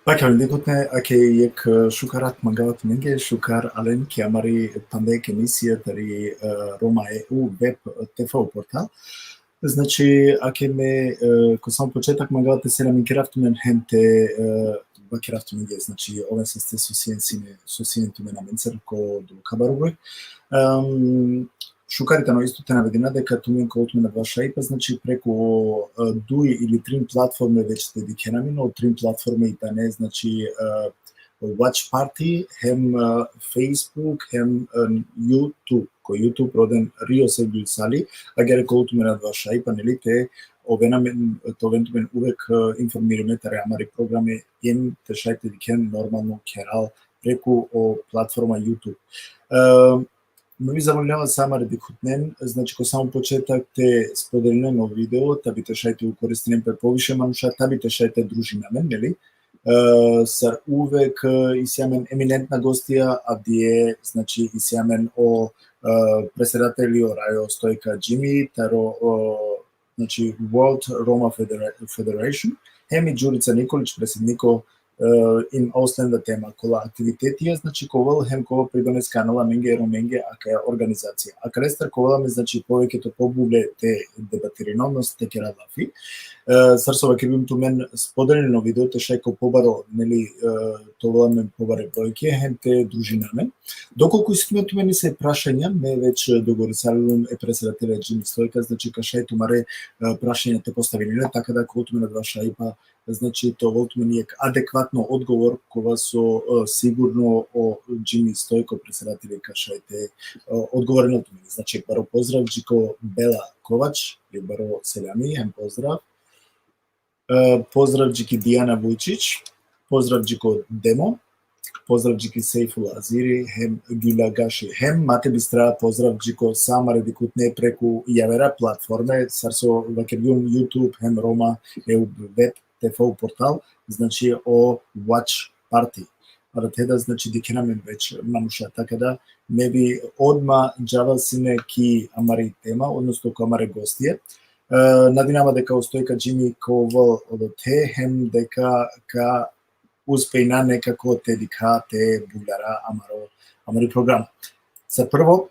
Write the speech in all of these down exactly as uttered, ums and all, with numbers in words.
Dakle, dikhutne, ake jekh, e, šukar rat mangava tumenge, šukar alen ki amari tandek emisija tari, e, Roma E U web T V portal. Znači, ake me, e, ko samo početak mangava te selaminkerav tumen hem te, e, vakerav tumenge, znači, oven saste so sien sine, so sien tumen amencar ko Dukabaruve. Em, šukar i tano isto te navedina deka tumen ka ovel tumen adava šajipa, znači, preku, e, duj ili trin platforme već te dikhena amen, o trin platforme i tane, znači, e, Watch Party, hem, e, Facebook, hem, e, YouTube, ko YouTube roden Rio Sergio Sali, agjaar ka ovel tumen adava šajipa, neli, te oven amen, te oven tumen uvek, e, informirime tari amari programe, hem te šaj te dikhen normalno keral preku o platforma YouTube. E, me bi zamolinava sa amare dikhutnen, znači, ko samo početak te spodelinen o video, ta bi te šaj te ukoristinen pe poviše manuša, ta bi te šaj te družina amen, neli? E, sar uvek, e, isi amen eminentna gostija, avdive, znači, isi amen o, e, predsedateli o Rajo Stojka Džimi, taro, o, znači, World Roma Federa-, Federation, hem i Đurica Nikolić, predsedniko, e, in Auslanda tema kola aktivitetija, znači, ka ovel hem ka ovel pridoneska anala amenge, Romenge, akaja organizacija. Akalestar ka ovel amen, znači, poveke to pobule te debatirina, odnosno te kera lafi. E, sar so vakergjum tumen, spodelinen o video te šaj ko pobaro, neli, e, te ovel amen pobare brojke, hem te družina amen. Dokolku isi tumen, tumen nesave prašanja, me već dogovorisarlum e predsedatele Džimi Stojka, znači, ka šaj tumare, e, prašanja te postavinen, taka da ka ovel tumen adava šajipa, znači, te ovel tumen jekh adekvatno odgovor, kova so, e, sigurno o Džimi Stojko, predsedateli, ka šaj te, e, odgovorinel tumen. Znači, baro pozdrav dži ko Bela Kovač, baro selami, hem pozdrav. E, pozdrav dži ki Dijana Vujčić, pozdrav dži ko Demo, pozdrav dži ki Sejful Aziri, hem Gjula Gaši, hem ma te bistra pozdrav dži ko sa amare dikhutne preku javera platforme, sar so vakergjum, YouTube, hem Roma E U web T V portal, znači, o Watch Party. Arathe da, znači, dikhena amen već manuša, taka da me bi odma džaval sine ki amari tema, odnosno ko amare gostije. E, nadinava deka o Stojka Džimi ka ovel odote, hem deka ka uspejna nekako te dikha te buvljara amaro, amari program. Za prvo,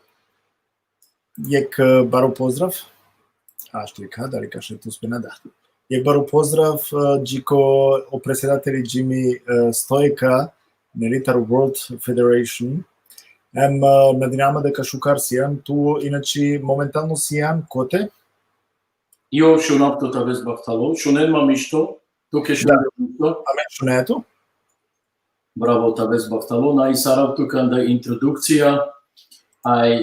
jekh, e, baro pozdrav. A što i ka, dali ka šaj te uspejna, da. Jekh baro pozdrav, e, dži ko o predsedateli Džimi, e, Stojka, neli, taro World Federation. Em, e, nadinava deka šukar sian tu, inače momentalno sian kote? Jo, šunav tut, te oves bahtalo. Šunen ma mišto? Tuke šunen ma mišto? Amen šunaja tut. Bravo, te oves bahtalo. Na, i sarav tuke anda introdukcija. Aj,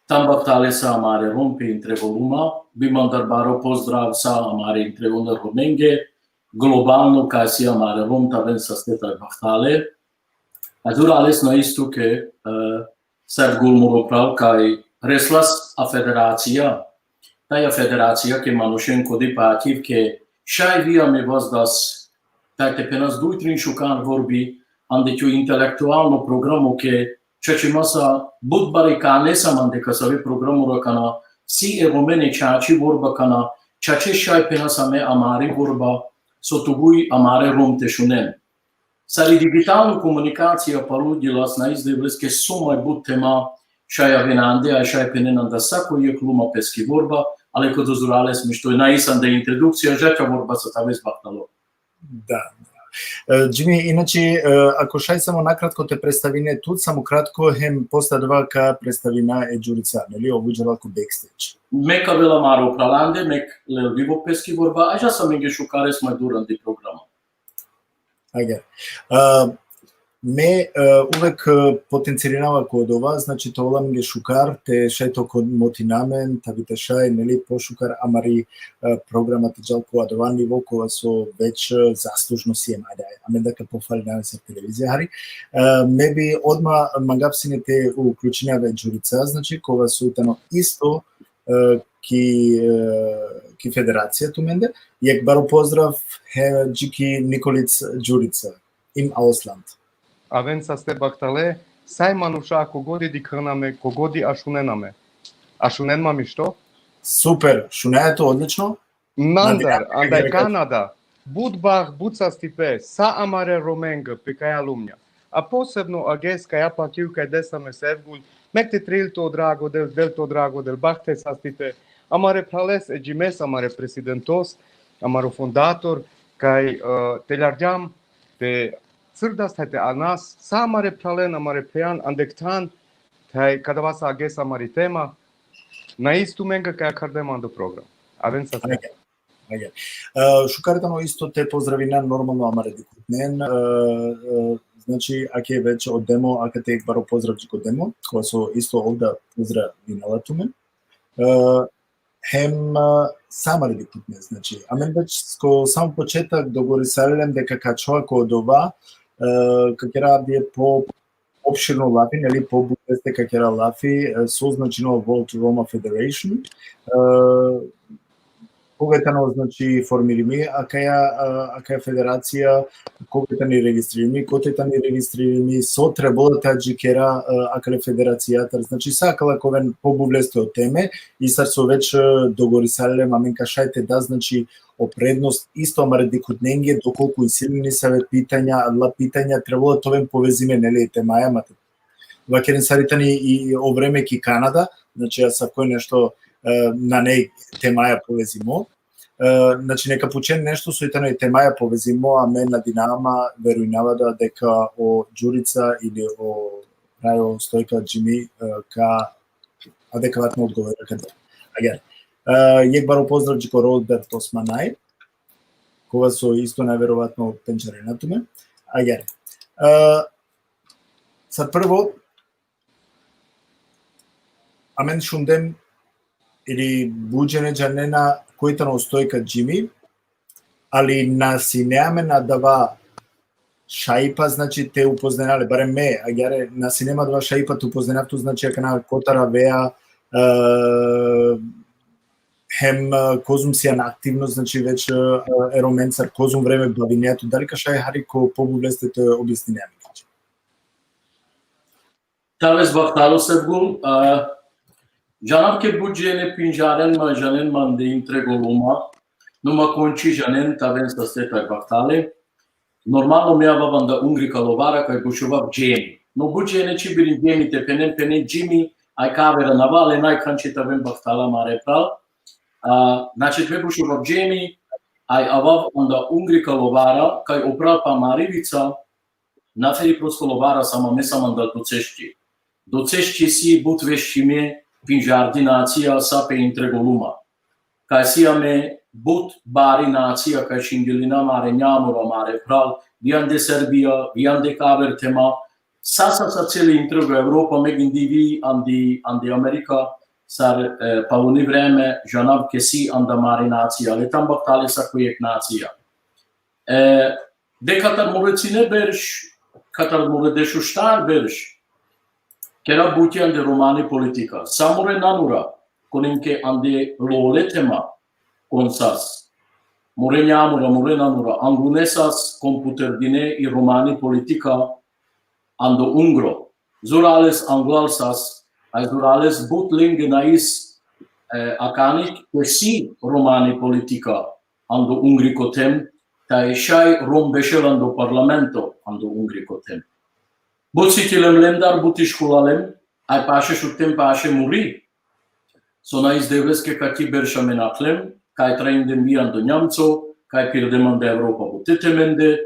tam bahtale sa amare Rom pe intre voluma. Bi mandar baro pozdrav sa amare intre voluma Romenge. Globalno, kaj si amare Rom, te oven saste taj bahtale. A durales na isto ke, e, Sar gul moro pral kaj reslas a federacija, taj a federacija ke manušen kodi pa aktiv ke šaj vija me vazdas, taj te penas duj trin šukar vorbi, ande kju intelektualno programo ke čače masa but bare ka nesam ande kasave programo ra kana, si e Romene čači vorba kana, čače šaj penas ame amari vorba, so tuguj amare Rom te šunen. Sar i digitalno komunikacija paludjilas, na izdeveske so maj but tema šaj aven ande, a šaj penen anda sako jekh luma peski vorba, ali ko dozvolales mi što na isam da introdukcija, žača vorba sa te oves bahtalo. Da, da. E, Džimi, inače, e, ako šaj samo nakratko te predstavine tut, samo kratko, hem posle adava ka predstavina e Đurica, neli, ov džala ko backstage. Me ka avel amaro pralande, me ka lel vivo peski vorba, a dža sa amenge šukare sa maj dur andi programa. Agjaar. A, me, e, uvek, e, potencirinava ko odova, znači, te ovel amenge šukar, te šaj te okomotinamen, ta bi te šaj, neli, pošukar amari, e, programa te džal ko adava nivo, kova so već, e, zaslužno siem, ajde, amen da ka pofalinav sar televizija, hari. E, me bi odma mangav sine te uključinav e Đurica, znači, kova so tano isto, e, ki, e, ki federacija tumende. Jekh baro pozdrav, he, dži ki Nikolic Đurica, in Ausland. Aven saste bahtale, sa e manuša, kogodi dikhena me, kogodi a šunena me. A šunen ma mišto? Super, šunaja tut odlično. Mandar, andaj Kanada. but bah, but sastipe, sa amare Romenge, pe kaja lumnja. A posebno, ages, kaja pakiju kaj desa me Sevgul, mek te tril to drago del, del to drago del, bah te sastipe, amare prales e džimes, amare presidentos, amaro fundator, kaj, e, te ljargjam, te crdas, te anas, sa amare pralen, amare phejan, andektan, taj kadava sa ages amari tema, na istu menga kaj kardem ando program. Aven sa Ajde. Ajde. E, šukar tano isto te pozdravina normalno amare dikhutnen, e, e, znači, ake već o Demo, akate jekh baro pozdrav dži ko Demo, kova so isto ovda pozdravinela tumen. E, hem, e, sa amare dikhutnen, znači, amen već ko samo početak dogovorisarlem deka ka ačhova ko odova, e, ka kera avdive po opširno lafi, neli, po but leste ka kera lafi, e, so značinela World Roma Federation, e, koga tano, znači, formirimi akaja, e, akaja federacija, koga tani registririmi, kote tani registririmi, so trebela te adžikera, e, akale federacijatar, znači, sa akala ka oven po but leste o teme, i sar so već, e, dogovorisarlem, amen ka šaj te da, znači, o prednost isto amare dikhutnenge, dokolku isi len nesave pitanja, adala pitanja trebela te oven povezime, neli, e temaja, ma te vakeren sar i tani i o vreme ki Kanada, znači, asavko nešto, e, nane temaja povezimo. E, znači, neka pučen nešto so i tano e temaja povezimo, a me nadinava ma, verujnava da deka o Đurica ili o Rajo Stojka Džimi, e, ka adekvatno odgovorel akate. Agjaar. E, jekh baro pozdrav dži ko Robert Osmanaj, kova so isto najverovatno pendžarena tumen. Agjaar. E, sar prvo, amen šundem ili but džene džanena koj tano Stojka Džimi, ali na sine amen adava šajipa, znači, te upoznena le, barem me, agjaar, na sine amen adava šajipa te upoznena tu, znači, akana kotar avea, e, hem, e, kozom sian aktivno, znači, već, e, e Romencar, kozom vreme bavinea tu, dali ka šaj hari ko po but leste te objasnine amen, znači. Te oves bahtalo, Sevgul. E, džanav ke but džene pendžaren ma, džanen ma ande Intrego Luma, no ma konči džanen, te oven saste tak bahtale. Normalno, me avav anda Ungrika Lovara, kaj bušovav Džemi. No but džene čhibirin Džemi te phenen, phenen Džimi, aj ka avera nava, len aj khanči te oven bahtala amare pral. A, znači, me bušovav Džemi, aj avav anda Ungrika Lovara, kaj o pral pa amari Vica, na pheri prosto Lovara, samo me sam anda Docešči. Docešči si but vešime, pendžardi nacija, sa pe Intrego Luma. Kaj si ame but bari nacija, kaj šingjolina amare njamura, amare pral, vi ande Serbija, vi ande kaver tema, sa, sa, sa celi Intrego Evropa, me gindi vi andi, andi Amerika, sar, e, paluni vreme, džanav ke si anda amari nacija, le te oven bahtale sa ko jekh nacija. E, de katar more cine berš, katar more dešuštar berš, kera buti ande romani politika. Sa more nanura, kolenke ande lole tema, kon sas. More njamura, more nanura, anglune sas, komputerdine i romani politika, ando Ungro. Zorale s anglal sas, aj zorale s but lenge na is, e, akanik, ke si romani politika ando Ungriko tem, taj šaj Rom bešel ando parlamento ando Ungriko tem. But sikilem lendar, but iškulalem, aj paše šutem, paše muri. So na is Devleske kaki berš amen akhlem, kaj traindem vi ando Njamco, kaj pirdem ande Evropa bute temende,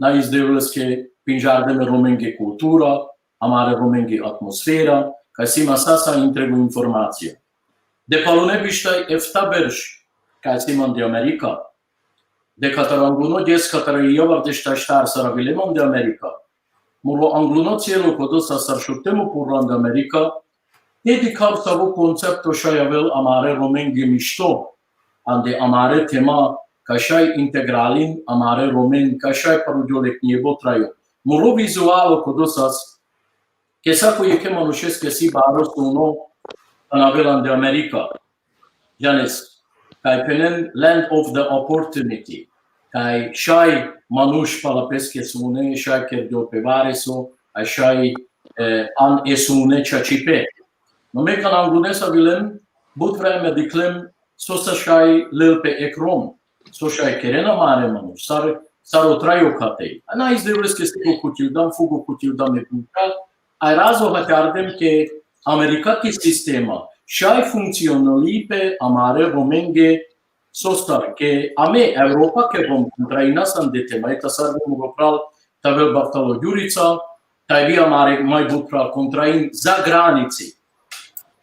na is Devleske pendžardem e Romenge kultura, amare Romenge atmosfera, kaj si ma sa, sa Intrego informacija. De palune biš taj efta berš, kaj si ma ande Amerika. De katar angluno džes, katar i javar deš taj štar sar avilem ande Amerika. Moro angluno celo kodo sa sar šutem upurla ande Amerika, te dikhav savo koncepto šaj avel amare Romenge mišto, ande amare tema, kaj šaj integralin amare Romen, kaj šaj parudjol jekh niebo trajo. Moro vizualo kodo sas, ke sako jekhe manušeske si baro suno, kana avel ande Amerika. Džanes, kaj phenen land of the opportunity, kaj šaj manuš pala peske sune, šaj kerdo pe vareso, a šaj, e, an e sune čačipe. No me kana anglune sa avilem, but vreme dikhlem, so sa šaj lel pe ek Rom. so šaj kerena amare manuš, sar, sar o trajo kate. A na iz Devleske seko kutil dam, fugo kutil dam e buka, a razo hakardem ke Amerika ki sistema, šaj funkcionalipe amare Romenge sostar, ke ame Evropa ke bom kontra inas ande tema, eta sar bom ropral, tavel bahtalo Jurica, taj bi amare maj but pral kontra in za granici.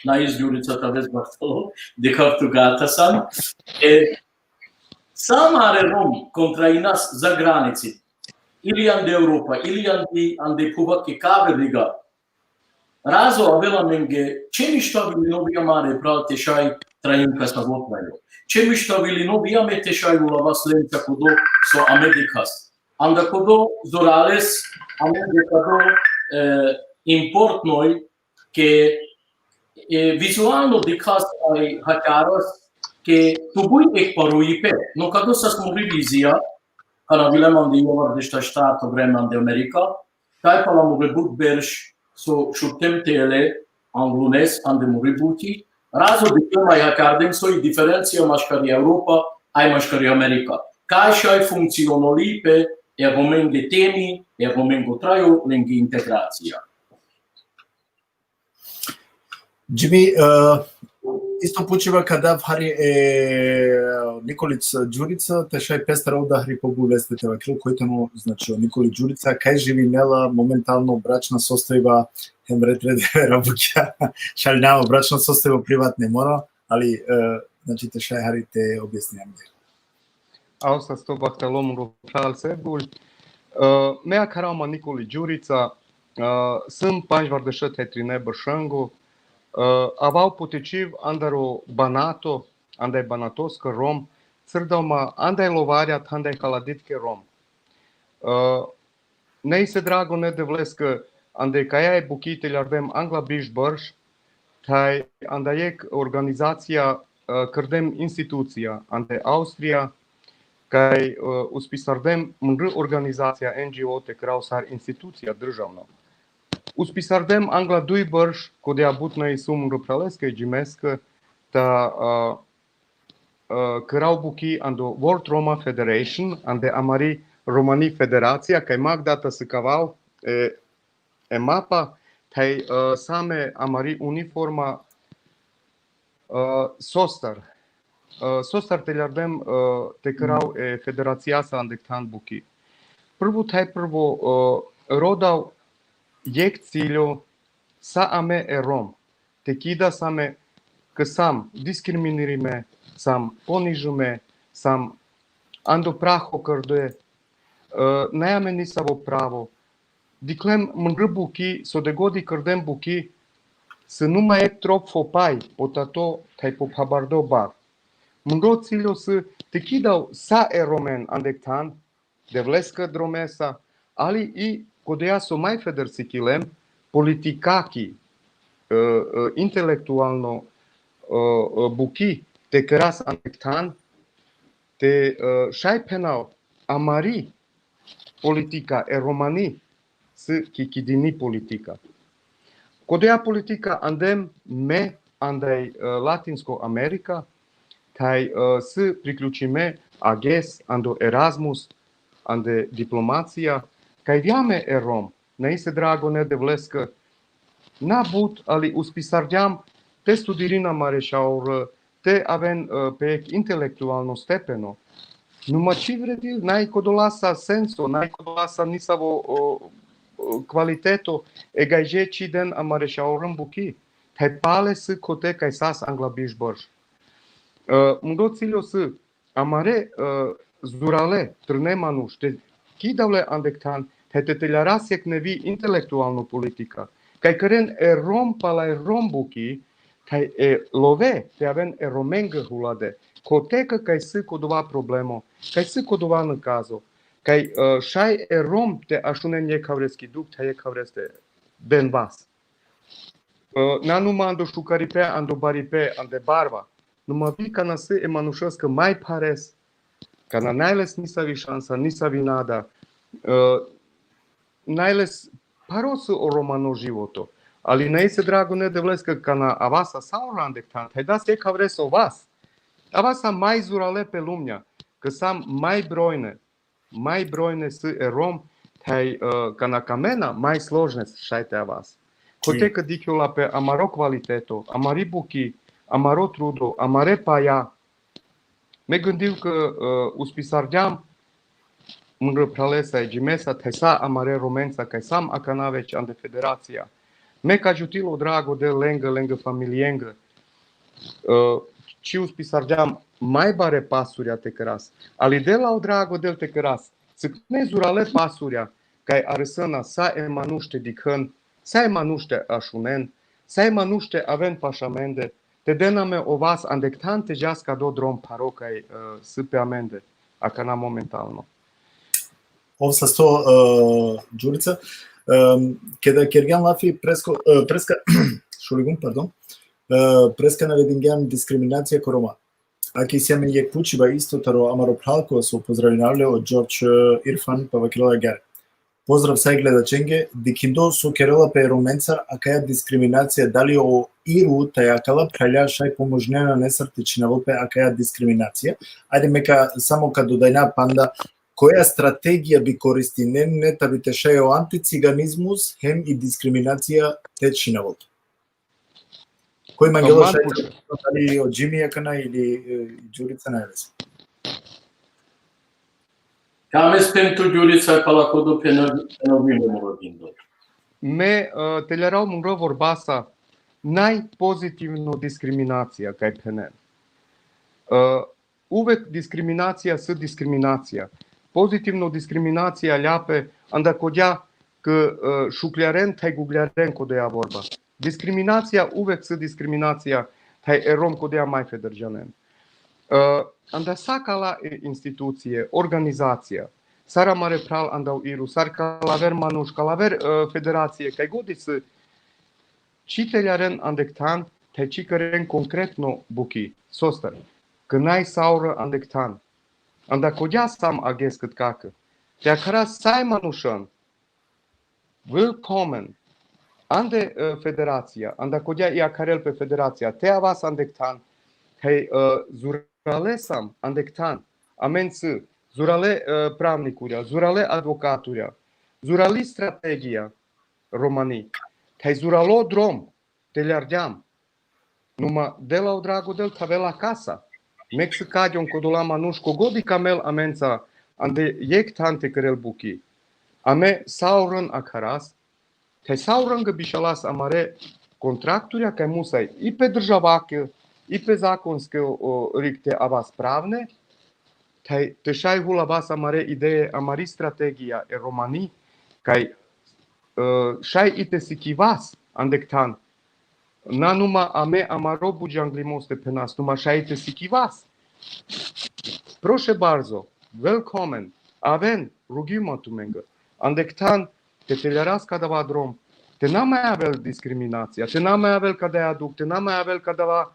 Na iz Jurica tavel bahtalo, dikhav tu gata san. E, sa amare Rom kontra inas za granici, ili ande Evropa, ili ande, ande phuva ke kave liga. Razo avela amenge, čemi štavilinovi amare pral te šaj trajim ka savo trajo. Čemi štavilinovi ame te šaj ulavas lenca kodo so ame dikhas. Anda kodo zorales, amenge kodo, e, importanoj ke, e, vizualno dikhas aj hakaras ke tu buj ek paroipe, no kado sas muri vizija, kana vilem ande javar dešta štarto vreme ande Amerika, taj pala muri but berš so šutem tele anglunes ande muri buti, razo diklem aj hakardem so i diferencija maškari Evropa, aj maškari Amerika. Kaj šaj funkcionalipe e Romenge temi, e Romengo trajo, lengi integracija. Jimmy, e, isto pučiba ka dav hari e Nikolic Đurica, te šaj pestar oda hari pobut leste te vakerel, koj tano, znači, o Nikolic Đurica, kaj živinela momentalno, bračna sostojiba, hem red red rabukja, šaj namo bračna sostojiba, privatne mora, ali, e, znači, te šaj hari te objasni amenge. Aosasto bahtalo mro phral Sevgul. E, me akharava ma Nikolic Đurica, e, sum pandžvardeset e trine bršengo, e, avava potičiv andar o Banato, andaj banatoska Rom, crdav ma andaj lovarja, thandaj Haladitke Rom. E, nese drago ne Devleske, ande kaja e buki teljardem angla biš brš, taj anda jekh organizacija, e, krdem institucija, ande Austrija, kaj, e, uspisardem mndr organizacija N G O te krav sar institucija državno. Uspisardem angla duj brš, kodeja but na i sum mndr phraleske, Džimeske, ta, e, e, krav buki ando World Roma Federation, ande amari Romani Federacija, kaj ma data sikavav, e, e mapa, taj, e, same amari uniforma, e, sostar. E, sostar teljardem, e, te krav e federacijasa ande than buki. Prvo taj prvo, e, rodav jekh ciljo sa ame e Rom. Te kida same ke sam diskriminirime, sam ponižime, sam ando praho krde, e, naj ame nisavo pravo. Diklem mndr buki, so degodi krdem buki, se numa jekh trop fopaj, po tato taj po phabardo bar. Mndro ciljo se te kidav sa e Romen ande than, Devleske dromesa, ali i kodeja so maj feder sikilem, politikaki, e, e, intelektualno, e, e, buki, te kras ande than, te, e, šaj phenav amari politika e Romani, si ki kidini politika. Kodeja politika andem me andaj, e, Latinsko Amerika, taj, e, si priključime ages ando Erasmus, ande diplomacija, kaj vjame e Rom, nese drago ne Devleske, na but, ali uspisardjam te studirina amare šaur, te aven, e, pe jekh intelektualno stepeno. Numa či vredil, naj kodolasa senso, naj kodolasa nisavo, o, o, kvaliteto, e gajže či den amare šaurem buki. Taj pale si kote kaj sas angla biš brš. E, mndro ciljo si, amare, e, zurale, trne manuš, te kidav le ande than, taj te teljaras jekh nevi intelektualno politika. Kaj keren e Rom pala e Rom buki, taj e love, te aven e Romenge hulade. Kote ka kaj si kodova problemo, kaj si kodova nakazo, kaj, e, šaj e Rom te ašunen jekh avreski dukh, taj jekh avres te den vas. E, na numa ando šukaripe, ando baripe, ande barva. Numa vi kana si e manušeske maj phares, kana naj les nisavi šansa, nisavi nada, e, naj les pharo si o romano životo. Ali nese drago ne Devleske kana avasa sa o rande than, taj das jekh avres o vas. Avasa maj zurale pe lumnja. Ka sam maj brojne, maj brojne si e Rom, thaj, e, kana ka mena, maj složne šaj te avas. Kote ka dikhjola pe amaro kvaliteto, amari buki, amaro trudo, amare paja. Me gndil ka, e, uspisarđam mro phralesa e džimesa, thaj sa amare Romenca, kaj sam akana već ande federacija. Me ka džutil o drago del lenge, lenge familijenge. E, či uspisarđam maj bare pasurja te kras. Ali dela o drago del te kras. Sikne zurale pasurja, kaj arsena sa e manuš te dikhen, sa e manuš te ašunen, sa e manuš te aven paš amende, te den ame o vas andektan te džas kado drom pharo kaj, e, si pe amende, akana momentalno. Ov sasto, e, Đurica, e, keda kergjan lafi presko, e, preska, šuligum, pardon, e, preska navedingjan diskriminacija ko Roma. Aki si amen jekh pučiba isto taro amaro phralko so pozdravinav le o Đorđ, e, Irfan, pa vakerela agjaar. Pozdrav sa e gledačenge, dikhindo so kerela pe Romencar akaja diskriminacija, dali o Iru, thaj akala phralja šaj pomožnena nesar te čhinavel pe akaja diskriminacija. Ajde me ka, samo ka dodajna panda, koja strategija bi koristinen, ne, ta bi te šaj o anticiganizmus, hem i diskriminacija te čhinavel pe. Koj mangela šaj, dali o Džimi akana ili, e, Đurica, na veze. Ka me spem tu Đurica, pala kodo phena, phena vino moro dindo. Me, e, te ljarao mungro vorbasa, najpozitivno diskriminacija, kaj phenen. E, uvek diskriminacija s diskriminacija. Pozitivno diskriminacija ljape, anda kodja k, e, šukljaren, thaj gugljaren kodeja vorba. Diskriminacija uvek s diskriminacija, thaj e Rom kodeja maj federdžanen. E, anda sa kala, e, institucije, organizacija, sar amare phral anda u Iru, sar kalaver manuš, kalaver, e, federacije, kaj godi s, či te ljaren andektan, thaj či keren konkretno buki, sostar, k naj saur andektan. Anda kodja sam ages ked kake. Te akhara sa e manušan, willkommen. Ande, e, federacija, anda kodja i akharel pe federacija, te avas andektan, thaj, e, zurale sam andektan, amen s, zurale, e, pravnikurja, zurale advokaturja, zurali strategija romani, thaj zuralo drom, te ljargjam. Numa dela o drago del tavela kasa. Mek s kadjon kodola manuš kogodi ka mel amenca, ande jekh than te kerel buki. Ame saurn akharas, thaj saurn ga bišalas amare kontrakturja kaj musaj i pe državake, i pe zakonske o, o, rik te avas pravne, thaj te šaj hulavas amare ideje, amari strategija e romani, kaj, e, šaj i te sikivas andektan, na numa ame amaro budžanglimo te phenas, numa šaj i te sikivas. Proše barzo, willkommen, aven, rugima tumenge. Andektan, te te ljaras kadava drom, te na maj avel diskriminacija, te na maj avel kadaja duk, te na maj avel kadava,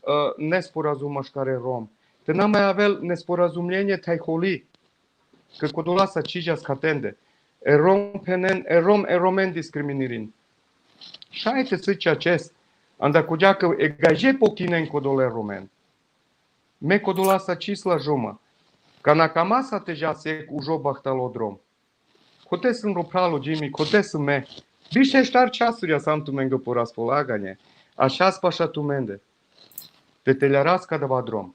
e, nesporazum maškar e Rom, te na maj avel nesporazumljenje thaj holi, ke kodola sa čhiđas khatende. E Rom phenen, e Rom, e Romen diskriminirin. Šaj te s čačes, anda kodja ke e gađe pokinen kodole Romen. Me kodola sa čhi slažuma. Kana ka masa te džas jekh užo bahtalo drom. Kote si mro phral o Džimi, kote si me. Biš štar časurja sam tumenge po raspolaganje. A šas paša tumende. Te te ljaras kadava drom.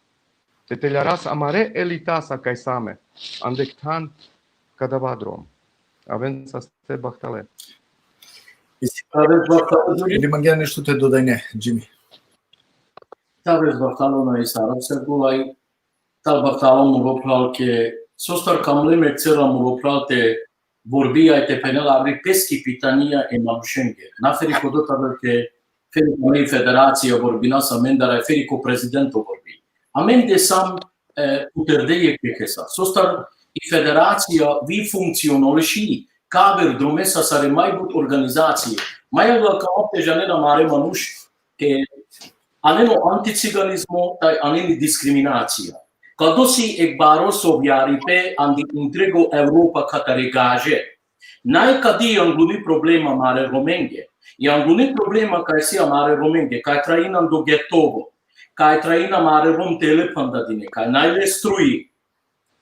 Te te ljaras amare elitasa kaj same. Andektan kadava drom. Aven saste bahtale. Isi. Aven bahtale. Ili mangea nešto te dodajne, Džimi? Tavez bahtalo na isarab se gulaj, tal bahtalo muro phral ke, sostar kamle me cera muro phral te borbi aj te penela avri peski pitanja e manušenge. Na feri kodo tada ke feri ko federacija borbina sa mendar, aj feri ko prezidento borbi. Amende sam, e, uterde jekhe kesa. Sostar i federacija vi funkcionoliši, kaver dromesa sare maj but organizacije. Maj agla ka te džanen amare manuš, ke aneno anticiganizmo, taj aneni diskriminacija. Kado si ek baro sovjaripe andi intrego Evropa katare gaže. Naj kadi angluni problema amare Romenge. I angluni problema kaj si amare Romenge, kaj trajina do getovo, kaj trajina amare Rom tele panda dine, kaj naj le struji.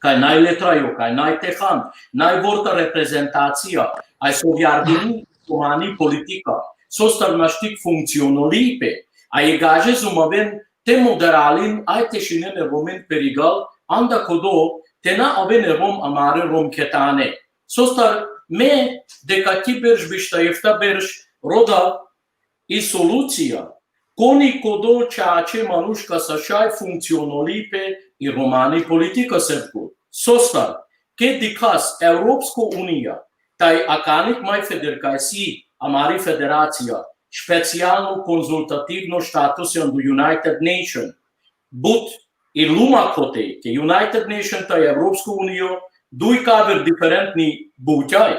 taj najletrajo, kaj najtehan, najvorta reprezentacija, aj so vjardini romani politika, sostar naštik funkcionolipe, a e gaže zumaven te moderalin, aj te šinen e Romen perigal, anda kodo te na aven e Rom amare Rom ketane. Sostar me dekaki berš, bišta efta berš, roda i solucija, koni kodo čače manuš kas šaj funkcionolipe i romani politika serko. Sostar, ke dikhas Evropsko unija, taj akani maj feder-, kaj si amari federacija, specijalno konzultativno status ando United Nation, but i luma kote, ke United Nation taj Evropsko unijo, duj ka aver diferentni butjaj,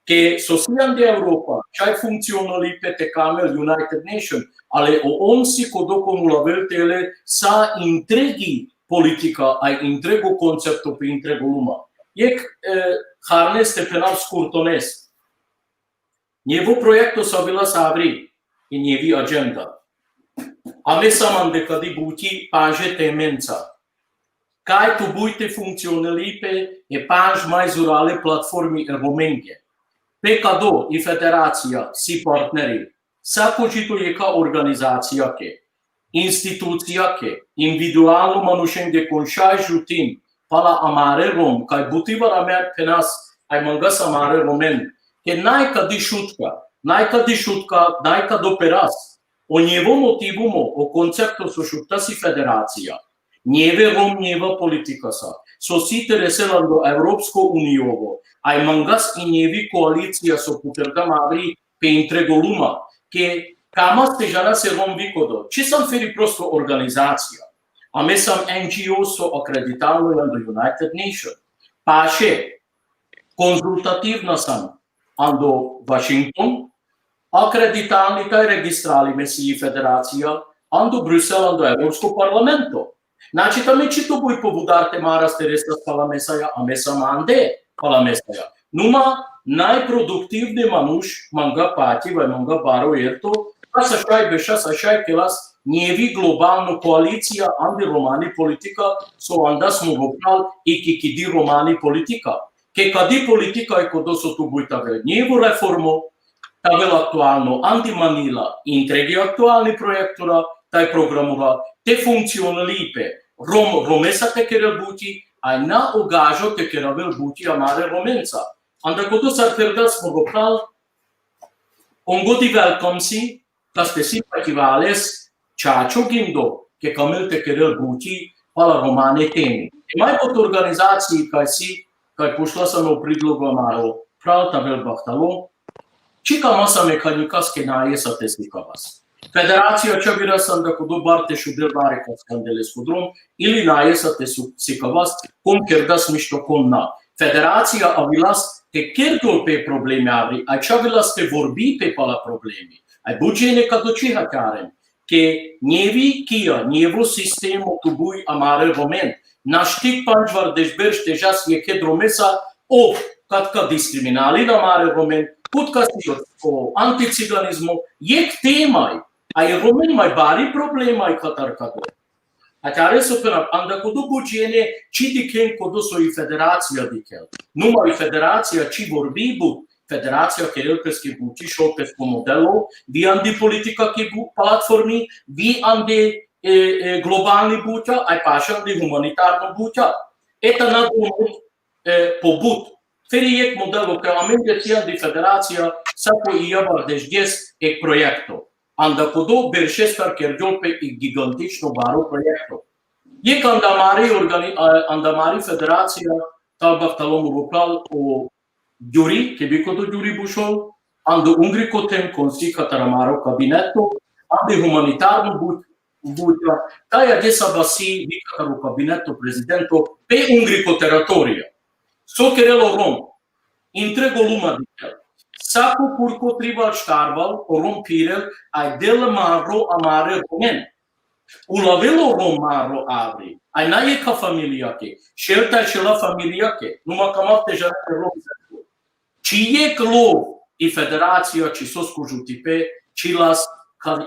ke so si ande Evropa, čaj funkcionolipe te ka amel United Nation, ale o on si kodo kon ulavel tele sa intregi politika, aj intrego koncepto pe intrego luma. Jek, e, harnes te phenav skurtones. Njevo proekto so avila sa avri, i njevi adženda. Ame sam ande kadi buti pandž temenca. Kaj tu buti funkcionelipe e pandž maj zurale platformi e Romenge. Pe kado i federacija si partneri, sako dži to jekha organizacija ke, institucija ke, individualno manušenge kon šaj žutin, pala amare Rom, kaj buti var ame phenas, aj mangas amare Romen, ke naj kadi Šutka, naj kadi Šutka, naj kado peras, o njevo motivumo, o koncepto so Šutka si federacija, njeve Rom, njeva politika sa, so si interesel ando Evropsko uniovo, aj mangas i njevi koalicija so puterda amari pe intrego luma, ke kamas te džanas e Rom vi kodo, či sam feri prosto organizacija. Ame sam N G O so akreditano ando United Nation. Paše, konzultativna sam ando Washington, akreditani kaj registrali me si federacija ando Bruxelles, ando Evropsko parlamento. Znači, tame či tu buti pobudar te maras te resas pala mesaja, ame sam ande pala mesaja. Numa najproduktivni manuš, manga pati, vaj manga baro erto, a sa šaj beša, sa šaj kelas njevi globalno koalicija andi romani politika, so anda smo gopral i ki kidi romani politika. Ke kadi politika e kodo so tu buti te avel njevo reformo, te avel aktualno andi Manila, intregi aktualni proektora, taj programora, te funkcionelipe, Rom, Romesa te kerel buti, aj na o gažo te keravel buti amare Romenca. Anda kodo sar perda smo gopral, on godi welcome si, kas te si pakivales, čačo gindo, ke ka amel te kerel buti pala romane temi. E maj kot organizacija kaj si, kaj pušla sam o predlogo amaro, pral te avel bahtalo, či kamas ame kanikas ke nae sa te sikavas. Federacija čaviras anda kodo bar te šudel bare kas kandelesko drom, ili nae sa te su-, sikavas, kon kerdas mišto kon na. Federacija avilas te kergol pe problemi avri, a čavilas te vorbi pe pala problemi. Aj but džene kado či hakjaren, ke njevi kija, njevo sistemo tu buti amare Romen, naštik pandžvardeš berš te džas jekhe dromesa, o, katka diskriminalin amare Romen, kutka si o, o anticiganizmo, jek temaj, a e Romen maj bari problema i katar kado. A tare so phenav, anda kodo but džene či dikhen kodo so i federacija dikhel. Numa i federacija či vorbi but, federacija kerel peske buti, šol pesko modelo, vi andi politika ki bu-, platformi, vi andi, e, e, globalni butja, aj paše andi humanitarno butja. Eta na do, e, po but. Feri jek modelo, ke amenge si andi federacija, sako i javar dešges ek proekto. Anda kodo beršestar kergjol pe i gigantično baro proekto. Jek anda amari organi-, a, anda amari federacija, tal bahtalo mo gopral o Gjuri, ke bi kodo Gjuri bušol, ando Ungriko tem kon si katar amaro kabineto, andi humanitarno but-, butja, taj adžesa basi vi katar o kabineto prezidento, pe Ungriko teritorija. So kerel o Rom, intrego luma dikhel. Sako kurko trival štarval, o Rom phirel, aj del marro amare Romen. Ulavel o Rom marro avri, aj na jekha familija ke, šel taj šela familija ke, numa kamav te džana e Rom. Či jek lov i federacija či sosko žutipe, či las, ka,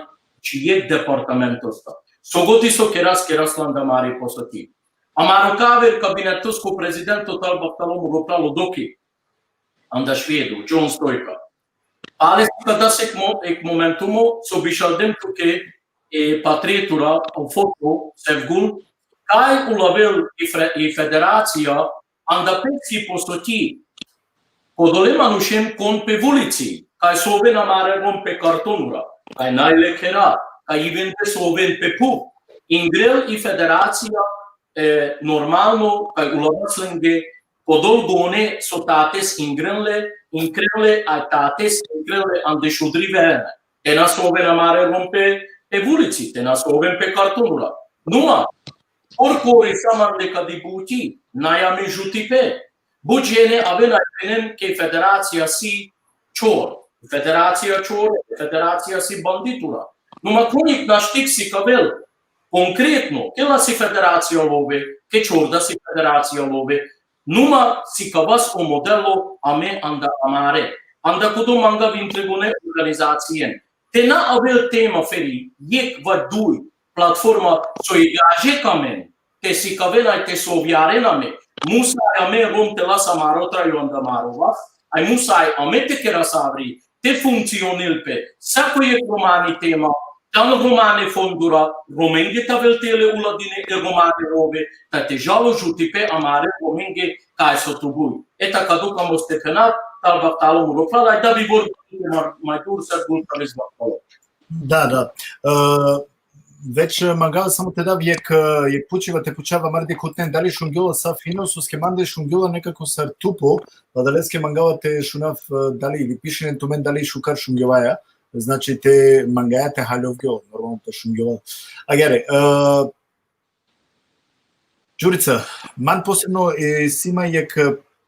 či jek departamentosta. So godi so keras, keras la anda amari posaki. Amaro ka aver kabinetos ko prezidento, tal bahtalo mungopral, o Doki. Anda Švedo, John Stojka. Pale si ka das ek mo-, ek momentumo, so bišaldem tuke e patretura, o foto, Sevgul, kaj ulavel i fre-, i federacija, anda pe si posoti, ko dole manušen kon pe vulici, kaj so oven amare Rom pe kartonura, kaj naj lekhera, kaj iven te so oven pe phuv. Ingrel i federacija, e, normalno, kaj ulavas lenge, ko dol gone so tates ingrenle, ingrenle, a tates ingrenle ande šudri verena. Te na so oven amare Rom pe, pe vulici, te na so oven pe kartonura. Numa, korkori sa mande ka di buti, naj amen žutipe. But džene aven, a dženen ke federacija si čor. Federacija čor, federacija si banditura. Numa konik naštik sikavel konkretno, kela si federacija love, ke čorda si federacija love. Numa sikavas o modelo amen anda amare. Anda kodo mangav intrigone organizacijen. Te na avel tema feri, jek va duj platforma so i gaže kamen, te sikaven aj te sovjaren amen. Musaj amen Rom te las amaro trajo anda amaro vas, aj musaj amen te keras avri, te funkcionel pe, sako jek romani tema, tano romane fondura, Romenge te avel tele uladine e romane love, ta te džal o žutipe amare Romenge kaj so tu buj. E ta kado ka mos te phena, tal bahtalo mungopral, aj da vi vor ma-, majdur sa gul ka ves bahtalo. Da, da. E, već mangava samo te dav jek, jek pučiba te pučav amare dikhutnen, dali šungjola sa fino, soske mande šungjola nekako sar tupo, pa adaleske mangava te šunav, e, dali ili pišinen tumen dali šukar šungjovaja, znači te mangaja te haljovgjol, normalno te šungjola. Agjaar, e, Đurica, man posebno, e, si ma jek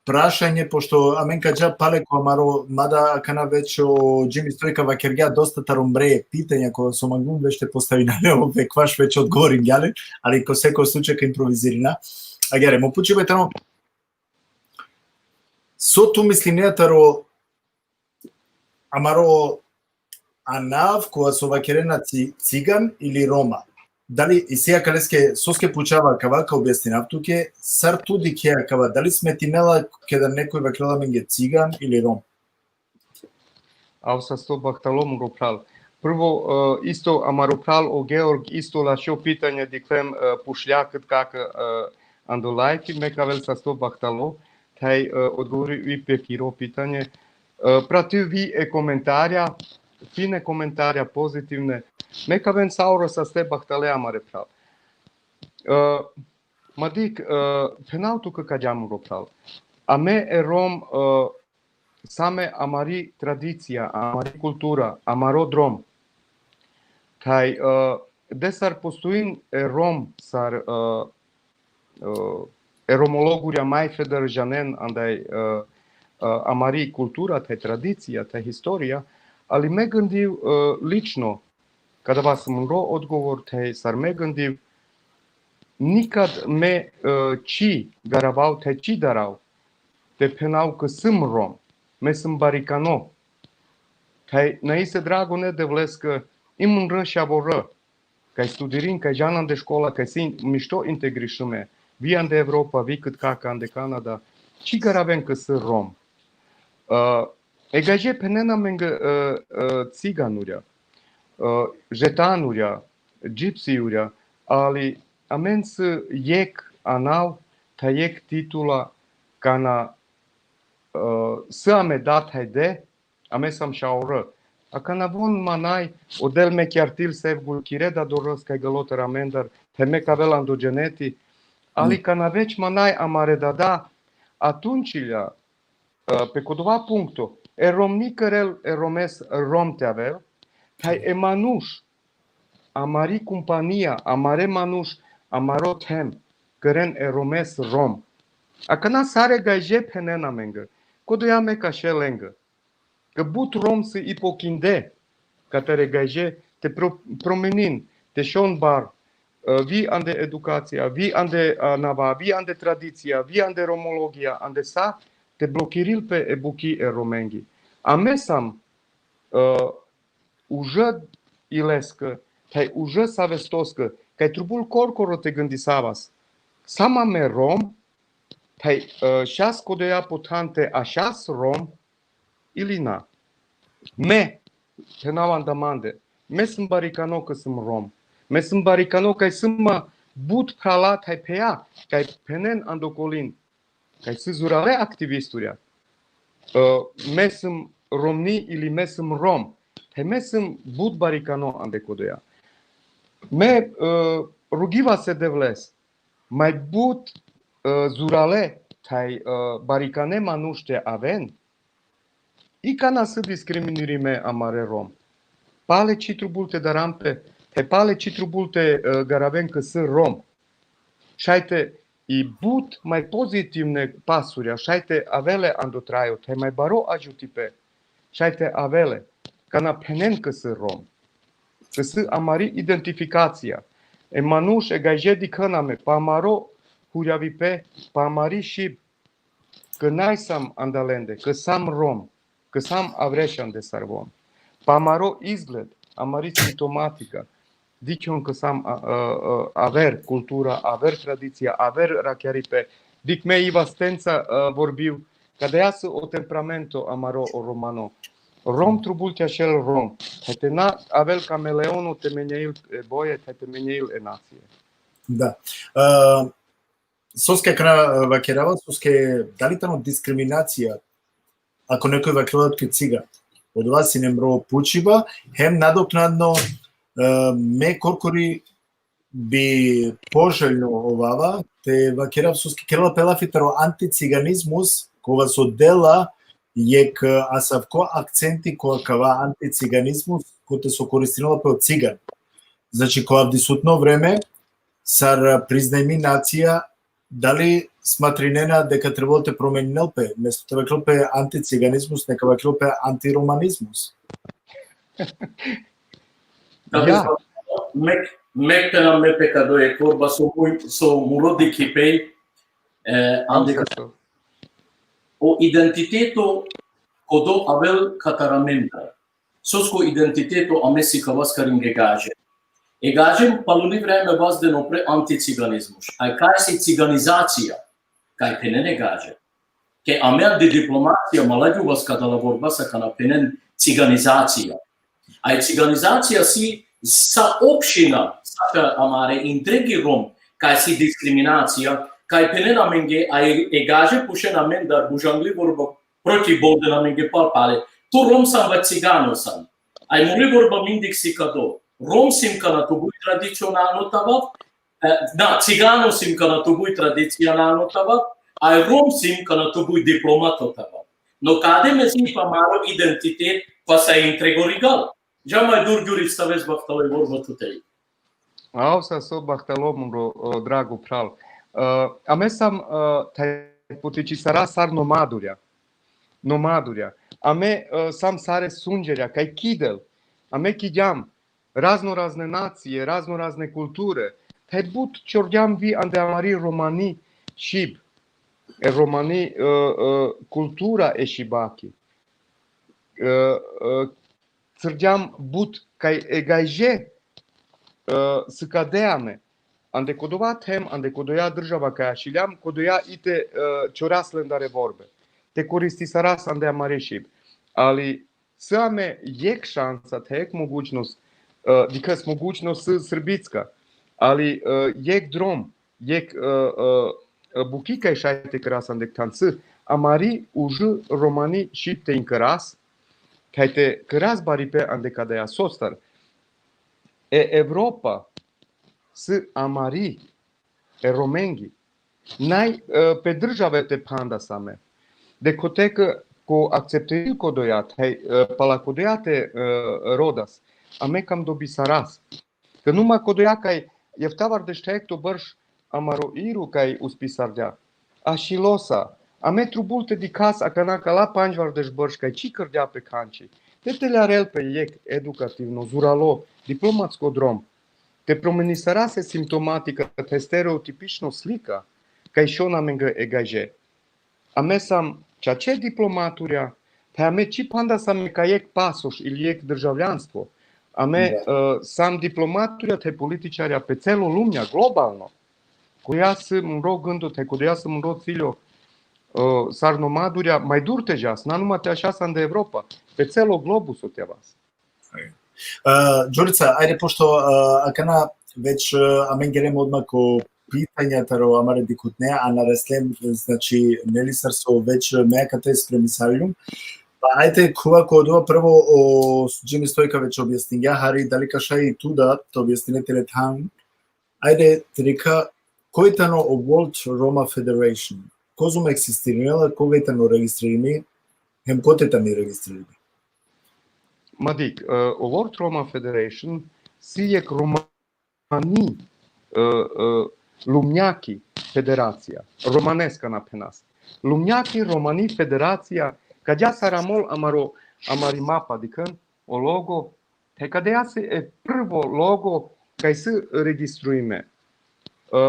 prašanje, pošto amen ka dža pale ko amaro, mada akana već o Jimmy Stojka vakergja dosta taro mre pitanja koja so mangum već te postavina le, o Bekvaš već odgovoringja len, ali ko seko slučaj ka improvizirina. Agjaar, mo pučibe tano, so tu mislinea taro amaro anav, kova so vakerena ci-, cigan ili Roma. Dali isi akaleske, soske pučava kava, ka objasninav tuke, sar tu dikhea kava, dali smetinela keda nekoj vakerela amenge cigan ili Rom? Av sasto bahtalo mungopral. Prvo, e, isto amaro pral o Georg, isto lašo pitanje dikhlem, e, pučlja ked kaka, e, ando lajfi, me ka avel sasto bahtalo, thaj, e, odgovori i pe kiro pitanje. E, prativ vi e komentarja, fine komentarja, pozitivne. Me ka aven saoro saste bahtale amare pral. E, ma dikh, e, phenav tuke ka dža mungopral. Ame e Rom, e, same amari tradicija, amari kultura, amaro drom. Thaj, e, desar postojin e Rom sar, e, e, e romologurja maj feder džanen andaj, e, e, amari kultura, thaj tradicija, thaj historija, ali me gândiv, e, lično, ka dava mro odgovor, thaj sar me gândiv, nikad me, e, či garavav, thaj či darav, te phenav ked sum Rom, me sum barikano. Thaj na isi drago e Devleske, i mundre šavore, kaj studirin, kaj džan ande škola, kaj si mišto integrišime, vi ande Evropa, vi ked kaka ande Kanada, či garaven ked sum Rom. E, e gajže phenena amenge, e, e, ciganurja, e, žetanurja, džipsijurja, ali amen si jek anav, thaj jek titula, kana, e, si ame dat hajde, ame sam šavore. Akana von manaj, o Del me kjartil Sevgul kire dadores kaj galo taro amendar, te me ka avel ando dženeti, ali kana već manaj amare dada, a tunčilja, e, pe kodova punkto, e Rom ni kerel e Romes Rom te avel, thaj e manuš, amari kompanija, amare manuš, amaro them, keren e Romes Rom. Akana sare gajže phenen amenge, kodoja me ka šel lenge. Ke but Rom si i pokinde, katere gajže te pro-, promenin, te šon bar, e, vi ande edukacija, vi ande, a, nava, vi ande tradicija, vi ande romologija, ande sa, te blokiril pe e buki e Romengi. A me sam, e, uže i leske, thaj uže savestoske, kaj trubul korkoro te gândisavas. Sam ame Rom, thaj, e, šas kodoja po than te ašas Rom, ili na. Me, te navan damande, me sum barikano kaj sum Rom. Me sum barikano kaj sum ma but phrala thaj pheja, kaj phenen ando kolin, kaj si zurale aktivisturja. E, me sum Romni ili me sum Rom. Thaj me sum but barikano ande kodoja. Me, e, rugiva se Devles. Maj but, e, zurale thaj, e, barikane manuš te aven. I kana si diskriminirime amare Rom. Pale či trubul te daran pe, thaj pale či trubul te, e, garaven kaj si Rom. Šaj te i but maj pozitivne pasurja, šaj te avele ando trajo, thaj maj baro adžutipe, šaj te avele, kana phenen kaj si Rom. Kaj si amari identifikacija. E manuš e gajže dikhena me, pa amaro hurjavipe, pa amari šib, kaj naj sam andalende, kaj sam Rom, kaj sam avreš ande sar Rom. Pa amaro izgled, amari simptomatika, dikhjon kaj sam a, a, a, aver kultura, aver tradicija, aver rakjaripe, dikh me i vastenca, a, vorbiv, kada ja si o temperamento amaro o romano. Rom trubul te ašel Rom, thaj te na avel kameleono te menjail e boje, thaj te menjail e nacije. Da. E, soske akana, e, vakerava, soske dali tano diskriminacija, ako nekoj vakerela tuke cigan. Odova sine mro pučiba, hem nadoknadno, e, me korkori bi poželjno ovava, te vakerav soske kerela pe lafi taro anticiganizmus, kova so dela jekh, e, asavko akcenti ko akava anticiganizmus, kote so koristinela pe o cigan. Znači, ko avdisutno vreme, sar priznajmi nacija, dali smatrinena deka trebol te promeninel pe, mesto te vakerel pe anticiganizmus, neka vakerel pe antiromanizmus? Da, ja. Mek, mek te na me pe kado e korba so mu, so muro dikhipe, e, ande o identiteto kodo avel katar amendar. Sosko identiteto ame sikavaskaringe gaže. E gaže paluni vreme vazdeno pre anticiganizmus. Aj kaj si ciganizacija, kaj phenen e gaže. Ke ame andi diplomacija, ma lagjuvas ka dala vorba sa kana phenen ciganizacija. Aj ciganizacija si sa opština, sa ka amare intregi Rom, kaj si diskriminacija, kaj phenen amenge, aj e gaže pušen amendar bužangli vorba protiv bolden amenge pal pale. Tu Rom san, va cigano san. Aj mori vorba mindik si kado. Rom sim kana tubuj tradicionalno tavav, e, na, cigano sim kana tubuj tradicionalno tavav, aj Rom sim kana tubuj diplomato tavav. No kade me sim pa amaro identitet, pa sa intrego rigal. Džamaj dur Gjuri staves bahtalo i vorba tute. Au sa so bahtalo mro, o, drago phral. E, ame sam, e, thaj potičisara sar nomadurja. Nomadurja. Ame, e, sam sare sundžerja, kaj kidel. Ame kidjam razno razne nacije, razno razne kulture. Thaj but čorgjam vi ande amari romani šib. E romani, e, e, kultura e šibaki. E, e, crgjam but kaj e gajže, e, sikade ame. Ande kodova them, ande kodoja država kaj ašiljam, kodoja i te, e, čoras lendare vorbe. Te koristisaras ande amari šib. Ali si ame jekh šansa, te jekh mogućnost, e, dikhas mogućnost s-, Srbicka. Ali, e, jekh drom, jekh, e, e, e, buki kaj šaj te kras ande than si, amari uži romani šib te inkras, kaj te kras baripe ande kadaja sostar. E Evropa si amari, e Romengi. Naj, e, pe države te phandas ame. Dekhote ke ko akceptiril kodoja, thaj, e, pala kodoja te, e, rodas, ame kam dobisaras. Ke numa kodoja kaj jeftavardešto ekto brš amaro iru kaj uspisardja. Ašilo sa, ame trubul te dikhas akana kala pandžvardeš brš kaj či krdja pe khanči. Te teljarel pe jekh edukativno, zuralo, diplomatsko drom. Te promenisaras e simptomatika, te stereotipično slika, kaj šon amenge e gajže. Ame sam čače diplomaturja, te ame či phandas ame ka jekh pasoš ili jekh državljanstvo. Ame, da, e, sam diplomaturja te političarja pe celo lumnja, globalno. koja si mro gndo, te koja si mro ciljo, e, sar nomadurja, ma i dur te džas, na numa te ašas ande Evropa, pe celo globuso te avas. Uh, Đurica, ajde, pošto uh, akana već uh, amen gerem odmah ko pitanja taro amare dikhutne, a na reslen, znači, neli sar so već me akate spremisaviljum. Pa ajde, khuva ko odova prvo o Jimmy Stojka već objasningja, hari dali ka šaj i tu da te objasnine tele than. Ajde, te dikha, koj tano o World Roma Federation? Kozom egzistirinela, koj tano registririmi, hem kote tani registririmi? Ma dik, e, o World Roma Federation si jekh romani, e, e, lumnjaki federacija, romaneska na phenas. Lumnjaki romani federacija, ka dža sar amol amaro, amari mapa dikhen, o logo, te kadeja si e prvo logo kaj si registruime. E,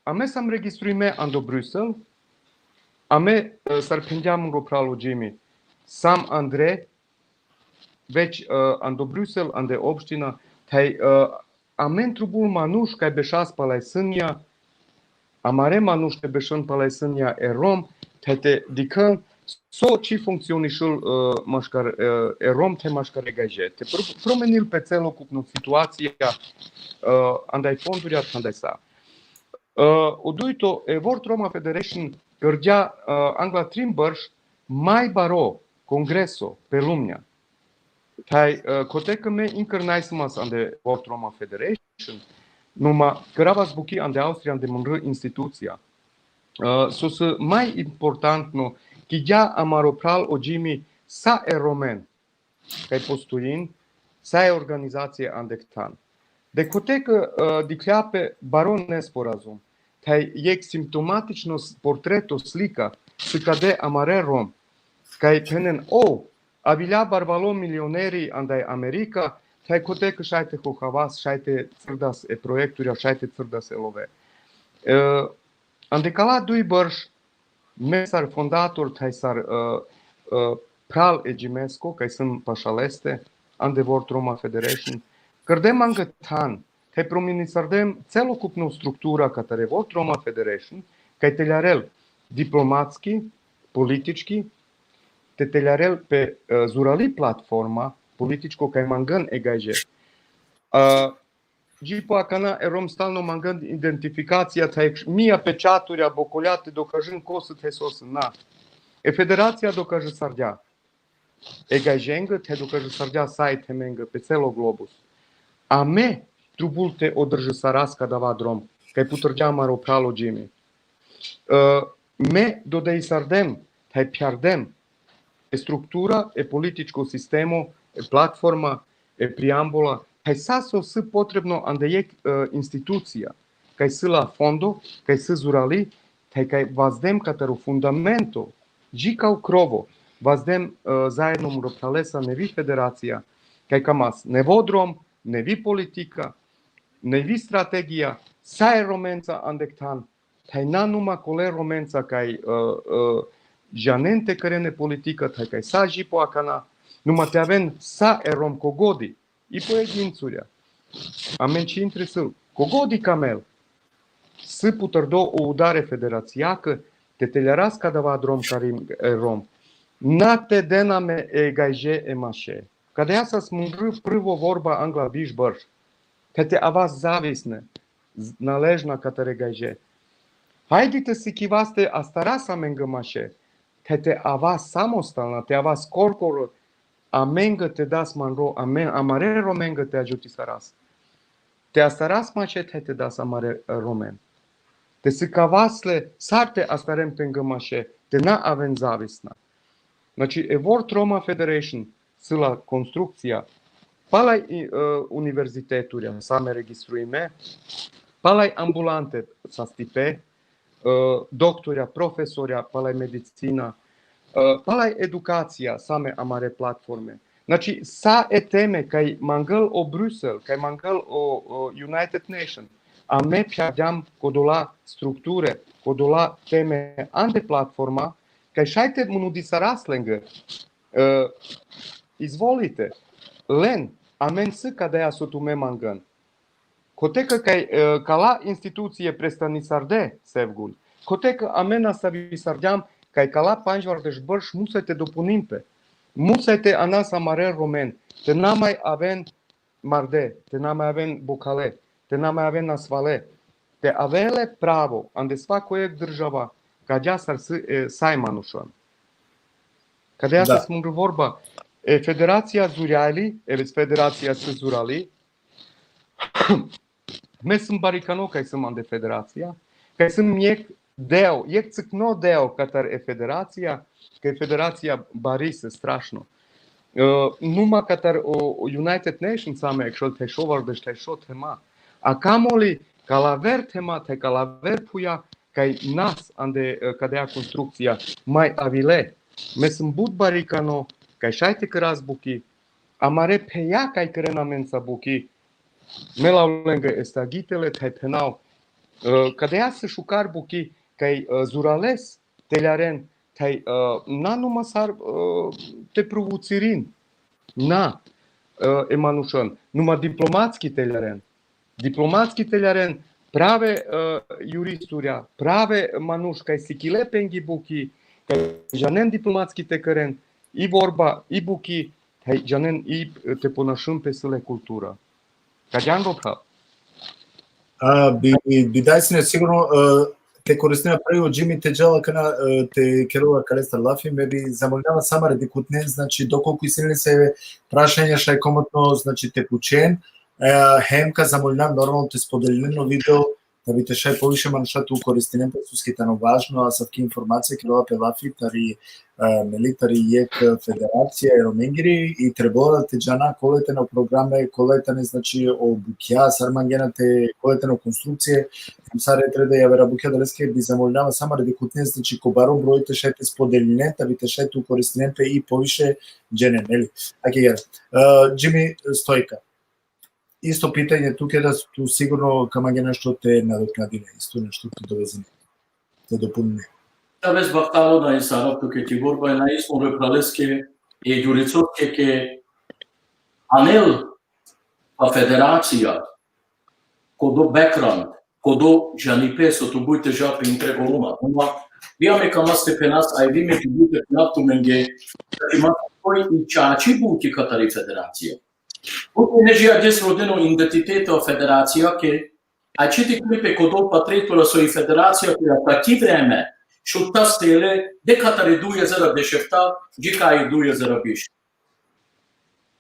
ame sam registruime ando Brusel, ame, e, sar phenđa mungro phral o Jimmy, sam andre, već, e, ando Brusel, ande opština, taj, e, amen trubul manuš kaj bešas palaj sënja, amare manuš te bešon palaj sënja e Rom, te te dikhen so či funkcionišul, e, maškar, e, e Rom te maškar e gajže. Te pr-, promenil pe celokupno situacija, e, andaj fondurja, andaj sa. E, o dujto, e World Roma Federation kërgja, e, angla trin bërš maj baro kongreso pe lumnja. Taj, e, kote kë me inkër najsmas ande World Roma Federation, numa kërava zbuki ande Austrija, ande mundrë institucija. E, so si maj importantno, ki dja amaro phral o Jimmy sa e Romen, kaj postojin, sa e organizacije ande kthan. De kote kë, e, dikhlja pe baro nesporazum, taj jekh simptomatično s-, portreto, slika, si kade amare Rom, kaj phenen, o, avilja barvalo milioneri andaj Amerika, taj kote kë šaj te hohavas, šaj te crdas e projekturja, šaj te crdas e love. E, ande kala duj bërš, me sar fondator, taj sar, e, e, phral e Jimesko, kaj sëm paša leste, ande World Roma Federation, kërde mangë than, te prominisardem celokupno struktura katare World Roma Federation, kaj te larel diplomatski, politički, te te larel pe, e, zurali platforma političko kaj mangën e gajže. A, dži po akana e Rom stalno mangën identifikacija, taj mija pečaturja, bokolja te dokažin ko si te so si na. E federacija dokažisardja e gajžengë, te dokažisardja sa e themengë pe celo globus. A me trubul te održësaras kadava drom, kaj putrdja amaro phral o Jimmy. E, me dodejsardem, taj phjardem, e struktura, e političko sistemo, e platforma, e preambula, taj sa so si potrebno ande jekh, e, institucija, kaj si la fondo, kaj si zurali, taj kaj vazdem kataro fundamento, dži kao krovo, vazdem, e, zajedno mro phralesa nevi federacija, kaj ka mas nevo drom, nevi politika, nevi strategija, sa e Romenca ande kthan, taj na numa kole Romenca kaj, e, e, džanen te keren e politika, taj kaj sa dži po akana, numa te aven sa e Rom kogodi, i pojedincuja. Amen či interesil, kogodi ka mel, si putrdo o udar e federacijakë, te te laras kadava drom karim e Rom. Na te den amen e gajže e maše. Kada ja sas mundrë prvo vorba angla biš bërš, te te avas zavisne, z-, naležna katare gajže. Hajdi te sikivas te astaras amengë maše, te te avas samostalna, te avas korkoro, amengë te das manro, amen, amare Romengë te agjutisaras. Te astaras maše, te te das amare, e, Romen. Te sikavas le sar te astaren pengë maše, te na aven zavisna. Znači, e World Roma Federation, sila konstrukcija, palaj i, e, univerziteturja, sa me registruime, palaj ambulante sa stipe, e, doktorja, profesorja, palaj medicina, e, palaj edukacija, sa me amare platforme. Znači, sa e teme kaj mangel o Bruxelles, kaj mangel o, o United Nation, a me phjardjam kodola strukture, kodola teme ande platforma, kaj šaj te munudisaras lengë, e, izvolite, len, amen si kadaja so tume mangën. Kote ka kaj, e, kala institucije prestanisarde, Sevgul. Kote ka amen nastavisardjam, kaj kala pandžvardeš brš musaj te dopunin pe. Musaj te anas amare Romen, te na maj aven marde, te na maj aven bokhale, te na maj aven nasvale. Te avele pravo, ande svako jek država, ka dža sar si, e, saj manušan. Kada ja Da. se smundru vorba, e, federacija zurjali, e, već federacija se zurali, me sum barikano kaj sum ande federacija, kaj sum jek deo, jek cikno deo katar e federacija, kaj federacija bari se strašno. E, numa katar o, o United Nations ame ekšel te šovardeš te šo tema. A kamoli kalaver tema, te kalaver puja, kaj nas ande, e, kada ja konstrukcija maj avile. Me sum but barikano, kaj šaj te kras buki, amare pheja kaj keren amenca buki, me la olenga estagitele, taj phenav. E, kada ja se šukar buki, kaj, e, zurales teljaren, taj, e, na numa sar, e, te provocirin. Na, e, e manušan, numa diplomatski teljaren. Diplomatski teljaren, prave, e, juristurja, prave manuš kaj sikile pengi buki, kaj džanen diplomatski te keren, i vorba, i buki, kaj džanen i, e, te ponašun pe sile kultura. Ka džan ropha. A, bi, bi daj sine sigurno, e, te koristina prvi o Džimi te džala kana, e, te kerela kalestar lafi, me bi zamolinava sa amare dikhutne, znači, dokolku isi nesave prašanja šaj komotno, znači, te pučen, e, hem ka zamolinav normalno te spodelinen o video, da bi te šaj poviše manuša te koristinen pe, soske tano važno, asavki informacija kerela pe lafi tari, e, neli, tari jek federacija e Romengiri i trebela da te džana kole tane o programe, kole tane, znači, o bukja, sar mangena te, kole tane o konstrukcije, hem sar e tre da javera bukja, adaleske bi zamolinava sa amare dikhutne, znači, ko baro broj te šaj te spodelinen, da bi te šaj te koristinen pe i poviše džene, neli? Ake, jer. E, Džimi Stojka. Isto pitanje tuke, da tu sigurno ka mange nešto te nadoknadine, isto nešto te dovezine, te dopunine. Te ves bahtalo na isarab tuke ki vorba, na ismo ve praleske e džuricoske ke anel pa federacija, kodo background, kodo džanipe so tu buj te dža pe intre goluma. Ama, vi ame ka mas te phenas, aj vi me tu buj te phenav tumenge, ma koj i čači buti katari federacija. Upravo ne dži adjes rodeno identiteto federacija ke, a čiti koj pe kodo pa tretura so i federacija koja pa ki vreme, šuta stele, de katari duj hazar dešefta, dži kaj duj hazar biš.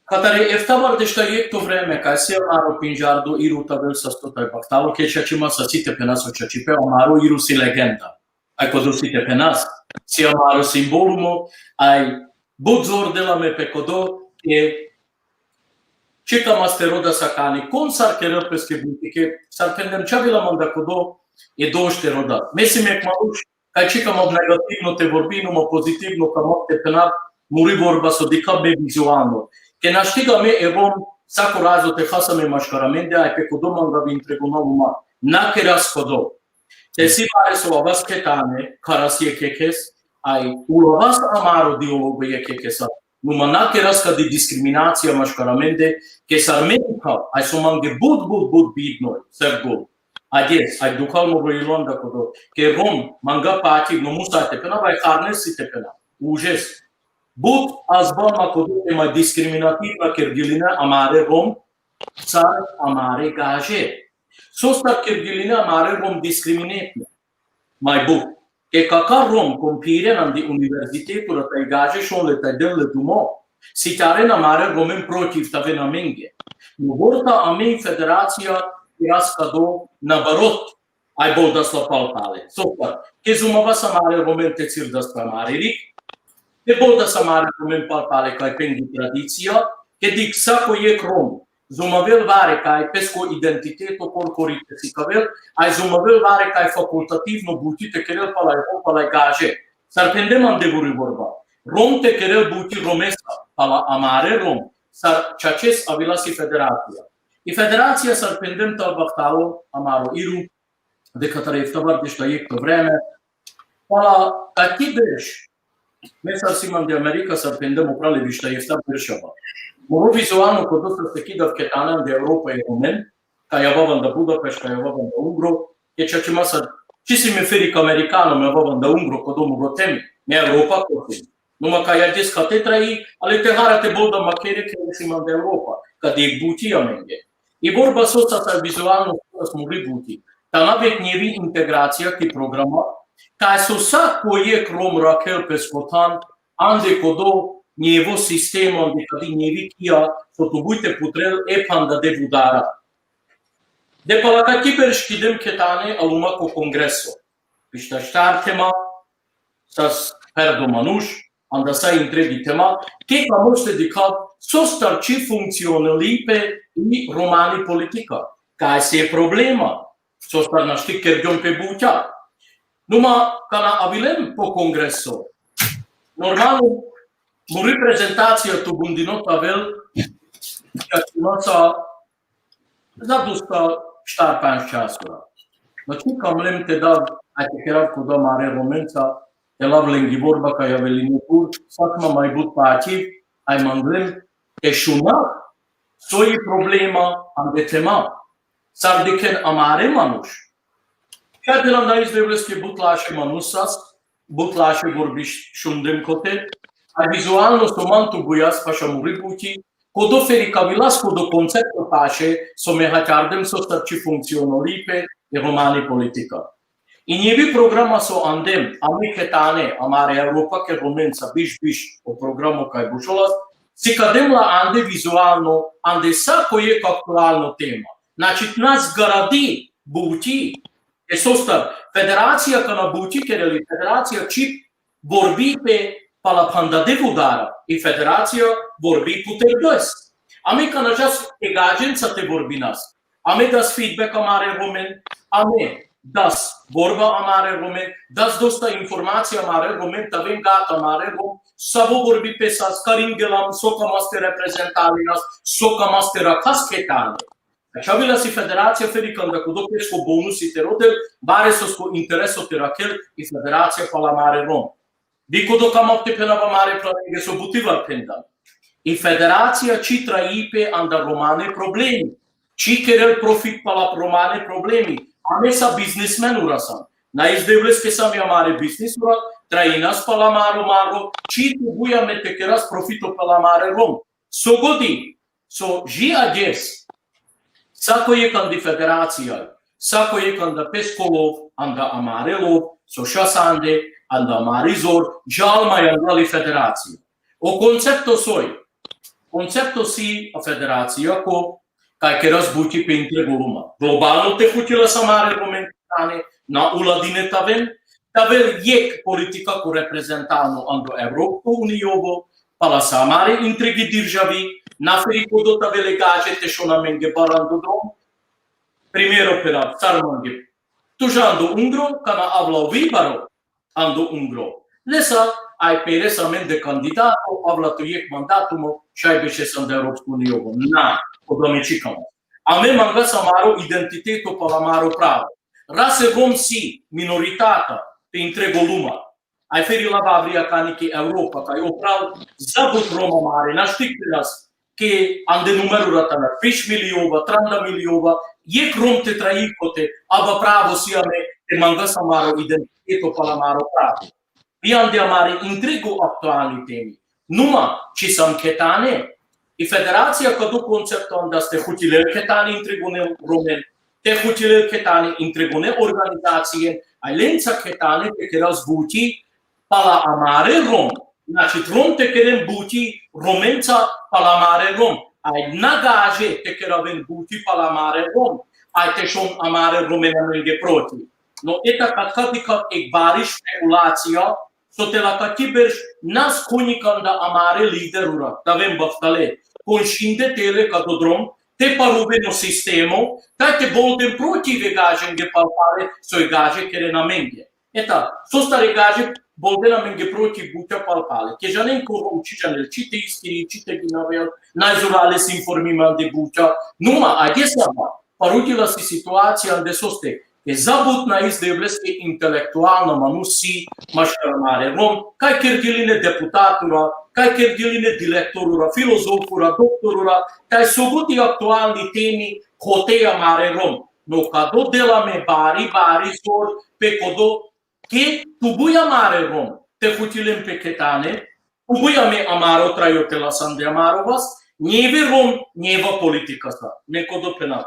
Katari efta vardešta jekto vreme, kaj si amaro pindžardo i ruta vel sa sto taj bahtalo, ke čači ma sa si te phenas o čačipe, amaro iru si legenda. Aj kodo si te phenas, si amaro simbolumo, aj but zor dela me pe kodo, ke čika mas te roda sakani, kon sar kerel peske butike, sar phendem čavila manda kodo, e doš te roda. Me si me manuš, kaj čika ma negativno te vorbinu, ma pozitivno ka ma te phenav, muri vorba so dikha me vizualno. Ke našti ga me e Rom, sako razo te hasa me maškaramende, aj pe kodo manga bi intre gona luma. Na keras kodo. Te si bare so avas ketane, karas jekekes, aj ulavas amaro dialogo jekekesa. Numa na keras kadi diskriminacija maškaramende, ke sar me dikha, aj so mange but, but, but bitno, Sevgul. Adjes, aj dukhal mo brojilon da kodo, ke Rom, manga pati, no musa te phenav, aj harnes si te phenav. Užes. But azba ma kodo te ma diskriminativna kergiline amare Rom, sar amare gaže. Sostar kergiline amare Rom diskriminetne. Maj but. Ke kaka Rom kom piren andi univerzitetura taj gaže šon le taj del le dumo, si taren amare Romen protiv taven amenge. No vorta amen federacija keras kado nabarot, aj boldas la palpale. Sostar, ke zumavas amare Romen te cirdas pe amare rik, ke boldas amare Romen palpale kaj pengi tradicija, ke dik sako jek Rom zumavel vare kaj pesko identiteto korkori te sikavel, aj zumavel vare kaj fakultativno buti te kerel pala e Rom, pala e gaže. Sar phendem ande vuri vorba. Rom te kerel buti Romesa, pala amare Rom, sar čačes avila si federacija. I federacija sar phendem tal bahtalo amaro iru, de katari efta vardešta jekto vreme, pala kaki berš, me sar si mande Amerika, sar phendem upral e višta efta beršaba. Moro vizualno kodo sar se kidav ketane ande Evropa e Romen, kaj avava anda Budapešt, kaj avava anda Ungro, ke čačima sa, či si me ferik Amerikano, me avava anda Ungro, kodo mo gotem, me Evropa kote. Numa kaj adžes kate trai, ali te hara te bol da makere ke si mande Evropa, kadi ek buti amenge. I borba so sa, sa vizualno so sa muri buti. Tana vek njevi integracija ki programa, kaj so sa ko jek Rom rakel pes ko than, ande kodo njevo sistemo, ande kadi njevi kija, so tu buj te putrel e phanda de vudara. De pala kaki berš ki dem ke tane aluma ko kongreso. Pišta štar tema, sas perdo manuš, anda sa intregi tema, ke ka moš te dikha sostar či funkcionalipe i romani politika. Kaj si e problema, sostar našti kergjon pe butja. Numa kana avilem po kongreso. Normalno, muri prezentacija tu bundino tavel, ja tu masa za dosta štar panč časura. Znači, kam lem te dav, aj te kerav kodo amare Romenca, te lav lengi vorba kaj avelini tur, sa ma maj but pačiv, aj manglem te šuna, so i problema, ande tema. Sar dikhen amare manuš. Kaj dilam, na iz Devleske but laše manuš sas, but laše vorbi šundem kote, a vizualno so man tu bujas paša muri buti, kodo feri kavilas kodo koncepto paše, so me hačardem sostar či funkcionalipe e romani politika. I njevi programa so andem, ame ke tane, amare Evropa ke Romenca biš biš o programo kaj bušolas, si ka dem la ande vizualno, ande sa ko jek aktualno tema. Znači, nas garadi buti, e sostar, federacija kana buti kereli, federacija či vorbi pe pala phanda de vudara, i federacija vorbi puter des. Ame kana džas e gađenca te vorbinas. Ame das feedback amare Romen, ame das vorba amare Romen, das dosta informacija amare Romen, taven gat amare Rom, savo vorbi pe sas, karingelam, so ka mas te reprezentalinas, so ka mas te rakas ke tane. Čavilas i federacija feri kanda kodo pesko bonusi te rodel, bare sosko intereso te rakel i federacija pala amare Rom. Di kodo kamav te phenav amare planenge so buti var phendan. I federacija či traipe anda romane problemi. Či kerel profit pala romane problemi. Ame sa biznismen ura sam. Na iz Devleske sa me amare biznis ura, trainas pala amaro maro, či tu buja me te keras profito pala amare Rom. So godi, so ži adžes, sa ko jek andi federacija, sa ko jek anda pesko lov, anda amare lov, so šas ande, anda amari zor, džal ma anda li federacija. O koncepto soj, koncepto si a federacija ko, kaj keras buti pe intrego luma. Globalno te hutila sa amare Romen tane, na uladine taven, tavel jek politika ko reprezentalno ando Evropsko Uniovo, pala sa amare intregi državi, na feri kodo tavel e gađe te šon amenge bar ando drom. Primero pera, sar mange. Tu dža ando Ungro, kana avla ovi baro ando Ungro. Lesa, aj peres amende kandidato, avla tu jek mandato mo, šaj beše sa ando Evropsko Uniovo. Na, kodo me čikamo. Ame mangas amaro identiteto pala amaro pravo. Rase Rom si minoritata, te intrego luma. Aj feri la bavri akani ki Evropa, kaj o pravo za but Rom amare, našti keras, ke ande numerura tana, biš miliova, tranda miliova, jek Rom te trai kote, aba pravo si ame, te mangas amaro identiteto pala amaro pravo. I ande amare intrego aktualni temi. Numa, či sam ke tane, i federacija kadu koncepto andas te hutilel ke tane intregone Romen, te hutilel ke tane intregone organizacije, a lenca ke tane te keras buti pala amare Rom. Znači, Rom te keren buti Romenca pala amare Rom. Aj na gađe te keraven buti pala amare Rom. Aj te šon amare Romen amenge proti. No eta katka dikha ek bari špekulacija, so te la kaki berš nas konikanda amare liderura, taven baftale, kon šinde tele kado drom, te paruven o sistemo, kaj te bolden protiv e gađenge palpale, so e gađe keren amenge. Eta, sostar e gađe bolden amenge protiv butja palpale. Ke džanen ko Rom či džanel, či te iskiri, či te ginavel, najzurale si informiman de butja, numa, adžesava, parutila si situacija ande soste, e za but na iz Devleske intelektualno manuš si maškar amare Rom, kaj kerdiline deputatura, kaj kerdiline direktorura, filozofura, doktorura, kaj so godi aktualni temi, kote amare Rom. No kado dela me bari, bari zor pe kodo ke tu buj amare Rom, te futi len pe ketane, tu buj ame amaro trajo te lasan de amaro vas, njeve Rom, njeva politika sa, me kodo pena.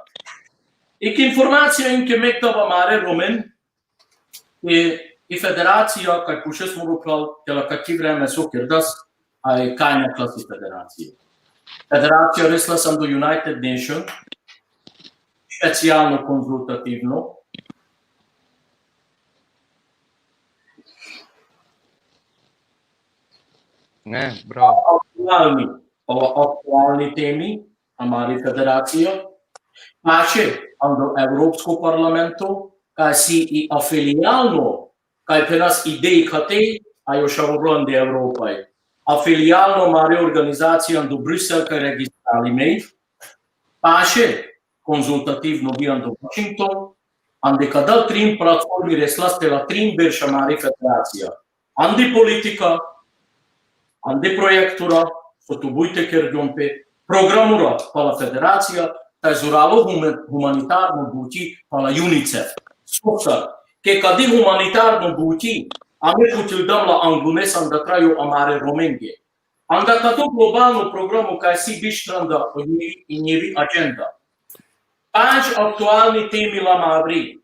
Ik informacija in ke mek dava amare Romen, e, i federacija, kaj pučes moro pral, te la kaki vreme so kerdas, a e kaj na klasi federacija. Federacija resla san do United Nation, specijalno konzultativno. Ne, bravo. Aktualni, o aktualni temi, amari federacija, paše ando Evropsko parlamento, kaj si i afilijalno, kaj penas idej kate, a još avro ande Evropaj. Afilijalno amari organizacija ando Brusel kaj registrali me, paše konzultativno bi ando Washington, ande kada trin platformi reslas te la trin berš amari federacija. Andi politika, andi projektura, so tu buj te kergjom pe, programura pala federacija, taj zuralo hume-, humanitarno buti pala UNICEF. Sosar, ke kadi humanitarno buti, ame futil dam la anglunes anda trajo amare Romenge. Anda kato globalno programo kaj si biš tranda o njevi, i njevi agenda. Panč aktualni temi la ma avri.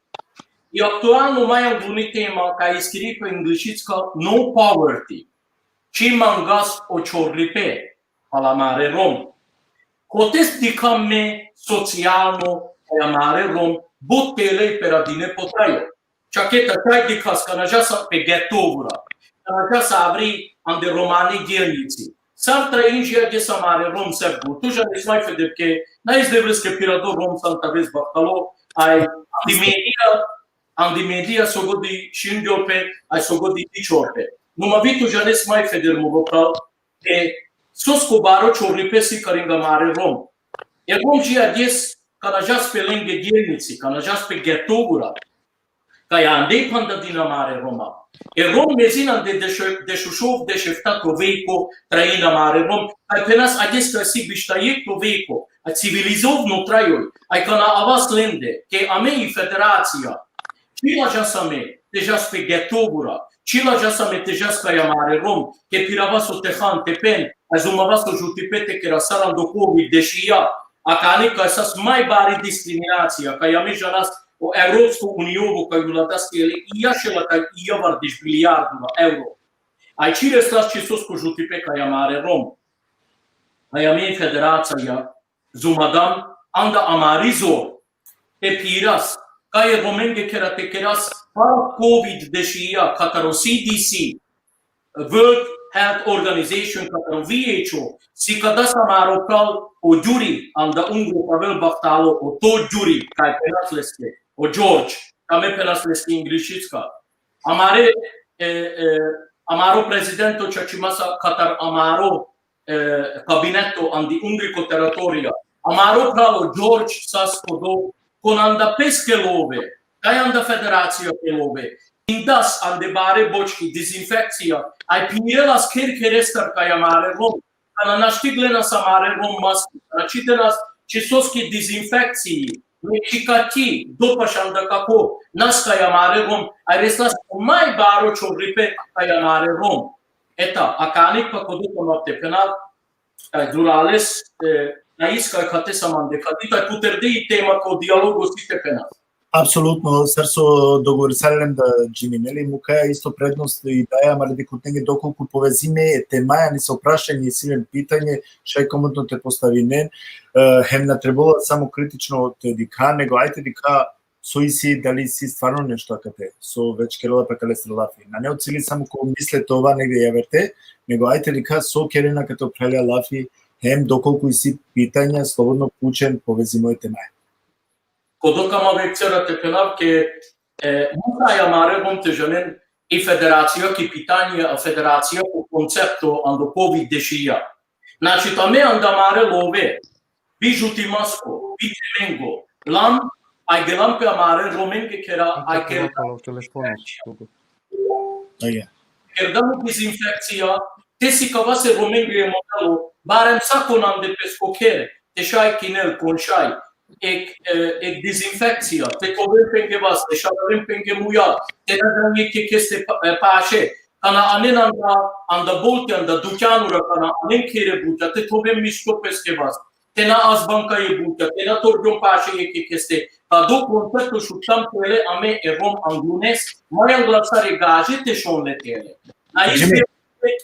I aktualno maj angluni tema kaj iskiri pe anglišicka no poverty. Či mangas o čorlipe, pala amare Rom. Kote dikha me socijalno, e amare Rom, but tele peradine po trajo. Čaketa, kaj dikhas, kana džas pe getovura, kana džas avri ande romani djelnici. Sar tra inđija gdje sa amare Rom se bu. Tu žanes maj feder ke, na izdevrske pirado Rom san taves bahtalo, aj, andi medija, andi medija so godi šingjope, aj so godi dičope. No ma vi tu žanes maj feder mo vopral, e, sosko baro čorlipe si karinga amare Rom. E Rom dži adjes, kana džas pe lenge djelnici, kana džas pe getovura. Kaj ande panda dina amare Roma. E Rom mezin ande deš-, dešušov, dešeftato veko, traina amare Rom. Kaj penas adjes kaj si bištajekto veko, a civilizovno trajoj, aj kana avas lende, ke ame i federacija. Či ladžas ame, te džas pe getovura, či ladžas ame te džas kaj amare Rom, ke piravas o te han te pen, a zumavas o žutipe te kera sar ando kovid dešija, akani kaj sas maj bari diskriminacija, kaj ame džanas o Evropsko uniovo kaj uladas tele, i jašela kaj i javar deš bilijardura euro. Aj či reslas či sosko žutipe kaj amare Rom. Aj ame federacija, zumadam, anda amari zor, e piras, kaj e Romenge kera te keras, pa kovid dešija, kataro C D C, World Health Organization, kataro W H O, si kadas amaro pral o Đuri, anda ungro pavel bahtalo, o to Đuri, kaj penas leske, o George, kaj me penas leske anglišicka. Amare, e, e, amaro prezidento čačimasa katar amaro, e, kabineto andi ungri ko teritorija. Amaro pravo George sas kodo, kon anda peske love, kaj anda federacija ke love. Indas ande bare bočki, dezinfekcija, aj pirelas kher kherestar kaj amare Rom, kana našti glenas amare Rom maski, kana čidenas či soski dezinfekciji, me čikati, dopaš anda kako, nas kaj amare Rom, aj reslas maj baro čorlipe kaj amare Rom. Eta, akani pa kodo kama te pena, kaj durales, e, na iska kate samande, kadi taj puterdi tema ko dialogo si te pena. Apsolutno, sar so dogovorisali len da džinime li, mukaja isto prednost i daja amare dikhutnenge dokolku povezime e temaja ani so prašanje, si len pitanje, šaj komotno te postavinen, e, hem na trebela samo kritično te dikha, nego ajte dikha so isi, dali isi stvarno nešto akate, so već kerela pe kalestar lafi. Nane o cili samo ko misle te ova negde javerte, nego ajte dikha so kerena kate o phralja lafi, hem dokolku isi pitanja, slobodno pučen, povezimo e temaja. Kodo kama vekcera te penav ke, e, mukaja amare Rom te džanen i federacija ki pitanje, a federacija ko koncepto ando kovid dešija. Znači, tame anda amare love, bi žutimasko, bi temengo, lam, aj gelam pe amare Romenge kera, aj kera. Aja. Kerdano dezinfekcija, te sikavas e Romenge e modelo, barem sa kon ande pesko kher, te šaj kinel kon šaj. ek, e, ek dezinfekcija, te koven penge vas, te šavaren penge muja, te na dan jekhe keste pa-, e, paše, kana anen anda, anda bolti, anda dukjanura, kana anen khere butja, te koven miško peske vas, te na azban kaj butja, te na torgjon paše jekhe keste, kado koncepto šuktam tele amen e Rom anglunes, ma jangla sare gaže te šon le tele. Na Jimmy. Izbe,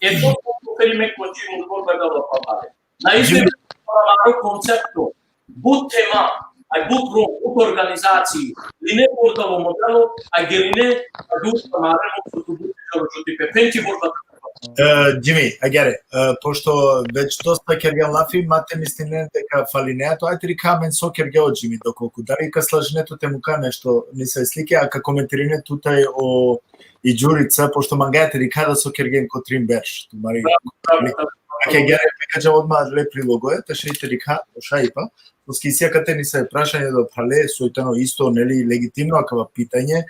e to ko ferime ko Jimmy, ko da gala pa pare. Na izbe, amaro koncepto, but tema, aj but Rom, but organizaciji, line bordalo modelo, aj geline, aj but amare mo su tu but džalo džutipe. Thank you, but E, Jimmy, agjaar, e, pošto već dosta kergjan lafi, ma te mislinen deka falinea tu, aj te dikha amen so kergja o Jimmy, dokolku. Dali ka slažine tu te muka nešto, nisave slike, a ka komentirine tutar o i Đurica, pošto mangaja te dikha da so kergjen ko trin berš. Tumari. Bravo, bravo, bravo. Agjaar, me ka džal odma le prilogoja, te šaj te dikha, o šajipa. Soske isi akate nisave prašanje do phrale, so i tano isto, neli, legitimno akava pitanje.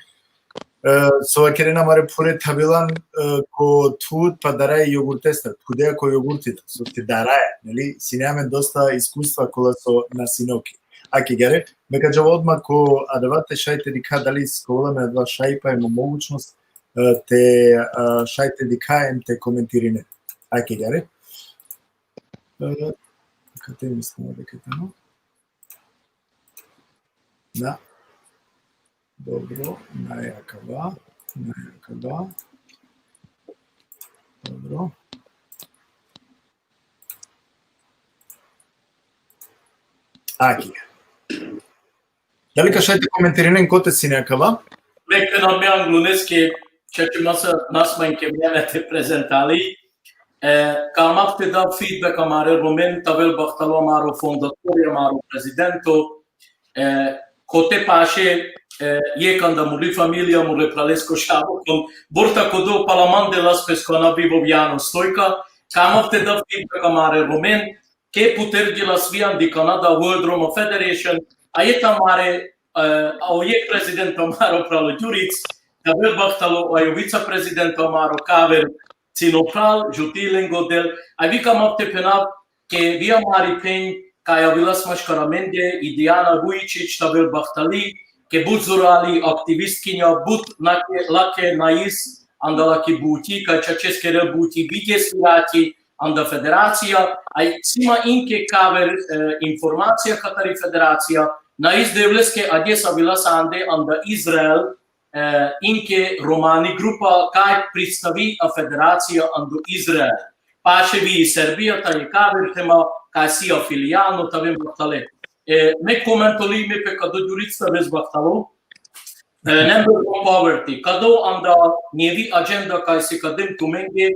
E, so vakerena amare phure, te avilan, e, ko thud pa daraja e jogurtestar, thudeja ko jogurti da, so te daraja, neli, sine amen dosta iskustva kola so na sine okej. Agjaar, me ka džal odma ko adava te šaj te dikha dali ka ovel amen adava šajipa, em o mogućnost, e, te, e, šaj te dikha em te komentirine. Agjaar. E, kate mislina deka tano? Da. Dobro, naj akava, naj akava. Dobro. Agjaar. Dali ka šaj te komentirinen kote sine akava? Me ka na me angluneske, čače masa nasma inke mene te prezentali. E, ka amav te dav feedback amare Romen, te avel bahtalo amaro fondatori, amaro prezidento, e, kote paše, e, jekh anda muli familija, mule phralesko šavo, kon borta kodo pala mande las pesko anav Vojano Stojka, ka amav te dav feedback amare Romen, ke puter džala svi andi Kanada, World Roma Federation, a jekh amare, e, a o jekh prezident amaro pralo Đuric, te avel bahtalo, a o vica prezident amaro Kaver, cino pral, džuti lengo del, a vi ka amav te phenav, ke vi amari phen, kaj avilas maškar amende, i Dijana Vujičić, te avel bahtali, ke but zorali aktivistkinja, but lake, lake nais, anda laki buti, kaj čače kerel buti, vidje svirati, anda federacija, a isi ma inke Kaver, e, informacija katari federacija, nais Devleske, adžies avilas ande anda Izrael, e, inke romani grupa kaj predstavi a federacija ando Izrael. Paše vi i Serbija, taj Kaver tema, kaj si afilijalno, te aven bahtale. E, me komentoli me pe kado Đuric te aves bahtalo, e, number one poverty. Kado anda nevi agenda kaj si ka dem tumenge,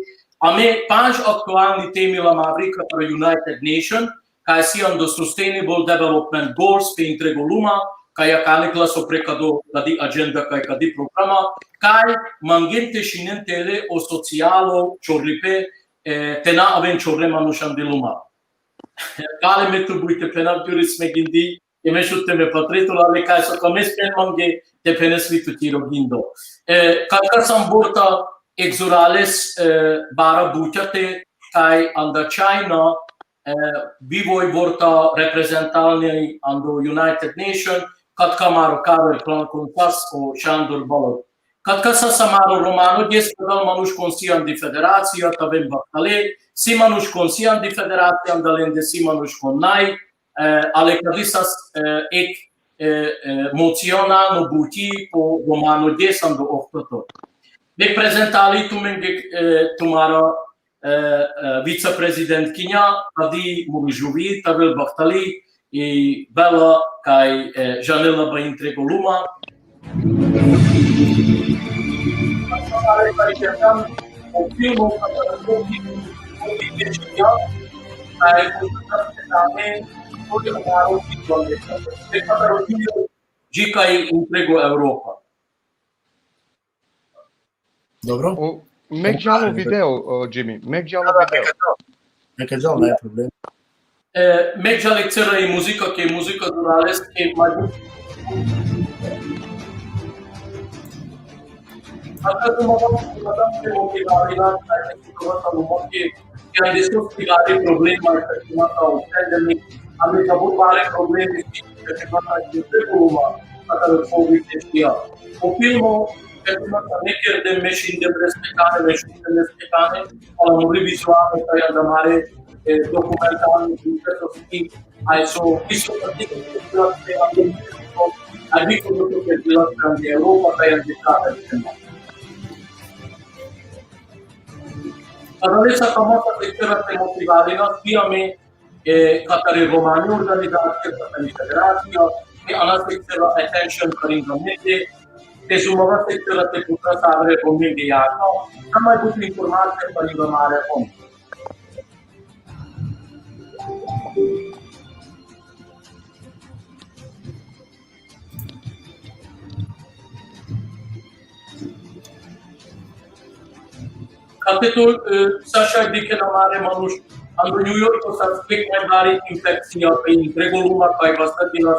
amen pandž aktualni temi la amari katara United Nation, kaj si ando Sustainable Development Goals pe intrego luma, kaj akana klas so pre kado kadi agenda, kaj kadi programa, kaj mangen te šinen tele o socialo čorlipe, e, te na aven čorle manuš andi luma. Kale me tu buj te phenav Đuric me gindi, e me šut te me patretul, ali kaj so ka me spen mange, te phenes mi tu tiro gindo. E, katka sam borta ek zorales, e, bara butjate, kaj anda China, e, vi voj borta reprezentalni ando United Nation, katka amaro Kaver pran kon pas o Šandor Balog. Katka sas amaro romano džes, ka dal manuš kon si andi federacija, te aven bahtale, si manuš kon si andi federacija, anda lende si manuš kon naj, e, ale kadi sas, e, ek, e, e, emocionalno buti po romano džes ando ohtoto. Me prezentali tumenge, e, tumara e, e, viceprezidentkinja, kadi murižuvi, te avel bahtali, i bela kaj, e, žanela ba intrego luma. Dži kaj intrego Evropa. Dobro. O, me džalo video, o, Jimmy, me džalo video. Neka džal, naj problem. E, me džali cera i muzika, ke muzika durales, ke magi. Aka tu madam, madam, ke mo ke lavina, ke mo ke, ke ande so ke problema, ke mo ke pandemic. Ame ka but bare problemi si, ka te bata ki te kuluma, ka te kovid dešuja. O filmo, ka te bata ne kerde mešin de breskane, mešin de breskane, ala muri vizualno, ka janda mare, e, dokumentarno, so ki, aj so, isto ka te, a bi ko to ke dela, ka janda Evropa, ka janda Evropa. Adalesa kama sa sektera te motivarina, si ame, e, katare romani organizacija, katare federacija, e ana sektera attention karinga mende, te zumava sektera te putra savre romenge jaka, kama but informacija karinga mare Rom. Kate to, e, sa šaj dikhen amare manuš, ando New Yorko sa stek najbari infekcija pe intrego luma kaj vastatina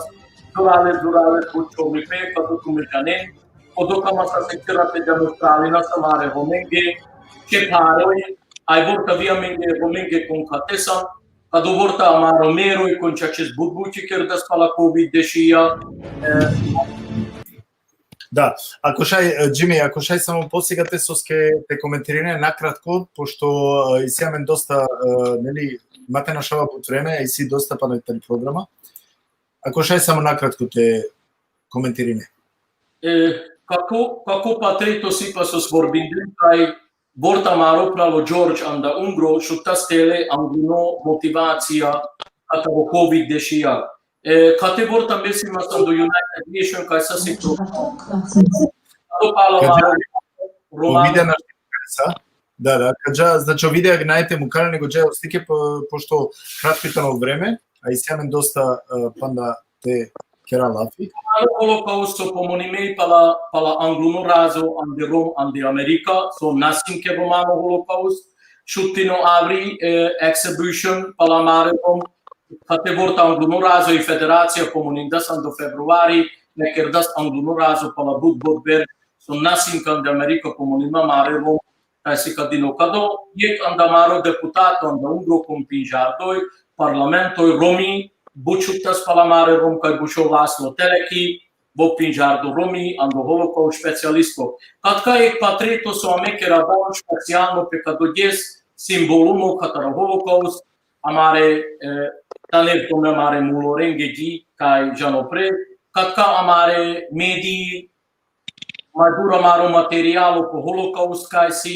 zurale, zurale, but čomipe, kato tume džanen, kodo kama sa sektera te demonstralina sa amare Romenge, čeparoj, aj vorta vi amenge Romenge kon kate sa, kado vorta amaro meroj kon čačes but buči kerdas pala kovid dešuja, e, Da, ako šaj, e, Jimmy, ako šaj samo posigate soske te komentirine nakratko, pošto, e, isi amen dosta, e, neli, ma te našava but vreme, isi dosta pana tari programa. Ako šaj samo nakratko te komentirine. E, kako, kako pa te to si pa so svorbinden, kaj vorta amaro pralo George anda Ungro, šuta stele angluno motivacija, kataro kovid dešuja. E, kate vorta mesi ma sa ando United Nation, kaj sa si pro-, ando pala Kada amaro Romano. Ovide na sa? Da, da, kada, znači, ovide na te mukane, nego dža ostike, po-, pošto kratko tano vreme, a isi amen dosta, e, panda te kera lafi. Romano holokausto pomonime pala, pala angluno razo ande Rom, ande Amerika, so nasinke romano holokaust, šutino avri, e, exhibition pala amare Rom, kate vorta angluno razo i federacija pomonindas ando februari, ne kerdas angluno razo pala but, but ber, so nasinka ande Amerika pomonime amare Rom, kaj si ka dino kado, jekh anda amaro deputato, anda Ungro kon Pinžardoj, parlamentoj Romi, but šutas pala amare Rom kaj bušo Laslo Teleki, bo Pinžardo Romi, ando holokaust specijalisto. Katka jekh patreto so ame kera baš specijalno pe kado džes simbolumo kataro holokaust, amare, e, taner tome amare mulorenge dži, kaj džano pre, katka amare mediji, ma dura amaro materijalo ko holokaust kaj si.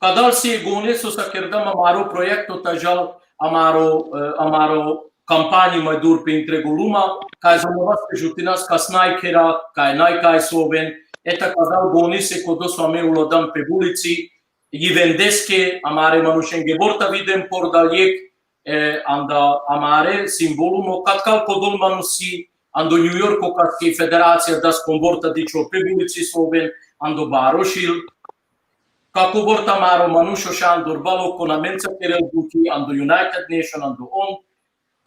Kadal si gone so sa kerdam amaro proiekto ta džal amaro, e, amaro kampanji ma dur pe intrego luma, kaj za mova se žutinas kas naj kera, kaj naj kaj so oven, eta kadal gone si kodo so ame ulodan pe bulici, jivendeske, amare manušenge vorta viden por dal jekh, e, anda amare simbolumo, katkal kodol manuš si, ando New Yorko kaske federacija das kon vorta dičo pe bulici so oven, ando baro šil, kako vorta amaro manuš o šan dorbalo kon amenca kerel buti, ando United Nation, ando on,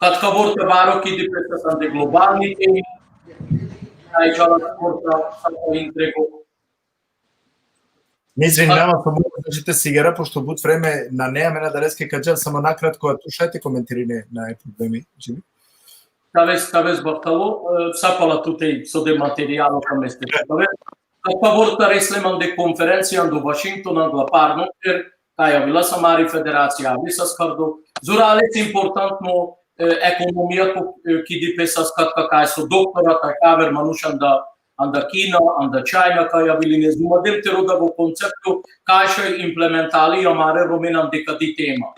katka vorta baro ki di pe sa ande globalni temi, aj džala vorta sa intrego. Me izvinava, samo možete sigara, pošto but vreme nane amen, adaleske ka dža, samo nakratko, a tu šaj te komentirine, nane problemi, Jimmy. Taves, taves bahtalo, e, sa pala tute so de materijalo ka meste. Taves, katka vorta resle mande konferencija ando Washington, angla parno, kaj avila sa amari federacija, avisa skardo. Zurale si importantno, e, ekonomija ko, e, ki di pe sa skatka kaj so doktora, kaj kaver manuš anda, anda Kina, anda China, kaj aviline. Zuma dem te roda vo koncepto, kaj šaj implementali amare Romen ande kadi tema.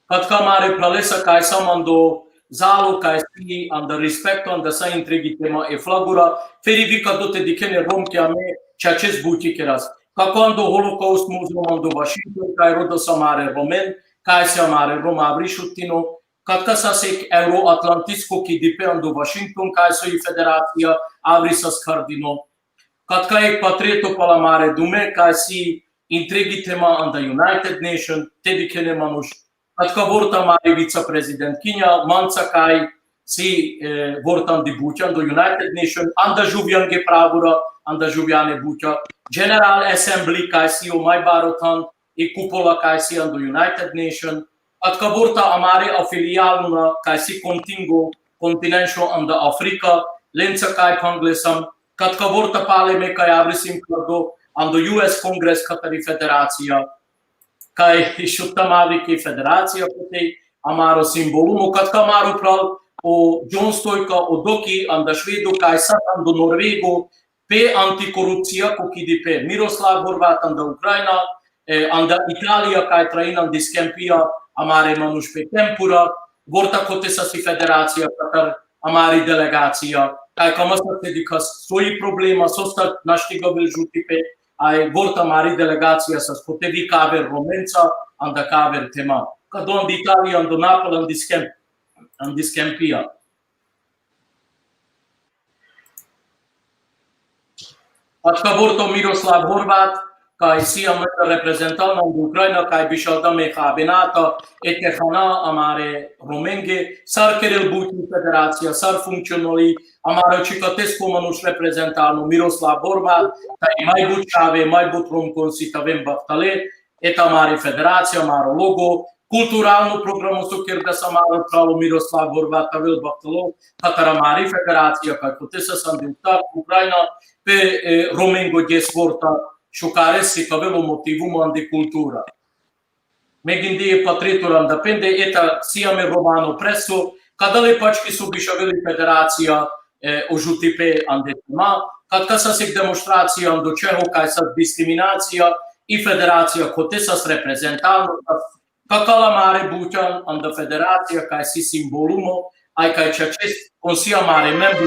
Katka amare pralesa kaj sa mando zalo kaj si anda respekto, anda sa intregi tema e flagura, feri vi kado te dikhene Rom ke ame čačes buti keras. Kako ando Holocaust Museum ando Washington, kaj roda sa amare Romen, kaj si amare Rom avri šutino, katka sa se euroatlantsko ki di pe ando Washington, kaj so i federacija avri sa skardino. Katka ek patreto pala amare dume, kaj si intregi tema anda United Nation, te dikhene manuš. Katka vorta amari vica prezidentkinja, manca kaj si, e, vorta andi butja, ando United Nation, anda žuvjange pravura, anda žuvjane butja. General Assembly, kaj si o maj baro than, i kupola kaj si ando United Nation, katka vorta amare afilijalno kaj si kontingo, kontinenšo ando Afrika, lenca kaj panglesam, katka vorta pale me kaj avrisim kardo ando U S Kongres katari federacija, kaj išutamavi ki federacija kote amaro simbolumo, katka amaro pral o John Stojka, o Doki ando Švedo, kaj sa ando Norvego, pe antikorupcija ko kidi pe Miroslav Horvat ando Ukrajina, e, ando Italija, kaj trajin andi skempija amare manuš pe Kempura, vorta kote sa si federacija katar amari delegacija, kaj kama sa te dikas soj problema, sostar našti gavel žutipe, aj vorta amari delegacija sa skote vi kaver romenca, ando kaver tema. Kado andi Italija, ando Napoli, andi skem-, andi skempija. Ačka vorta o Miroslav Horvat, kaj si amen reprezentalno ando Ukrajina, kaj bišalda me habenata, e te hana amare romenge, sar kerel buti federacija, sar funkcionali, amare čikatesko manuš reprezentalno Miroslav Horvat, taj maj but čhave, maj but romkon si te aven bahtale, eta amari federacija, amaro logo, kulturalno programo so kerda sa amaro pravo Miroslav Horvat te avel bahtalo, katar amari federacija, kaj kote sa sandi utar Ukrajina, pe, e, romengo ges vorta, šukare si te avel o motivumo andi kultura. Me gindi e patritura anda pende, eta si amen romano preso, kadale pački so bišavel i federacija, e, o žutipe ande tema, katka sa sek demonstracija ando Čeho, kaj sa diskriminacija, i federacija kote sa reprezentalno, kakala amare bučan anda federacija, kaj si simbolumo, aj kaj čačes, on si amare membri.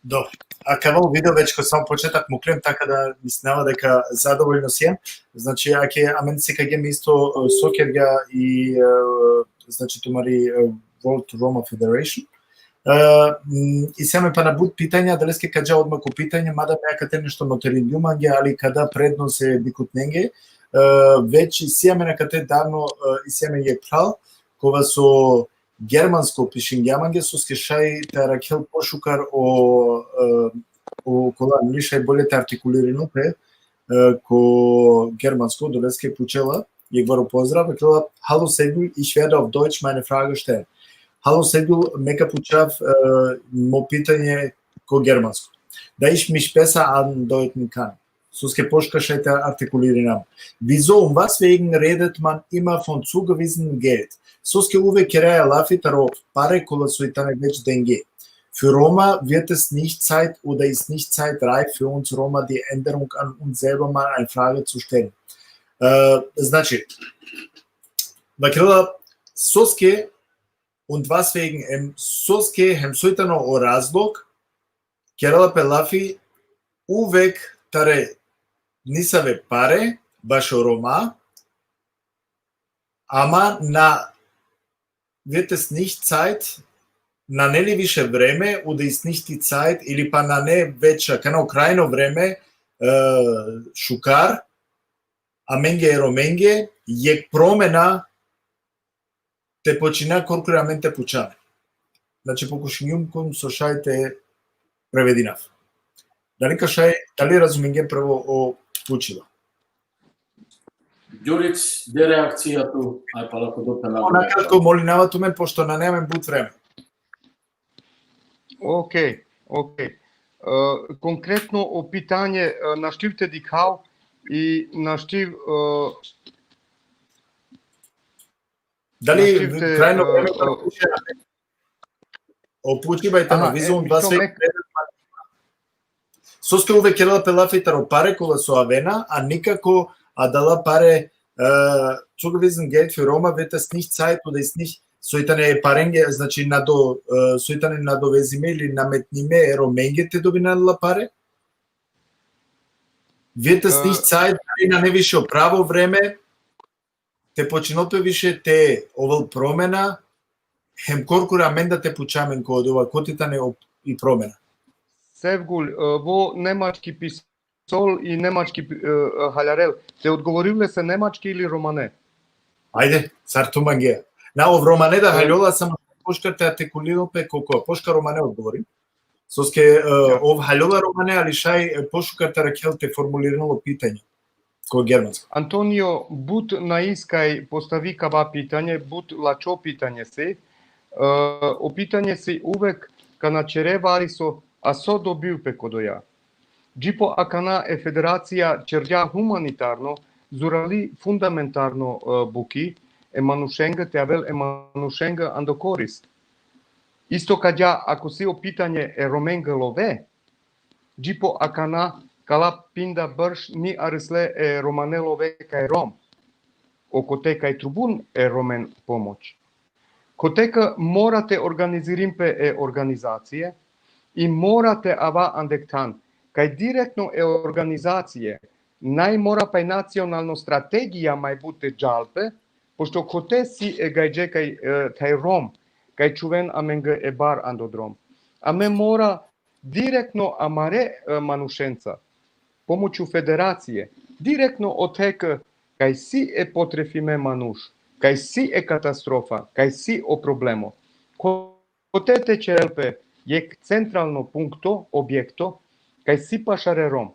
Dobro. A kaj vo video već ko samo početak muklem, taka da mislinava deka zadovoljno sijem. Znači, ake amen sekagem isto, e, so kergja i, e, znači, tumari, e, World Roma Federation. E, m, i sijem pana but pitanja, adaleske ka dža odma ko pitanje, mada me akate nešto noteriljum mange, ali ka da prednost e dikutnenge. E, već i sijem akate davno, e, i sijem jekh phral, kova so germansko pišingja mange, soske šaj te arakhel pošukar o, e, o kola, ili šaj bolje te artikulirinel pe, e, ko germansko, odoleske pučela, jekh baro pozdrav, vakerela: „Hallo Sergio, ich werde auf Deutsch meine Frage stellen.“ Hallo Sergio, me ka pučav, e, mo pitanje ko germansko. Da ich mich besser andeuten kann. Soske pošukar šaj te artikulirinam. Wieso und was wegen redet man immer von zugewiesen Geld? Soske uvek keraja lafi taro pare kola soj tane već denge. Für Roma wird es nicht Zeit oder ist nicht Zeit reif für uns Roma, die Änderung an uns selber mal eine Frage zu stellen. E, znači, vakerela, soske und was wegen, em, soske, hem soj tano o razlog, kerela pe lafi uvek tare nisave pare, bašo Roma, ama na, wird es nicht Zeit, nane li više vreme, oder ist nicht die Zeit, ili pa nane već, kana o krajno vreme, e, šukar, amenge e Romenge, jekh promena te počina korkori amen te pučamen. Znači, pokušingjum kum so šaj te prevedinav. Dali ka šaj, dali razumingjem prvo o pučiba? Đurić, de reakcija tu, aj pa lako do penal. Nakratko, molinava tumen, pošto nane amen but vreme. Okej, okej. E, konkretno o pitanje, e, naštiv te dikhav i naštiv, e, Dali naštiv te, krajno e, vreme e, o pučiba i tano, Aha, wieso e, und was to me- wegen, soske uvek kerela pe lafi taro pare kola so avena, a nikako adala pare, e, zugewiesen Geld für Roma wird es nicht Zeit oder ist nicht, soj tane parenge, znači, nado, e, soj tane nadovezime ili nametnime e Romenge te dobina adala pare? Wird es E, nicht Zeit, dali nane više pravo vreme, te počinel pe više te ovel promena, hem korkori amen da te pučamen ko odova, koti tane o, i promena. Sevgul, e, vo nemački pisol i nemački pi-, e, haljarel. Te odgovoril lese nemački ili romane? Ajde, sar tu mangea. Na, ov romane da haljola, samo pošukar te artikulirol pe ko, ko, pošukar romane odgovorim. Soske, e, ov haljola romane, ali šaj, e, pošukar te arakhel te formulirinel o pitanje. Ko germansko. Antonio, but nais kaj postavi kava pitanje, but lačho pitanje si. E, o pitanje si uvek kana ćere variso, a so dobil pe kodoja. Dži po akana e federacija ćerdja humanitarno, zurali fundamentalno, e, buki, e manušenga te avel e manušenga ando korist. Isto kadja, ako si o pitanje e romenga love, dži po akana kala pinda brš ni arisle e romane love kaj Rom. Okote kaj trubun e romen pomoć. Kote ka mora te organizirin pe e organizacije i mora te ava andektan, kaj direktno e organizacije naj mora paj nacionalno strategija maj but te džal pe, pošto kote si e gajđe kaj, e, taj Rom, kaj čuven amenge e bar ando drom. Ame mora direktno amare, e, manušenca, pomoću federacije, direktno ote kaj si e potrefime manuš, kaj si e katastrofa, kaj si o problemo. Kote te ćerel pe jek centralno punkto, objekto, kaj si pašare Rom.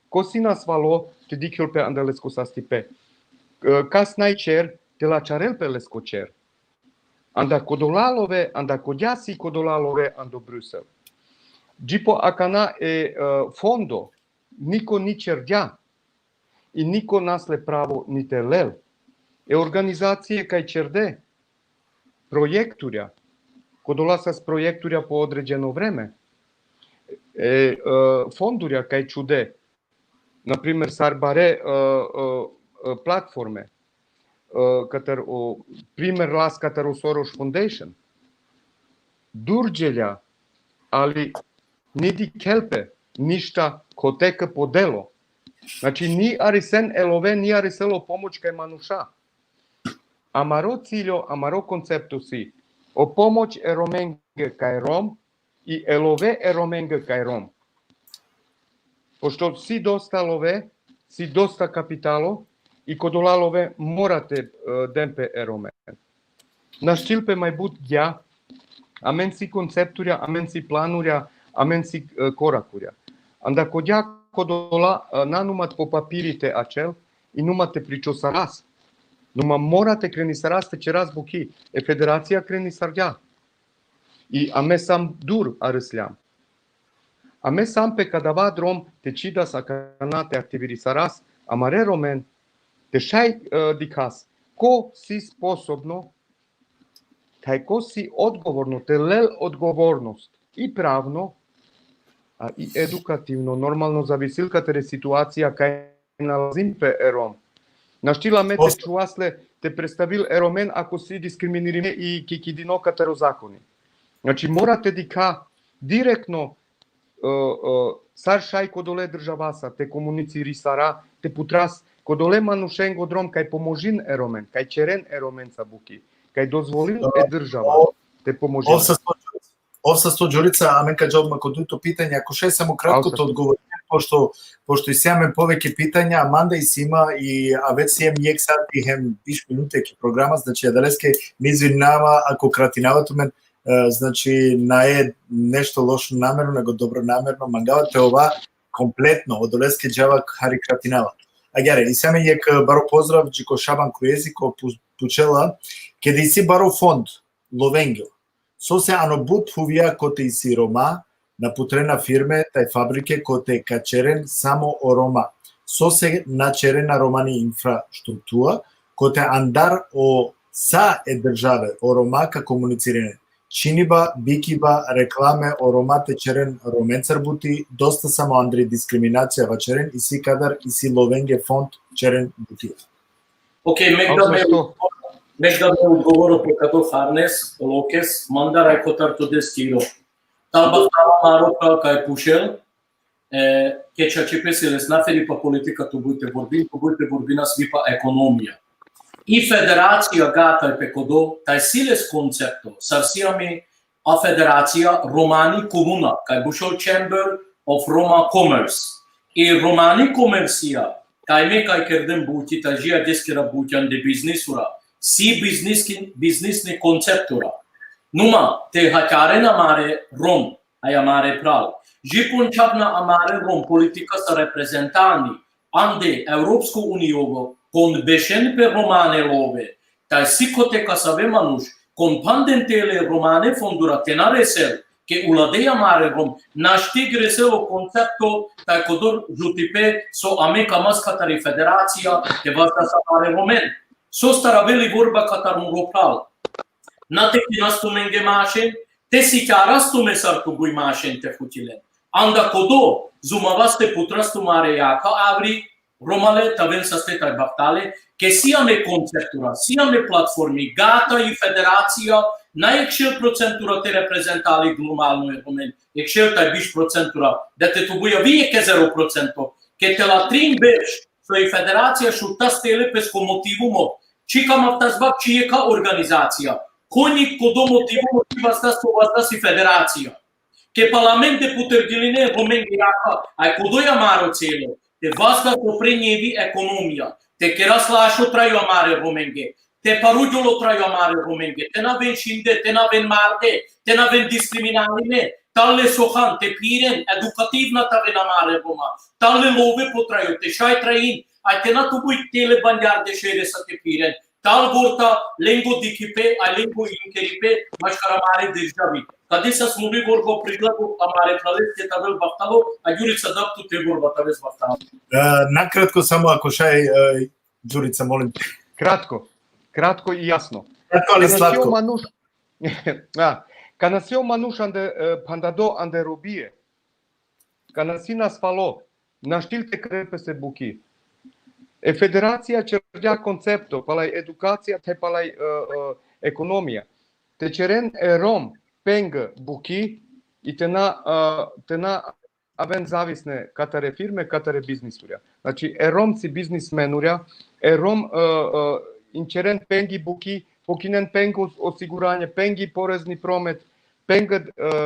Ko si nasvalo te dikhjol pe anda lesko sastipe. E, kas naj ćer, te lačarel pe lesko ćer. Anda kodola love, anda kodja si kodola love ando Brusel. Dži po akana e, e, fondo, niko ni ćerdja. I niko nasle pravo ni te lel. E organizacije kaj ćerde, projekturja, kodola sas projekturja po određeno vreme, e, e, fondurja kaj čude, na primer, sar bare, e, e, e, platforme, e, katar o, primer las katar o Soros Foundation, durđelja, ali ni dikhel pe ništa kote ka podelo. Znači, ni arisen e love, ni arisel o pomoć kaj manuša. Amaro ciljo, amaro koncepto si o pomoć e Romenge kaj Rom i e love e Romenge kaj Rom. Pošto si dosta love, si dosta kapitalo i kodola love mora te, e, den pe e Romen. Naštil pe maj but gja, amen si koncepturja, amen si planurja, amen si, e, korakurja. Anda kodja kodola, e, na numat po papiri te ačel, i numat te pričosaras. Numa mora te krenisaras te ćeras buki, e federacija krenisargja. I ame sam dur arisljam. Ame sam pe kadava drom te čhidas akana te aktivirisaras amare Romen, te šaj, e, dikhas ko si sposobno, taj ko si odgovorno, te lel odgovornost i pravno, a i edukativno, normalno, zavisil katere situacija kaj nalazin pe e Rom. Naštil ame te čhuva le te predstavil e Romen ako si diskriminirime i kikidino kataro zakoni. Znači, mora te dikha direktno, e, e, sar šaj kodole državasa te komunicirisara, te putras kodole manušengo drom kaj pomožin e Romen, kaj ćeren e Romenca buki, kaj dozvolin e država te pomožin. Ov sa sto Đurica, amen ka džal ma ko dujto pitanje, ako šaj samo kratko te odgovorim, pošto, pošto isi amen poveke pitanja, a manda isi ma i, a već si hem jek sati hem biš minute ki programa, znači, adaleske me izvinava ako kratinava tumen, e, znači, nae nešto lošno namerno, nego dobronamerno, mangava te ova kompletno, odoleske džava hari kratinava. Agjaar, isi amen jek, e, baro pozdrav dži ko Šaban Kujezi, ko pu-, pučela, keda isi baro fond lovengjo, sose ano but phuvija kote isi Roma, na putrena firme, taj fabrike kote ka ćeren samo o Roma. Sose na ćerena romani infrastruktura, kote andar o sa e države, o Roma ka komunicirinen. Činiba, bikiba, reklame, o Roma te ćeren Romencar buti, dosta samo andri diskriminacija vaćeren, isi kadar isi lovenge fond ćeren buti. Okej, me da me, me da me odgovoro pe kado farnes, lokes, mandar aj kotar to deskiro. Tal bahtava maro ka kaj pušel, e, ke čačipe si les na feri pa politika, tu bujte borbin, tu bujte borbinas vi pa ekonomija. I federacija gataj pe kodo, taj si les koncepto, sar si ami a federacija romani komuna, kaj bušol Chamber of Roma Commerce. I romani komersija, kaj me kaj kerdem buti, taj žija deskera buti ande biznisura, si bizniski, biznisni konceptura. Numa, te hakjaren amare Rom, Aj amare pral. Žipon čak na amare Rom politika sa reprezentani ande Evropsko Uniovo, kon bešen pe romane love, taj si kote kasave manuš, kon panden tele romane fondura te na resel, ke ulade amare Rom, našti greselo koncepto, taj kodor žutipe so ame kamas katari federacija, te vazda sa amare Romen. Sostar avela i vorba katar moro pral. Na te kinas tumenge mašen, te sikjaras tumen sar tubuj mašen te fukilen. Anda kodo, zumavas te putras tumare jaka avri, Romale, te aven saste taj bahtale, ke si ame konceptura, si ame platformi, gata i federacija, na jekh šel procentura te reprezentali globalno e Romen, jekh šel taj biš procentura, da te tubuj avi jekh zero procento, ke te la trin berš, so i federacija šutas tele pesko motivumo, či kamav te azbak či jekha organizacija, konji kodo motivumo, či vazda so vazda si federacija. Ke parlamente putergiline Romenge jaka, aj kodo i amaro celo, te vazda so prenjevi ekonomija, te keras lašo trajo amare Romenge, te parugjolo trajo amare Romenge, te na aven šinde, te na aven marde, te na aven diskriminalime, tale so han, te piren, edukativna te aven amare Roma, tale love potrajo, te šaj trajin, aj te na tubuj tele banjarde šere sa te piren, tal vorta lengo dikhipe, a lengo inkeripe, maškar amare državi. Kadi sa smuli vorba priglago amare praleske te avel bahtalo, a Đurica da tu te vorba te aves bahtalo. E, nakratko samo ako šaj, e, Đurica, molim te. Kratko, kratko i jasno. Kratko, ali slatko. Manuš, a, kana si o manuš ande, e, phandado ande robie, kana si nasvalo, našti te kere pese buki. E federacija ćerđa koncepto, palaj edukacija, te palaj, e, e, ekonomija. Te ćeren e Rom peng buki i te na, e, te na aven zavisne katare firme, katare biznisurja. Znači, e Rom si biznismenurja, e Rom, e, e, inćeren pengi buki, pokinen pengo osiguranje, pengi porezni promet, peng, e, e,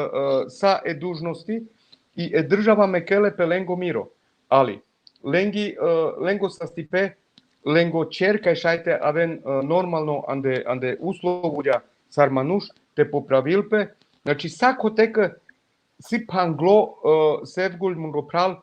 sa e dužnosti i e država mekele pe lengo miro. Ali, lengi, e, lengo sastipe, lengo ćer kaj šaj te aven, e, normalno ande, ande uslovurja sar manuš, te popravil pe. Znači, sa kote ka si phanglo, e, Sevgul, munglo phral,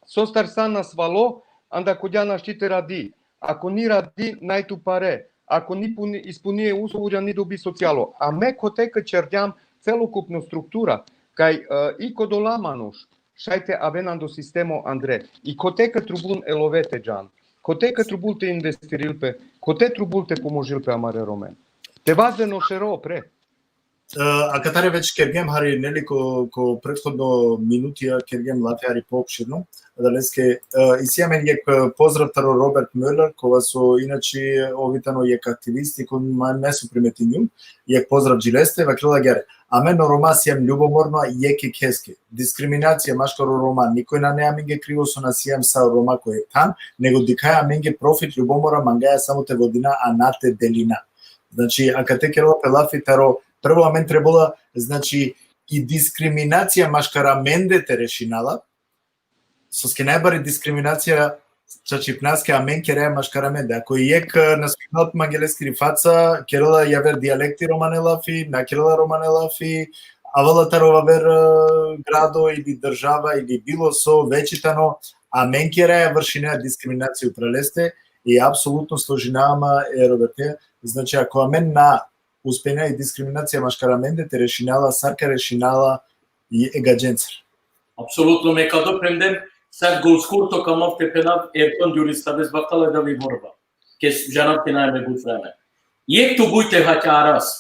sostar sa nasvalo, anda kodja našti te radi. Ako ni radi, naj tu pare. Ako ni puni, ispunie uslovurja, ni dobi socijalo. A me kote ka ćerđam celokupno struktura, kaj, e, i kodola manuš, šaj te aven ando sistemo andre. I kote ka trubun e love te džan. Kote ka trubul te investiril pe, kote trubul te pomožil pe amare Romen. Te vazden o šero pre. E, akatar već kergjem hari, neli, ko, ko prethodno minutija kergjem lafi hari poopširno. Adaleske, e, isi amen jekh, e, pozdrav taro Robert Möller, kova so inače ov i tano jekh aktivisti, ko ma, me so primetinjum, jekh pozdrav dži leste, vakerela agjaar: amen o Roma sijam ljubomorno jekh jekheske. Diskriminacija maškaro Roma, nikoj nane amenge krivo so na sijam sa Roma ko jekh than, nego dikhaja amenge profit, ljubomora, mangaja samo te vodina, a na te delina. Znači, akate kerela pe lafi taro, prvo amen trebela, znači, i diskriminacija maškar amende te rešina la, soske najbari diskriminacija čačipnaske amen keraja maškar amende. Ako jekh, e, na svignela pe mange leskiri faca, kerela javer dijalekti romane lafi, na kerela romane lafi, avela taro aver, e, grado ili država ili bilo so, već i tano amen keraja, vršinaja diskriminacija upral leste, i apsolutno složinava ma e Roberte. Znači, ako amen na uspejna i diskriminacija maškar amende te rešina la, sar ka rešina la i e gadžencar. Apsolutno, me kado phendem, sad gol skurto kamav te phenav, Erton Đurić, te aves bahtale, da vi vorba. Ke džanav te nane but vreme. Jekh tubuj te hakjaras,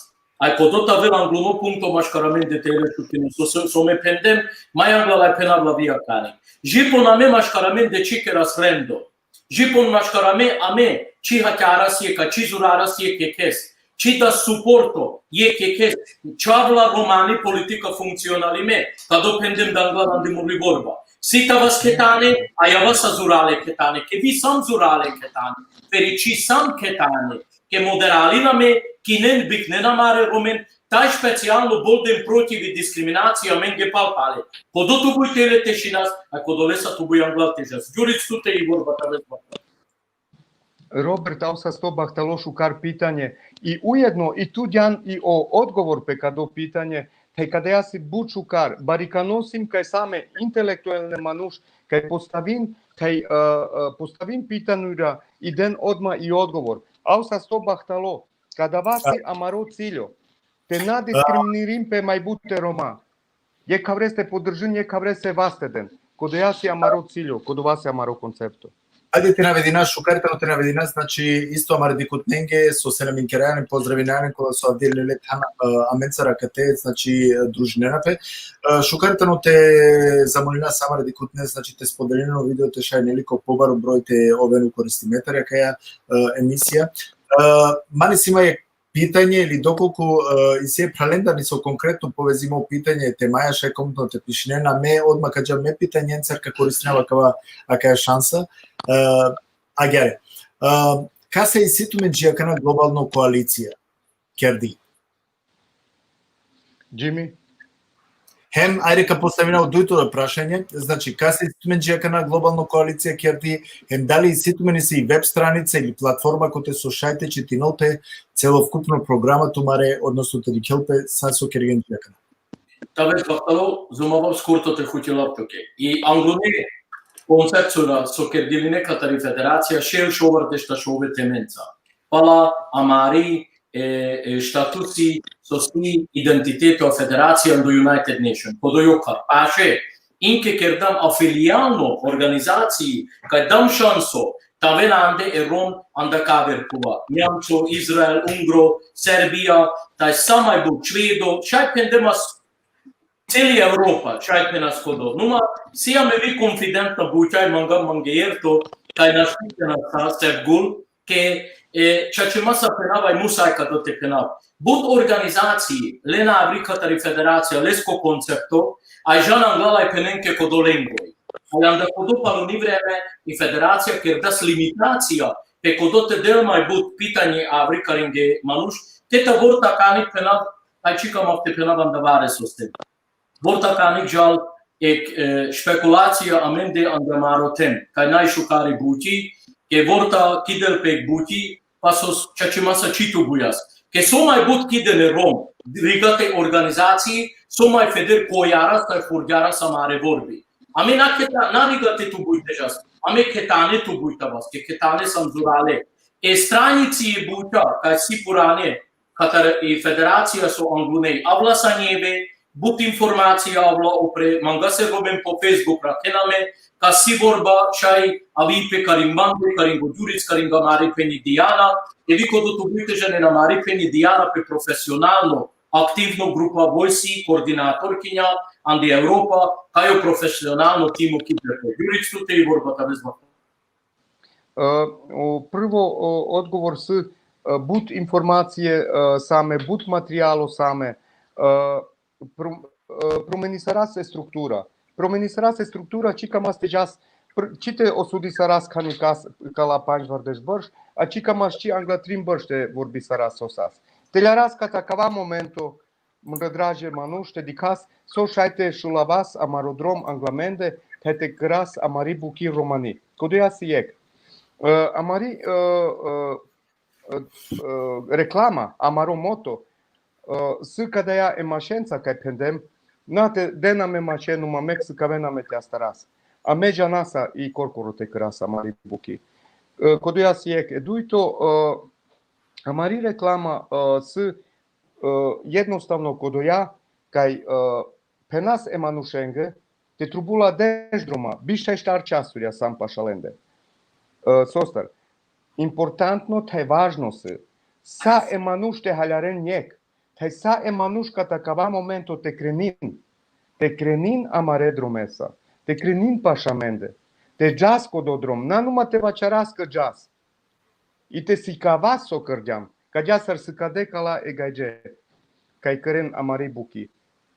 aj kodo te avel angluno punkto maškar amende te ere šutino. So, so, so me phendem, ma angla la phenav la vi akari. Žipon ame maškar amende či keras rendo. Žipon maškar ame, ame či hakjaras jekha, či zuraras jekh jekhes, či da suporto jekh jekhes, čhavla romani politika funkcionalime, kado phendem dangla nandi murli vorba. Si te avas khetane, a java sa zurale khetane, ke vi sam zurale khetane, peri či sam khetane, ke moderalin ame, kinen biknen amare Romen, taj specijalno bolden protiv i diskriminacija amenge pal pale. Kodo tubuj tele te šinas, a kodolesa tubuj angla te džas. Đurić, tute i vorba te aves bahtalo. Robert, ov sasto bahtalo šukar pitanje. I ujedno i tu džan i o odgovor pe kado pitanje, kaj kada ja si but šukar, barikanosim kaj same intelektualne manuš, kaj postavin, kaj, e, e, postavin pitanjura i den odma i odgovor. Au sa sto bahtalo, kada vasi amaro ciljo, te na diskriminirin pe majbute Roma. Jekh avres te podržin, jekh avres te vas te den. Kodo ja si amaro ciljo, kodo vasi amaro koncepto. Ajde te navedina, šukar tano te navedina, znači, isto amare dikhutnenge, so selam inkeraja len, pozdravinaja len, kola so avdive le than, e, amencar akate, znači, družinena pe. E, šukar tano te zamolina sa amare dikhutne, znači, te spodelinen o video, te šaj, neli, ko pobaro broj te oven ukoristimetar akaja, e, emisija. E, mani si ma jekh pitanje ili dokolku, e, isi e phralendar niso konkretno povezimo pitanje, te maja šaj komentno te pišinen, a me odma ka dža me pitanjencar, ka koristina akava, akaja šansa. E, agjaar. E, kasa isi tumen dži akana globalno koalicija kerdi? Jimmy? Hem, ajde ka postavina o dujto prašanje, znači, kasa isi tumen dži akana globalno koalicija kerdi, hem dali isi tumen isi web stranica ili platforma kote so šaj te čitinol pe celovkupno programa tumare, odnosno te dikhel pe sa so kergjen dži akana. Tavest bahtalo, zumavav skurto te hutjelav tuke. I anglune koncepcija so kerdiline katari federacija, šel šovardeš tašove temenca. Pala amari e, e, statusi, so si identiteti o federacija ando United Nation, kodo jokar, paše, inke kerdam afilijalno organizaciji, kaj dam šanso, te aven ande e Rom anda kaver kuva, Njamco, Izrael, Ungro, Serbija, taj sa majbut, Švedo, šaj phendemas celi Evropa, šaj phenas kodo. Numa, sijam vi konfidentna but kaj manga, manga erto, kaj našti phenas sa, Sevgul, ke, e, čače masa phenav, aj musaj kado te phenav. But organizaciji, lena avri katari federacija, lesko koncepto, aj džan anglal aj phenen ke kodo lengoj. Aj anda kodo paluni vreme i federacija kerdas limitacija, pe kodo te del majbut pitanje avri karinge manuš, te ta vorta kani phenav, aj čika maf te phenav anda vare soste. Vorta kani džal ek, e, špekulacija amende anda amaro tem, kaj najšukari buti, ke vorta kidel pe ek buti, pa so čače masa čitu bujas. Ke so majbut kidene Rom, rigate organizaciji, so maj feder kojaras, taj furgjaras amare vorbi. Ame na keta, na rigate tu bujtežas, ame ketane tu bujtavas, ke ketane sam zurale. E stranici e buta, kaj si purane, katar i federacija so anglune, avla sa njeve, but informacija avla upre, manga se roben po Facebook rakena me, ka si vorba šaj avi pe karim bande, karingo Djuric, karinga amari phenji Dijana, e vi kodo tu bujtežan e amari phenji Dijana pe profesionalno, aktivno grupa vojsi, koordinatorkinja, andi Evropa, kaj o profesionalno timo ki pe Djuric, tute i vorba, tavest ba. E, o prvo, o, odgovor si, e, but informacije, e, same, but materijalo same, e, prom-, e, promenisaras e struktura. Promenisaras e struktura, čika mas te džas, pr-, či te osudisaras khani kas, kala pandžvardeš brš, a čika mas či angla trin brš te vorbisaras sosas. Te ljaras kata kava momento, manga draže manuš, te dikhas, so šaj te šulavas amaro drom angla mende, te te kras amari buki romani. Kodo ja si jekh. E, amari, e, e, e, e, reklama, amaro moto, e, si kada ja e mašenca kaj phendem, na te dena me mašenu, ma mek si kavena me te astaras. A me džanasa i korkoro te kras amari buki. E, kodo ja si jekh, e dujto, e, amari reklama, e, si, e, jednostavno kodo ja, kaj, e, phenas e manušenge, te trubula deš droma, biš šaj štar časurja sam pašalende. E, sostar, importantno thaj važno si, sa e manuš te haljaren jekh, thaj sa e manuš kata kava momento te krenin, te krenin amare dromesa, te krenin paša mende, te džas kodo drom, na numa te vaćaras kaj džas. I te sikavas so krdjam, ka džas sar sikade kala e gajđe, kaj keren amari buki.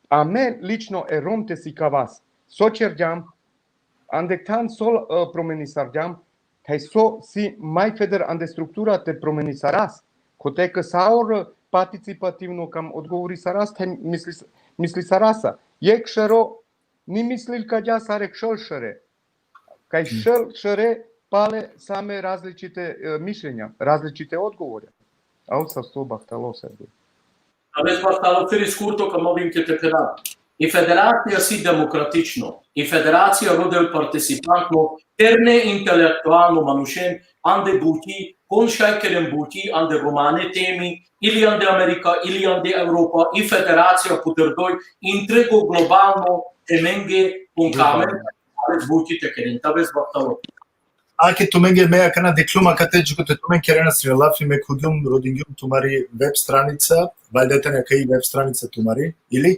A me lično e Rom te sikavas, so ćerdjam, ande than so, e, promenisardjam, thaj so si maj feder ande struktura te promenisaras, kote ka saor participativno kam odgovorisaras, thaj mislis-, mislisarasa. Jekh šero ni mislil kaj džas sar jekh šel šere. Kaj šel šere pale same različite, e, mišljenja, različite odgovore. A od sa sto bahtalo se bi. Abes bastalo, firi skurto, ka mavim ke te phenav. I federacija si demokratično. I federacija rodel participantno, terne intelektualno manušen, ande buti, kon šaj keren buti, ande romane temi, ili ande Amerika, ili ande Evropa, i federacija puterdoj, intrego globalno, temenge, kon kamen, abes buti te keren. Abes bastalo. Ake tumenge, me akana diklum akate, džikote tumen kerena sine lafi, me khugjum, rodingjum tumari web stranica, valjda tane akaji web stranica tumari, ili?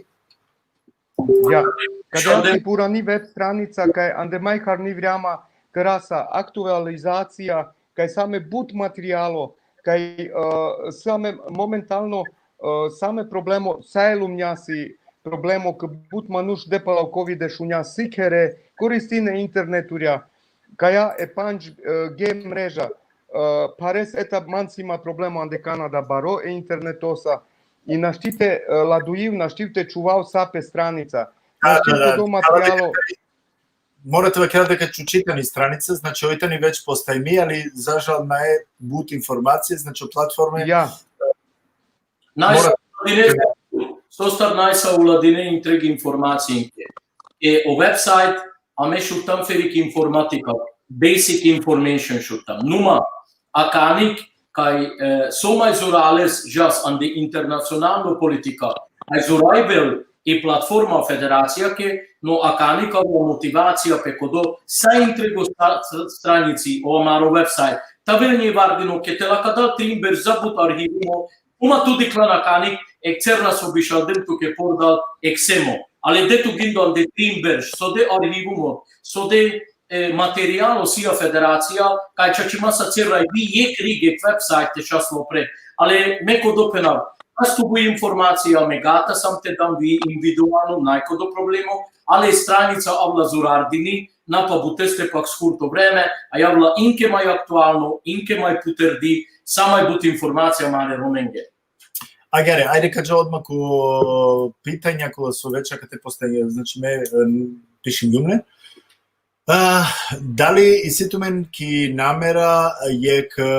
Ja, kada si purani web stranica, kaj ande maj harni vrama, krasa, aktualizacija, kaj same but materijalo, kaj, e, same momentalno, e, same problemo, sa e lumnjasi problemo, k but manuš de pala o COVID šunja sikhere, koristine interneturja, kaja e pandž, e, G mreža, e, pares eta man si ma problemo ande Kanada baro e internetosa, i našti te, e, ladujiv, našti te čuvav sa pe stranica. Da, našti da, te da, do da, materijalo. Mora te vakera deka čučitani stranica, znači, oj tani već postajmi, ali za žal nae but informacije, znači, o platforme. Ja. Naj sa uladine, sostar naj sa uladine intreg informacije. E, o website, ame šutam feri ki informatika, basic information šutam. Numa, akanik, kaj, e, so maj zorales džas ande internacionalno politika, aj zorajbel i platforma federacija ke, no akanik avla motivacija pe kodo sa intrego sta-, stranici o amaro website. Tavel nje vardino ke te la ka dal trin berš za but arhivumo, Uma tu diklan akanik, ek cerna so bišaldem tuke pordal, ek semo. Ale de tu gindo ande trin berš, so de arhivumo, so de, e, materijalo si a federacija, kaj čačima sa cerra i vi jek rig, jek website te časno pre. Ale me kodo phenav, as tu bu informacija me gata sam te dam vi individualno, naj kodo problemo, ale stranica avla zorardini, na pa buteste pak skurto vreme, a javla inke maj aktualno, inke maj puterdi, sa maj but informacija amare Romenge. Agjaar, ajde ka dža odma ko pitanja kola so već akate postavlja, znači me, e, pišingjum le. A, dali isi tumen ki namera jek, e,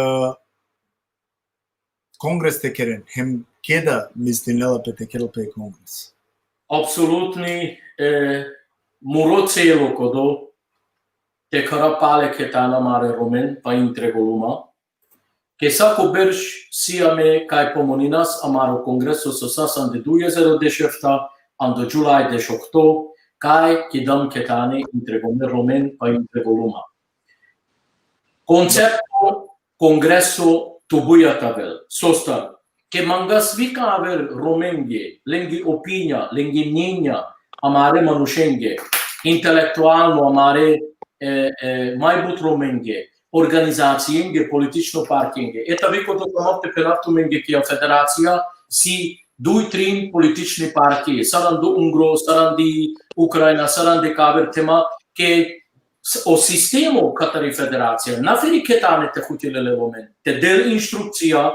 kongres te keren, hem keda mislinela pe te kerel pe kongres? Apsolutni, e, muro celo kodo, te kara pale ketana amare Romen, pa intrego luma. Ke sako berš si ame kaj pomoninas amaro kongreso so sas ande duj hazar dešefta, ando July dešokto, kaj kidam ketane intregome Romen, pa intrego luma. Koncepto kongreso tubuja te avel. Sostar, ke mangas vi ka aver Romenge, lengi opinja, lengi mnjenja, amare manušenge, intelektualno, amare, e, e, maj but Romenge, organizacijenge, politično partijenge. Eta vi kodo ka maf te phenav tumenge ki a federacija si duj trin politični partije, sar andi Ungro, sar andi Ukrajina, sar andi kaver tema, ke s-, o sistemo katar i federacija, na feri ketane te hutil e Romen, te del instrukcija,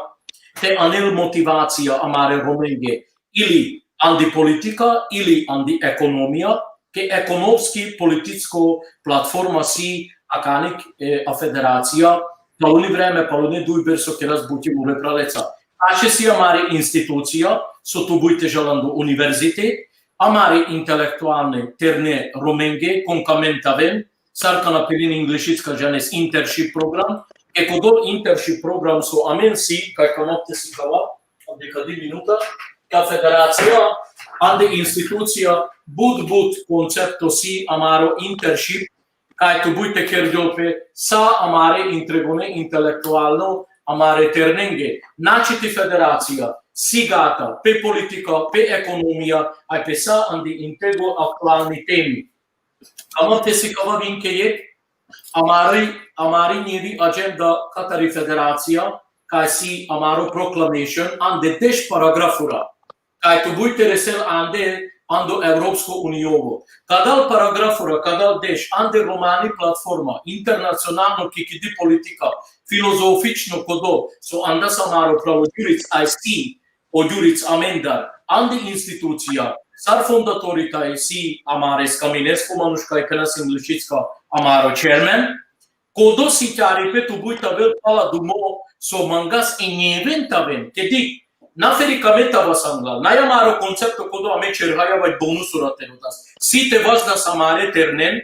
te anel motivacija amare Romenge, ili andi politika, ili andi ekonomija, ke ekonomski političko platforma si akanik, e, a federacija, paluni vreme, palune duj berš so keras buti mure praleca. Ače si amare institucija, so tubuj te džal ando univerzitet, amare intelektualne terne Romenge, kon ka amen te aven, sar kana pirin inglišicka džanes internship program, e kodo internship program so amen si, kaj ka maf te sikava, ande kadi minuta, ka federacija, ande institucija, but, but koncepto si amaro internship, kaj tubuj te kergjol pe sa amare intregone intelektualno, amare ternenge. Znači ti federacija, si gata, pe politika, pe ekonomija, aj pe sa andi intrego aktualni temi. Ama te sikava vinke jek, amari, amari njivi agenda katari federacija, kaj si amaro proclamation, ande deš paragrafura, kaj tubuj te resel ande, ando Evropsko Uniovo. Kadal paragrafura, kadal deš, ande romani platforma, internacionalno ki kidi politika, filozofično kodo, so andas amaro pravo džuric, aj si, o džuric amendar, ande institucija, sar fondatori taj si amare Skaminesko manuš kaj kenas inglišicka amaro chairman, kodo si tjaripe tubuj te avel pala dumo, so mangas e njeven te aven, kedi Na feri ka me te avas anglal, naj amaro koncepto kodo ame čerhaja vaj bonusora te rodas. Si te vazdas amare ternen,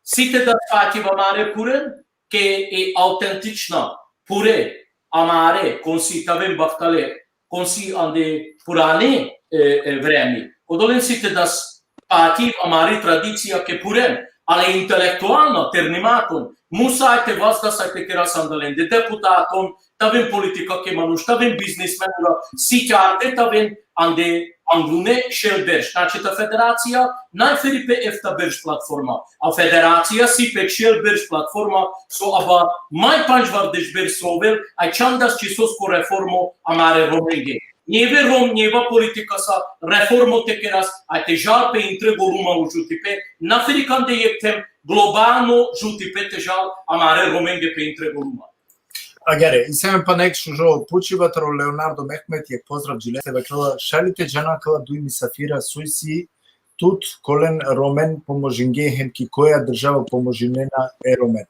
si te das pativ amare puren, ke e autentična pure amare, kon si te aven bahtale, kon si ande purane, e, e, vreme. Kodolen si te das pativ amari tradicija ke puren, ali intelektualna ternimaton, musa aj te vazdas aj te keras andalende deputaton, te aven politikake manuš, te aven biznismenura, si čarte te aven ande anglune šel berš. Znači, ta federacija naj feri pe efta berš platforma. A federacija si pe šel berš platforma, so aba maj pandžvardeš berš so ovel, aj čandas čisosko reformo amare Romenge. Njeve Rom, njeva politikasa reformo te keras, aj te žal pe intre goluma u žutipe, na feri kande jekh them globalno žutipe te žal amare Romenge pe intre goluma. Agjaar, isi amen pana jekh šužo pučiba taro Leonardo Mehmet, jekh pozdrav dži leste, vakerela: šaj li te džana kala duj misafira so isi tut, kolen Romen pomožinge hem ki koja država pomožinena e Romen?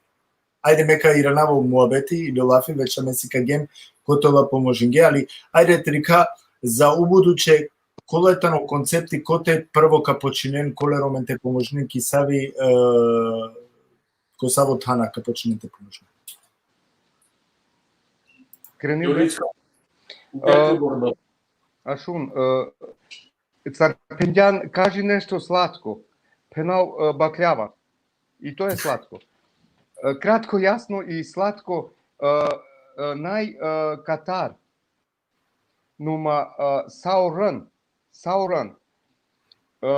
Ajde, me ka iranava o muabeti ili o lafi, već amen sikagjem kote ola pomožinge, ali ajde te dikha za u buduće, kola tano koncepti, kote prvo ka počinen, kole Romen te pomožinen, ki savi, e, ko savo thana ka počinen te pomožinen. Krenil Jurica. Deko E, borba. A šun, e, sar phengjan, kaži nešto slatko. Phenav, e, bakljava. I to je slatko. E, kratko, jasno i slatko, e, e, naj, e, katar. Numa, e, sa o rën, sa o rën. E,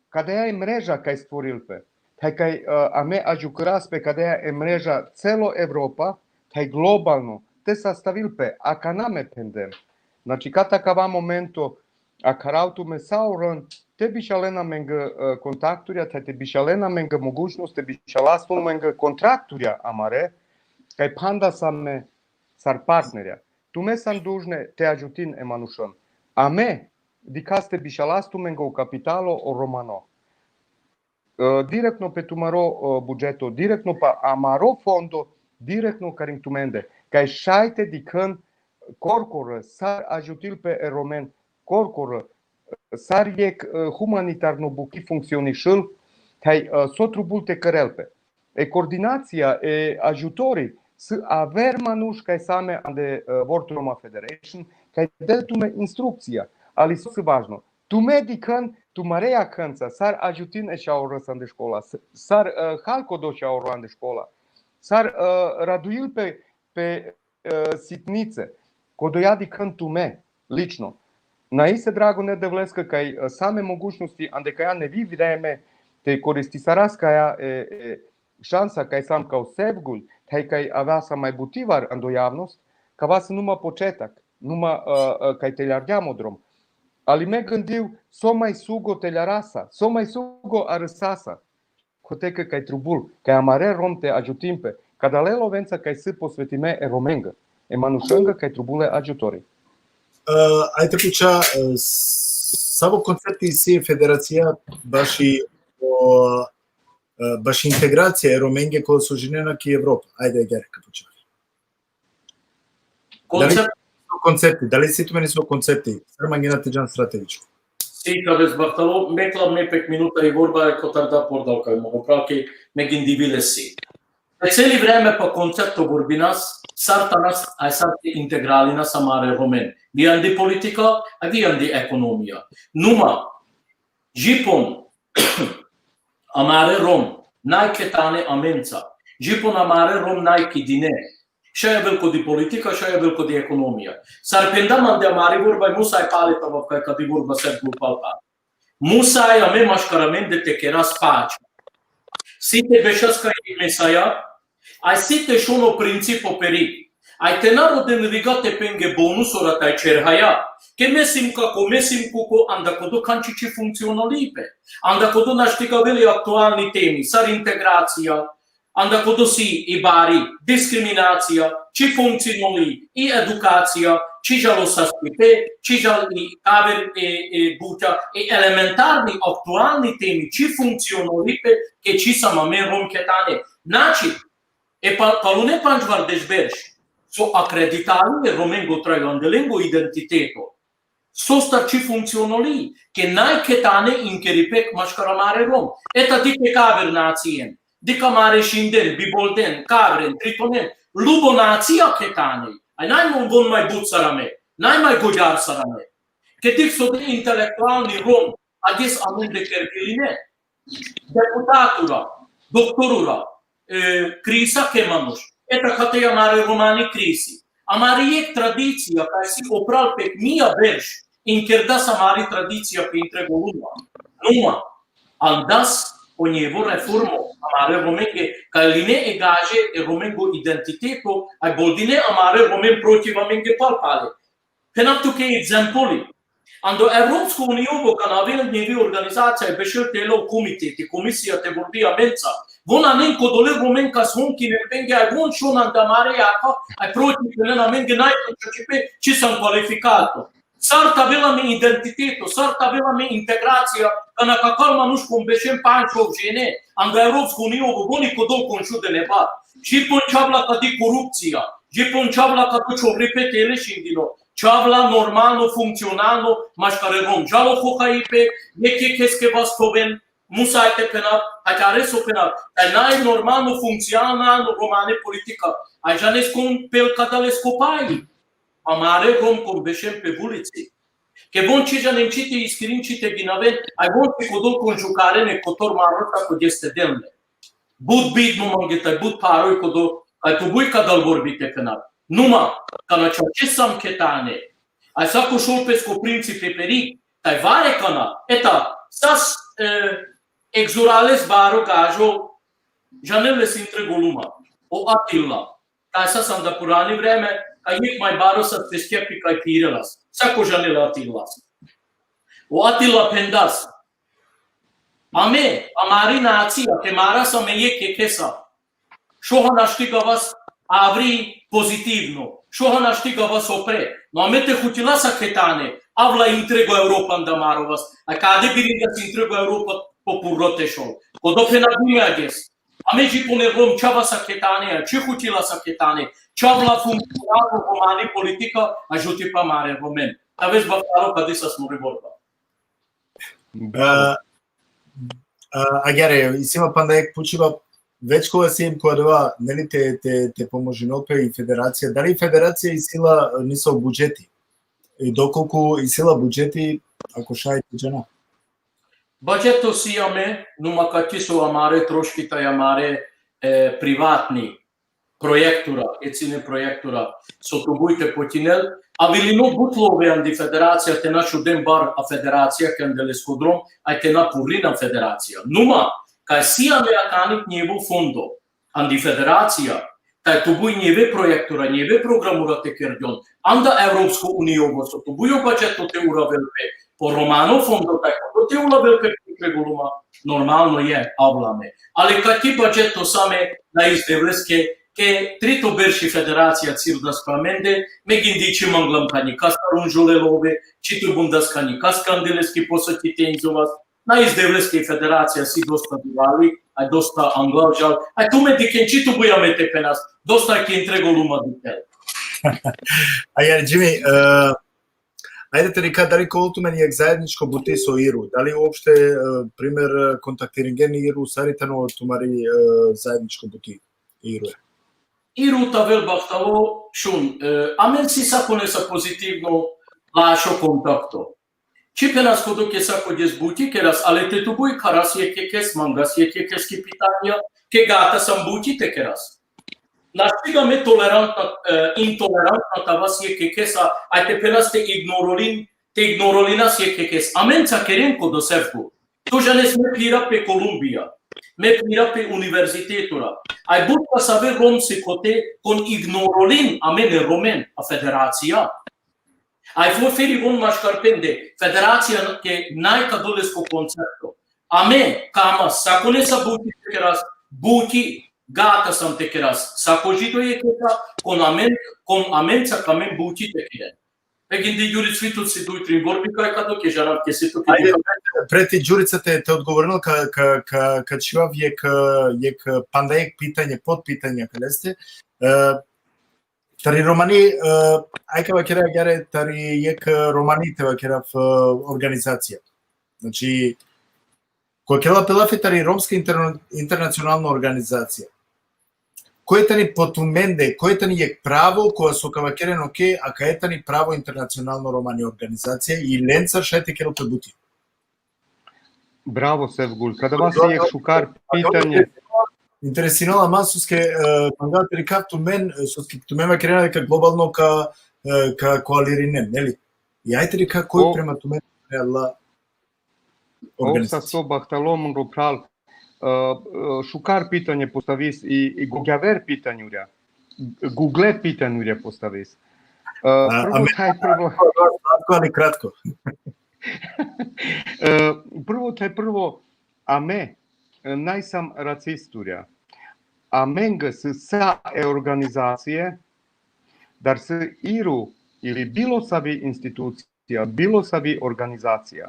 kadaja e mreža kaj stvoril pe, thaj kaj, e, ame adžukras pe kadaja e mreža celo Evropa, thaj globalno, te sastavil pe, akana me phendem. Znači, kata kava momento, akharav tumen sa o rën, te bišalen amenge, e, kontakturja, thaj te bišalen amenge mogućnost, te bišalas tumenge kontrakturja amare, kaj phandas ame sar partnerja. Tumen san dužne te adžutin e manušon. Ame, dikhas te bišalas tumenge o kapitalo o romano. E, direktno pe tumaro, e, budžeto, direktno pa amaro fondo, direktno karing tumende. Kaj šaj te dikhën korkoro, sar adžutil pe e Romen, korkoro, sar jekh, e, humanitarno buki funkcionišel, thaj, e, so trubul te kerel pe. E koordinacija, e adžutori, s aver manuš kaj sa ame ande, e, World Roma Federation, kaj del tumen instrukcija, ali so s važno. Tumen dikhën, tumare jakhenca, sar adžutin e šaorës ande škola, s-, sar, e, hal kodo šaoro ande škola, sar, e, raduil pe, pe, e, sitnice, kodo ja dikhën tumen, lično. Na isi drago e Devleske kaj, e, sa ame mogućnosti, ande kaja nevi vreme, te koristisaras kaja, e, e, šansa kaj sa am kao Sevgul, thaj kaj avas sa maj butivar ando javnost, kava sa numa početak, numa, e, e, kaj teljargjam o drom. Ali me gëndiv so maj sugo teljarasa, so maj sugo arësasa, kote ke kaj trubul, kaj amare Rom te adžutin pe, ka dalel ovenca kaj si posvetime e Romenge, e manušenge kaj trubule adžutori. E, ajde te puča, e, s-, savo koncepti si federacija baši o, e, baši integracija e Romenge kola so džinena ki Evropa. Ajde, agjaar ka puča. Koncept- Dali koncepti, dali si tumen so koncepti, sar mangena te džan strategičko. Si ka ves bahtalo, me klam me pek minuta i vorba e kotar da pordal kaj mo oprake, me gindivile si. E celi vreme pa koncepto vorbinas, sar tanas, aj sar te integralinas amare Romen. Vijandi politika, a vijandi ekonomija. Numa, džipon amare Rom, naj ke tane amenca. Džipon amare Rom naj ki dine. Šaj avel kodi politika, šaj avel kodi ekonomija. Sar phendam ande amari vorba, musa e pale tava kaj kadi vorba sar gupal pa. Musa e ame maškar amende te keras pača. Si te bešas kaj mesaja, aj si te šun o principo peri. Aj te na roden riga te penge bonusora taj čerhaja. Ke me sim kako, me sim kuko, anda kodo khanči či funkcionalipe. Anda kodo našti ka veli aktualni temi, sar integracija, anda kodo si i bari, diskriminacija, či funkcionali, i edukacija, či žal o sastipe, či žal i kaver e, e buća, i elementarni aktualni temi, či funkcionalipe, ke či sa amen Rom ke tane. Znači, e pa-, palune pandžvardeš berš, so akreditali e Romengo traj andelengo identiteto. Sostar či funkcionoli, ke naj ketane inkeripe maškar amare Rom. Eta dikh kaver nacijen, dikh amare Šinden, Bibolden, Kavren, Tritonen, lubo nacija ketane. Aj naj mon von maj but sar ame, naj maj gojar sar ame. Ke dikh so de intelektualni Rom, adis amende kergiline. Deputatura, doktorura, e, krisa ke manuš. Eta kate amare romani krisi. Amari jekh tradicija, kaj si opral pe mija berš, inkerdas amari tradicija pe intrego luma. Numa, andas o njevo reformo, amare Romenge, kaj line e gaže e Romengo identiteto, aj boldine amare Romen protiv amenge pal pale. Phenav tuke egzempoli. Ando Evropsko uniono kana avel njevi organizacija, bešel te lel o komiteti, komisija te vorbi amenca. Von anen kodole Romen kas von kinen penge, aj von šon ande amare jakha, aj protiv te len amenge naj to čačipe, či sam kvalifikato. Sar te avel amen identiteto, sar te avel amen integracija, kana ka kal manuš kon bešen panč šov žene, ando Evropsko uniono, von i kodol kon šudene ba. Ži pon čhavla kadi korupcija, ži pon čhavla kadi čovripe te le Šindino, čhavla normalno, funkcionalno, maškare Rom. Žal o hohaipe, jekh jekheske vastoven, musaj te phenav, akare so phenav, taj naj normalno, funkcionalno romane politika. Aj džanes kon pel kadale skopaji. Amare Rom kon bešen pe vulici. Ke von či džanen či te iskirin či te ginaven, aj von či kodol kon žukaren e kotor maroša ko džeste delne. But bitno mange taj, but paroj kodo, aj tu buj kadal vorbi te phenav. Numa, kana čače sam ketane. Aj sako šol pesko principi peri, taj vare kana, eta, sas, e, egzurales baro gažo, džanel le si intrego luma. O Atila. Taj sas anda purani vreme, kaj jekh maj baro sas te skepi kaj pirelas. Sako džanel Atilas. O Atila phendas. Ame, amari nacija, te maras ame jekh jekhesa. Šoha našti gavas avri pozitivno. Šoha našti gavas opre. No ame te hutila sa ketane, avla intrego Evropa anda marovas. A kade birindas intrego Evropa po purro te šol. Kodo phenadime ages. Ame ži pone Rom čhava sa ketane, a či hutila sa ketane. Čhavla funkcionalno romani politika, a žutipa amare Romen. Taves bahtalo kadi sas more vorba. A, a, agjaar, isi ma panda jekh pučiba, već kola siem ko adava, neli, te, te, te pomožinol pe i federacija. Dali federacija isi la, e, nesavo budžeti? I dokolku isi la budžeti, ako šaj te džana. Budžeto si ame, numa kaki so amare troški taj amare, e, privatni projektura, e cine projektura, so tu buj te potinel, a vilino but love andi federacija te na čuden bar a federacija ke andel lesko drom, aj te na purlin a federacija. Numa, kaj si ame akani njevo fondo, andi federacija, taj tu buj njeve projektura, njeve programura te kergjon, anda Evropsko uniono, so tu buj o budžeto te uravel pe, po romano fondo, taj kodo te uravel pe intrego luma, normalno je, avla ame. Ali kaki budžeto si ame, na iz Devleske, ke trito berši federacija cirdas pe amende, me gindi či manglam kani kas ka runžole love, či tu bundas kani kas ka ande leske poseti te inzovas, na iz Devleske federacija si dosta durali, aj dosta anglal džal, aj tumen dikhen či tu buj ame te phenas, dosta ke intrego luma dikhel. Agjaar, Džimi, e, ajde te dikha dali ka ol tumen jekh zajedničko buti so Iru, dali uopšte, e, primer, e, kontaktiringen Iru, sar i tano tumari, e, zajedničko buti Iru? Iru te avel bahtalo, šun, e, amen si sakonesa pozitivno lašo kontakto. Či phenas kodo ke sako džes buti keras, ali te tu buj karas jekh jekhese, mangas jekh jekheske pitanja, ke gata sam buti te keras. Našti ga me tolerantna, e, intolerantna te avas jekh jekhesa, aj te phenas te ignorolin, te ignorolinas jekh jekhese. Amen cakeren kodo sefgo. Tu džanes me phira pe Kolumbija, me phira pe univerzitetura. Aj but kasave Rom si kote kon ignorolin amen e Romen, a federacija. Aj fo feri von maškar pende, federacija ke naj ka dolesko koncepto. Ame, kama, sakonesa buti te keras, buti, gata sam te keras. Sako Žido jekhesa, kon amen, kon amenca ka amen buti te keren. E gindi Džuri, svi tut si duj trin vorbi kaj ka do, ke džanav ke si tu ke. Ajde, pre ti Džurica te, te odgovorinel ka, ka, ka, ka čhivav jekh, jekh, panda jekh pitanje, potpitanje ka leste. E, Tari romani, e, aj ka vakera agjaar, tari jekh, e, romani te vakerav, e, organizacija. Znači, ko kerela pe lafi tari romska interna-, internacionalna organizacija. Koj tani po tumende, koj tani jekh pravo, kova so ka vakeren, okej, a kaj tani pravo internacionalno romani organizacija, i lencar šaj te kerel pe buti. Bravo, Sevgul. Kada vas jekh šukar pitanje. Interesinela ma soske, e, manga te dikhav tumen, soske tumen vakerena deka globalno ka, e, ka koalirinen, neli? I aj te dikha koj prema tumen, e, la organizacija. Ov sasto bahtalo, mro phral. E, e, šukar pitanje postavis i, i gogjaver pitanjurja. Gugle pitanjurja postavis. E, prvo, taj prvo. Kratko, ali kratko. E, prvo, taj prvo, ame, e, najsam racisturja. Amenge si sa e organizacije, dar si iru ili bilo savi institucija, bilo savi organizacija.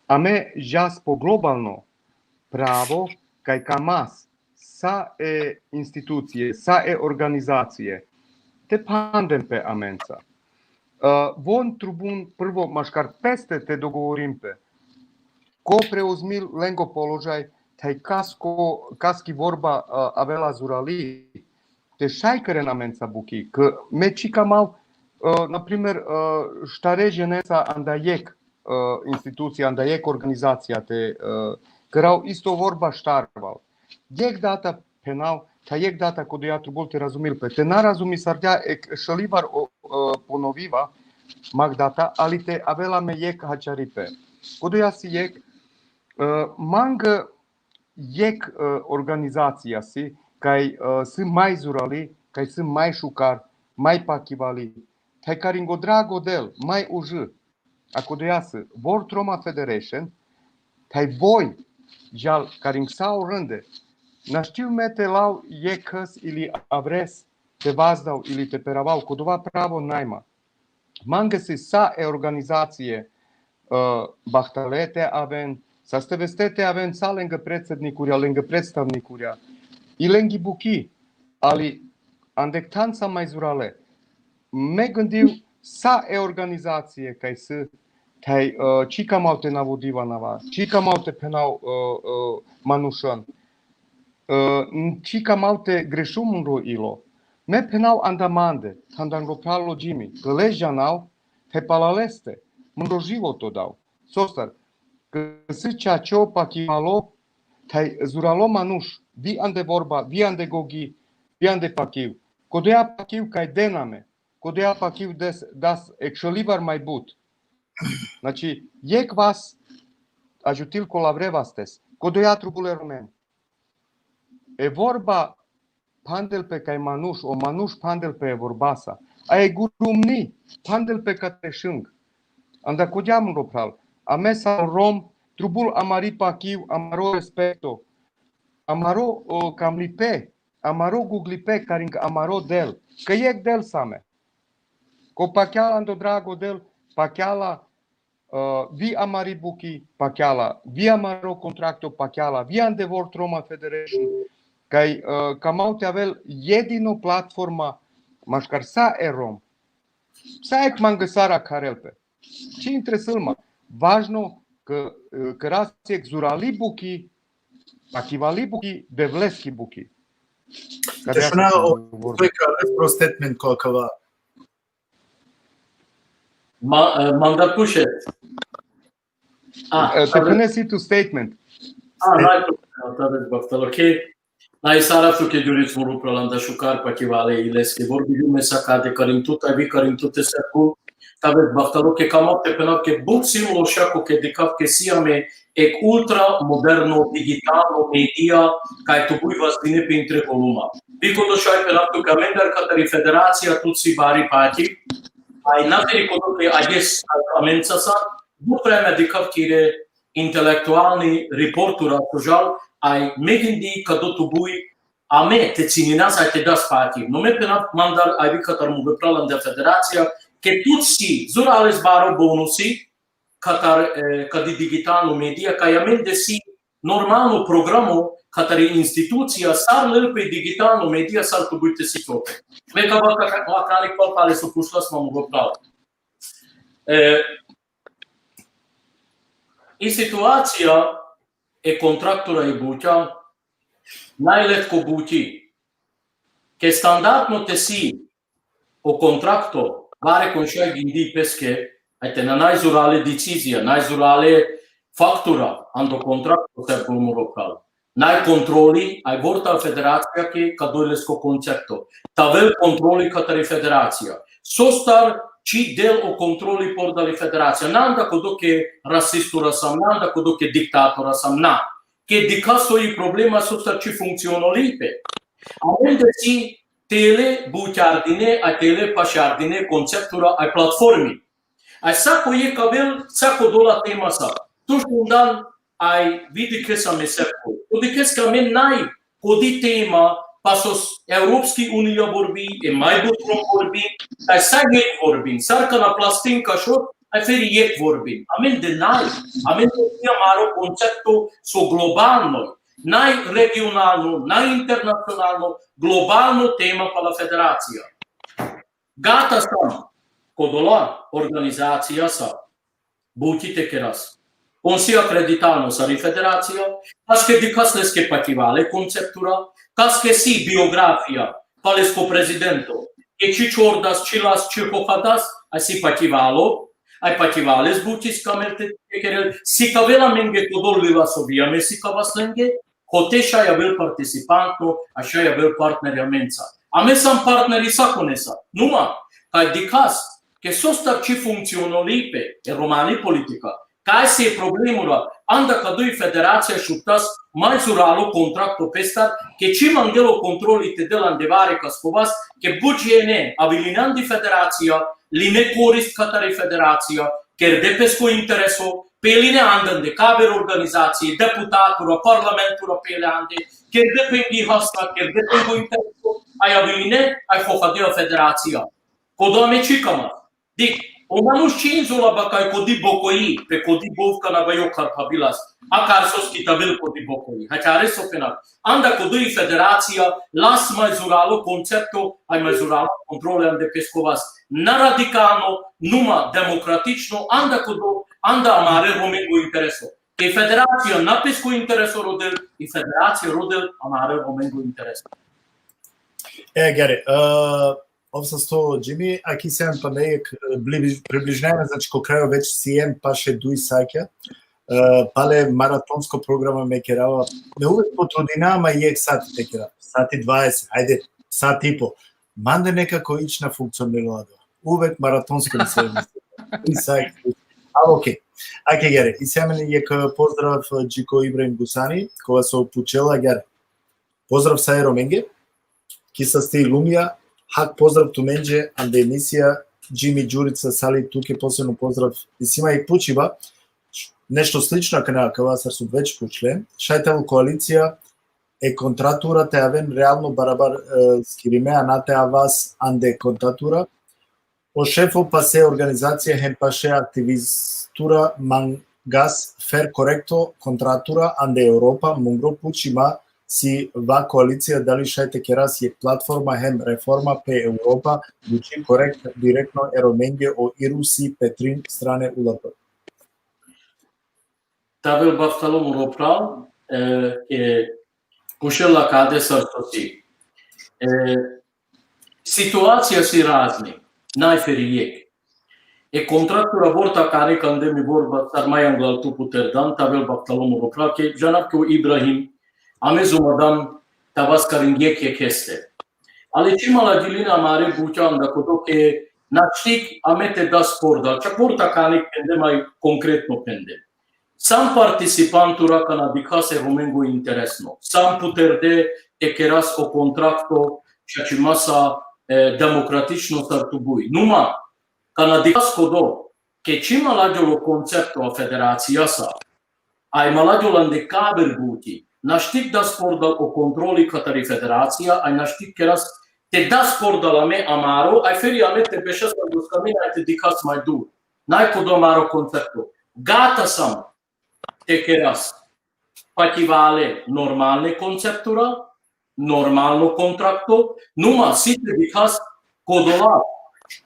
Ame džas po globalno pravo, kaj ka mas sa e institucije, sa e organizacije, te phanden pe amenca. E, von trubun prvo maškar peste te dogovorin pe. Ko preuzmil lengo položaj, taj kasko, kaski vorba, e, avela zurali, te šaj keren amenca buki. K-, me čhikav mal, e, na primer, e, štare dženeca anda jekh, e, institucija, anda jekh organizacija te, e, kerav isto vorba štarval. Jekh data phenav, ta jekh data kodoja trubul te razumil pe. Te na razumisarđa, ek šelivar o, e, ponoviva, mak data, ali te avela me jekh hačaripe. Kodoja si jekh, e, mange jekh, e, organizacija si, kaj, e, si maj zurali, kaj si maj šukar, maj pakivali. Taj karingo drago del, maj uži. A kodoja si World Roma Federation, taj voj, džal karing sa o rende, našti me te lav jekhas ili avres te vazdav ili te peraval, kodova pravo najma. Mange si sa e organizacije, e, bahtale te aven, sasteveste te aven sa lenge predsednikurja, lenge predstavnikurja, i lengi buki, ali ande than sa maj zurale. Me gndil sa e organizacije kaj si, taj, e, čhikav mal te navodiva nava, čhikav mal te phenav, e, e, manušan. E, n-, čhikav mal te grešum mro ilo. Me phenav anda mande, thandan ro phral o Džimi, kaj le džanav, te pala leste, mro životo dav. Sostar, kaj si čačo pakivalo, taj zuralo manuš, vi ande vorba, vi ande gogi, vi ande pakiv. Kodoja pakiv kaj dena me, kodoja pakiv des, das ek šelivar maj but. Znači, jekh vas, ađutil ko lavre vastes, kodoja trubul e Romen. E vorba phandel pe kaj manuš, o manuš phandel pe e vorbasa. A e gurumni phandel pe kate šeng. Anda kodoja mro phral. A me sa Rom, trubul amari pakiv, amaro respekto, amaro, o, kamlipe, amaro guglipe, karing amaro del. Kaj jekh del sa me. Ko pakjala ando drago del, pakjala, e, vi amari buki, pakjala vi amaro kontrakto, pakjala vi ande World Roma Federation, kaj, e, ka mal te avel jedino platforma maškar sa e Rom. Sa ek mange sar akharel pe. Či interesel ma. Važno k-, e, kera si ek zurali buki, pakivali buki, devleski buki. Te šuna o, o, o, pro statement ko akava. Ma, e, mandar puše. A, e, te phenesi tu statement. A, na, to, to, to, okej. Na, i sar tu ke džuric mro phral, anda šukar pakivale i leske vorbi, me sa kade karim tut, a vi karim tut, te sa ku, ta vet bahtalo ke kamo te phenav ke but si loša ko ke dikhav ke si ame ek ultramoderno digitalno medija, kaj tubuj vazdine pe intre goluma. Vi kodo šaj phenav tu kamendar katari federacija tut si bari pati, a i na teri kodo ke ages amenca sa, but vreme dikhav kire intelektualni reportura, so žal, a i me gindi kado tubuj, ame te cinina sa te das pati. No me phenav mandar, a vi katar mro phral ande federacija, ke tut si, zurales baro bonusi, katar, e, kadi digitalno medija, kaj amende si normalno programo, katari institucija, sar lel pe digitalno medija, sar tu bujte si tope. Me ka vaka, vaka, vaka, pale so pušla sma, mogu pravo. E, i situacija e kontraktora i butja, najletko buti. Ke standardno te si o kontrakto, bare kon šaj gindi peske, ajte na najzurale decizija, najzurale faktura, ando kontrakto te bol moro pravo. Naj kontroli, aj vorta federacija ke ka doj lesko koncepto. Te avel kontroli katari federacija. Sostar či del o kontroli por dali federacija. Na anda kodo ke rasisto rasam, na anda kodo ke diktator rasam, na. Ke dikha so i problema sostar či funkcionolipe. Amen de si tele butjardine, a tele pašardine konceptura, aj platformi. Aj sako jekh ka avel, sako dola tema sa. Tu šundan, aj vidi kesa me seko. Tu di kes ka amen naj kodi tema, pa sos Evropski unija vorbi, e maj butron vorbi, aj sa jekh vorbin, sar kana plastinka šot, aj feri jekh vorbin. Amen de naj, amen de si amaro koncepto so globalno, naj regionalno, naj internacionalno, globalno tema pala federacija. Gata sam, kodola organizacija sa, buti te keras. On si akreditano sar i federacija, kaske dikhas leske pativale konceptura, kaske si biografija, palesko prezidento, ke či čordas, či las, či hohadas, aj si pativalo, aj pativales butis ka amen te, te kerel, si ka avel amenge kodol lila so vi amen sikavas lenge, kote šaj avel participantno, a šaj avel partneri amenca. Ame sam partneri sakonesa. Numa, kaj dikhas, ke sostar či funkcionolipe, e romani politika, kaj si e problemura, anda kado i federacija šutas, maj zuralo kontrakto pestar, ke či mangelo kontroli te del ande vare kaskovas, ke but džene, aviline andi federacija, line korist katari federacija, kerde pesko intereso, peline ande ande kaver organizacije, deputatura, parlamentura pele ande, kerde pengi hasta, kerde pengo intereso, aj aviline, aj hohadea federacija. Kodo ame čikama. Dik, o manuš či inzola bakaj kodi bokoji, pe kodi bovka na bajo kar pabilas, a kar sos ki te avel kodi bokoji. Hačare so pena. Anda kodo i federacija, las maj zuralo koncepto, aj maj zuralo kontrole ande peskovas. Na radikalno, numa demokratično, anda kodo, anda amare romengo intereso. Ke federacija na pesko intereso rodel, i federacija rodel amare romengo intereso. E, gere, e, ov sasto, Džimi, aki sian pa me jekh, e, bli-, približnajme, znači, ko krajo već sian paše duj satja, e, pale maratonsko programa me kerava, me uvek potrudinava ma jekh sati te kera, sati dvaeset, ajde, sat i po. Mande nekako ič na funkcionirela da. Uvek maratonsko mi se, duj satja. Ali okej. Ajde, gere, isi amen jekh pozdrav, e, dži ko Ibrahim Gusani, kova so pučela, gere. Pozdrav sa e Romenge, ki sasti Lumija, hak pozdrav tumenđe, ande emisija, Džimi Đurica, Sali, tuke posebno pozdrav, isi ma i pučiba, nešto slično akana, akava sar so već pučle, šaj te avel koalicija, e kontratura te aven realno barabar, e, skirime, a na te avas ande kontratura, o šefo pase organizacija hem paše aktivistura mangas fer korekto kontratura ande Evropa, mungro pučima si va koalicija dali šaj te keras jekh platforma hem reforma pe Evropa, buči korekt direktno e Romenge o Iru si pe trin strane ulator. Te avel bahtalo moro pral, e, ke pučela kade sar so si. E, situacija si razni, naj feri jekh. E kontratura vorta kane kande mi vorba sar maj anglal tu puterdan, te avel bahtalo moro pral, ke džanav ke o Ibrahim, ame zumadan te avaskarin jekh jekheste. Ali či ma ladjilina amare butja anda kodo ke naštik ame te das pordal, čak vorta kane pende maj konkretno pende. Sam participantura kana dikhas e Romengo interesno. Sam puterde te keras o kontrakto, čačimasa, e, demokratično sar tu buj. Numa, kana dikhas kodo, ke či ma ladjol o koncepto a federacijasa, aj ma ladjol ande kaver buti, naštik das pordal o kontroli katari federacija, aj naštik keras te das pordal ame amaro, aj feri ame te bešas ando skamin, aj te dikhas maj dur. Naj kodo amaro koncepto. Gata sam te keras. pativale normalne konceptura, normalno kontrakto, numa si te dikhas kodola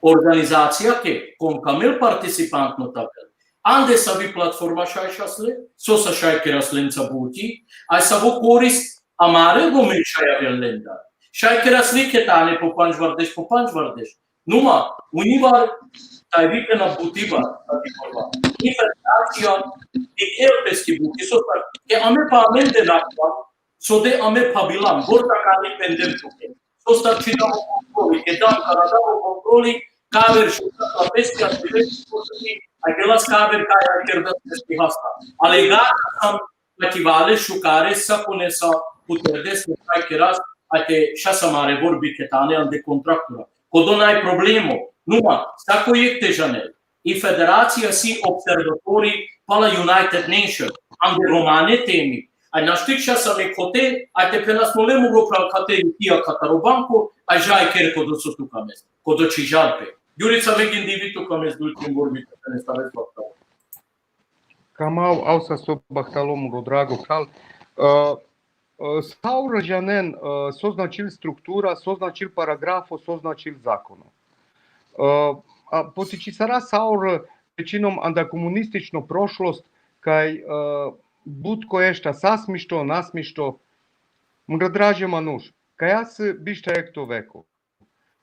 organizacija ke kon kamel participantno tavel. Ande savi platforma šaj šasle, so sa šaj keras lenca buti, a savo korist amare gome šaj avel lendar. Šaj keras li ke tane po panč vardeš, po panč vardeš. Numa, univar, taj vi pe na buti ba, na ti korba. I federacija, i el peski buti, so sa, ke ame pa amen de nakva, so de ame pa bilam, bor ta kani pendem tuke. So sa čitamo kontroli, ke dam, kada damo kontroli, kaver šuta, pa peski, a a gelas kaver kaj a kerda peski hasta. Ali ga sam pativale šukare sa kone sa puterdes ne kaj keras, a te šas amare vorbi ke tane ande kontraktura. Kodo naj problemo, numa, sako jek te žanel. I federacija si observatori pala United Nation, ande romane temi. A naštik šas ame kote, a te penas nole mugo pra kate jutija kataro banko, a žaj ker kodo so tu kames, kodo či žal pe. Jurica me gindi vi tu kames dujt tim vorbi te penes taves bakta. Kamav, au sa so bahtalo mugo drago kral. E, e, sa uražanen, e, so značil struktura, so značil paragrafo, so značil zakono. E, a potičisara sa ur većinom anda komunistično prošlost, kaj, e, but ko ešta sasmišto, nasmišto, mgradraže manuš, kaj as bišta ekto veko.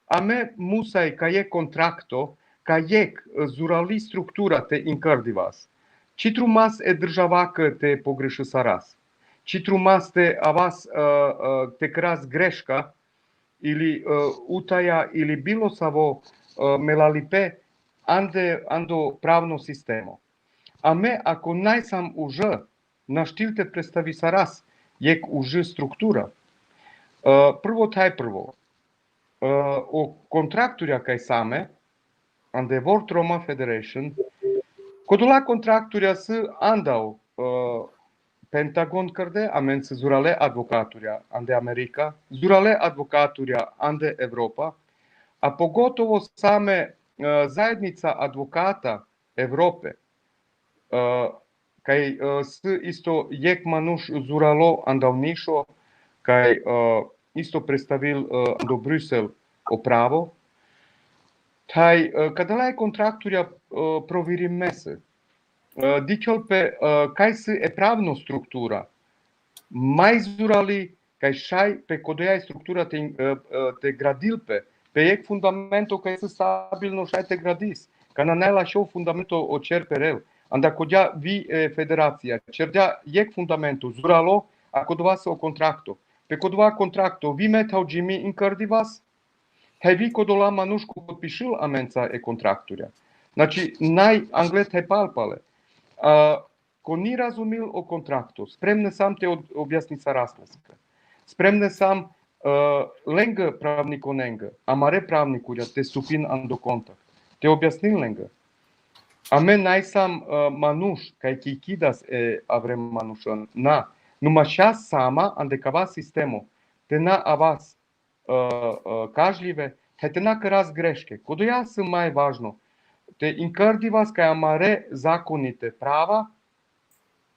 Ame musaj kaj jek kontrakto, kaj jek, e, zurali struktura te inkrdivas. Čitru mas e državak te pogrešusaras. Čitru mas te avas, e, e, te kras greška, ili, e, utaja, ili bilo savo, e, melalipe, ande, ando pravno sistemo. Ame ako naj sam uže, naštil te predstavisaras jek uže struktura. E, prvo thaj prvo, e, o kontrakturja kaj same, ande World Roma Federation, kodola kontrakturja si andal, e, Pentagon kerde, amen si zurale advokaturja ande Amerika, zurale advokaturja ande Evropa, a pogotovo same, e, zajednica advokata Evrope, e, kaj, e, si isto jek manuš zuralo andal Nišo, kaj, e, isto predstavil, e, ando Brusel o pravo. Thaj, e, kadala e kontrakturja, e, provirimese, e, dikhol pe, e, kaj si e pravno struktura, maj zurali, kaj šaj pe kodoja e struktura te, e, e, te gradil pe, pe jek fundamento kaj si stabilno šaj te gradis. Kana najlašo fundamento o čer perel. Anda kodja vi, e, federacija, čerdja jek fundamento, zuralo, a kodova si o kontrakto. Pe kodova kontrakto, vi me thaj Džimi inkrdivas, thaj vi kodola manuš ko potpišil amenca e kontrakturja. Znači, naj angle thaj palpale. A, ko ni razumil o kontrakto, spremne sam te od-, objasnisaras leske. Spremne sam, e, lenge pravnikonenge, amare pravnikurja te stupin ando kontakt. Te objasnil lenge. Ame naj sam, e, manuš, kaj kikidas e avre manušen. Na, numa šas sama, ande kava sistemo, te na avas, e, e, kažljive, thaj te na kras greške. Kodoja si maj važno, te inkrdivas kaj amare zakonite prava,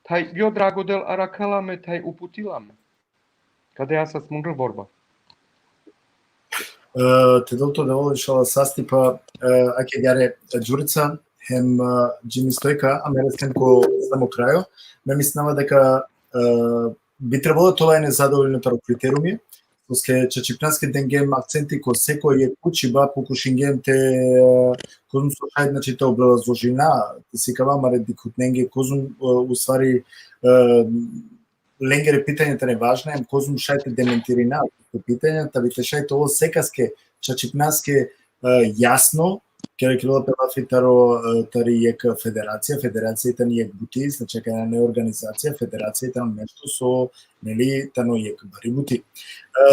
thaj jo dragodel arakhela me, thaj uputila me. Kade ja sa smundro borba. E, te dol to delo, inšala, sastipa, e, ake djare Đurica, hem, e, Džimi Stojka, a me restem ko samo krajo. Me mislinava deka, e, bi trebalo te ola nezadovoljno taro kriteriumi, soske čačipnaske dengjem akcenti ko seko jek pučiba, pokušingjem te, e, kozom so šaj, znači, te obrazložina, te sikava amare dikhutnenge, kozom, e, u stvari, e, lengere pitanja tane važna, em kozom šaj te dementirina te pitanja, ta bi te šaj te ovel sekaske čačipnaske, e, jasno, kere kilo pe lafi taro, e, tari jek federacija, federacija tani jek buti, znači kaj nane organizacija, federacija tano nešto so, neli, tano jek bari buti. E,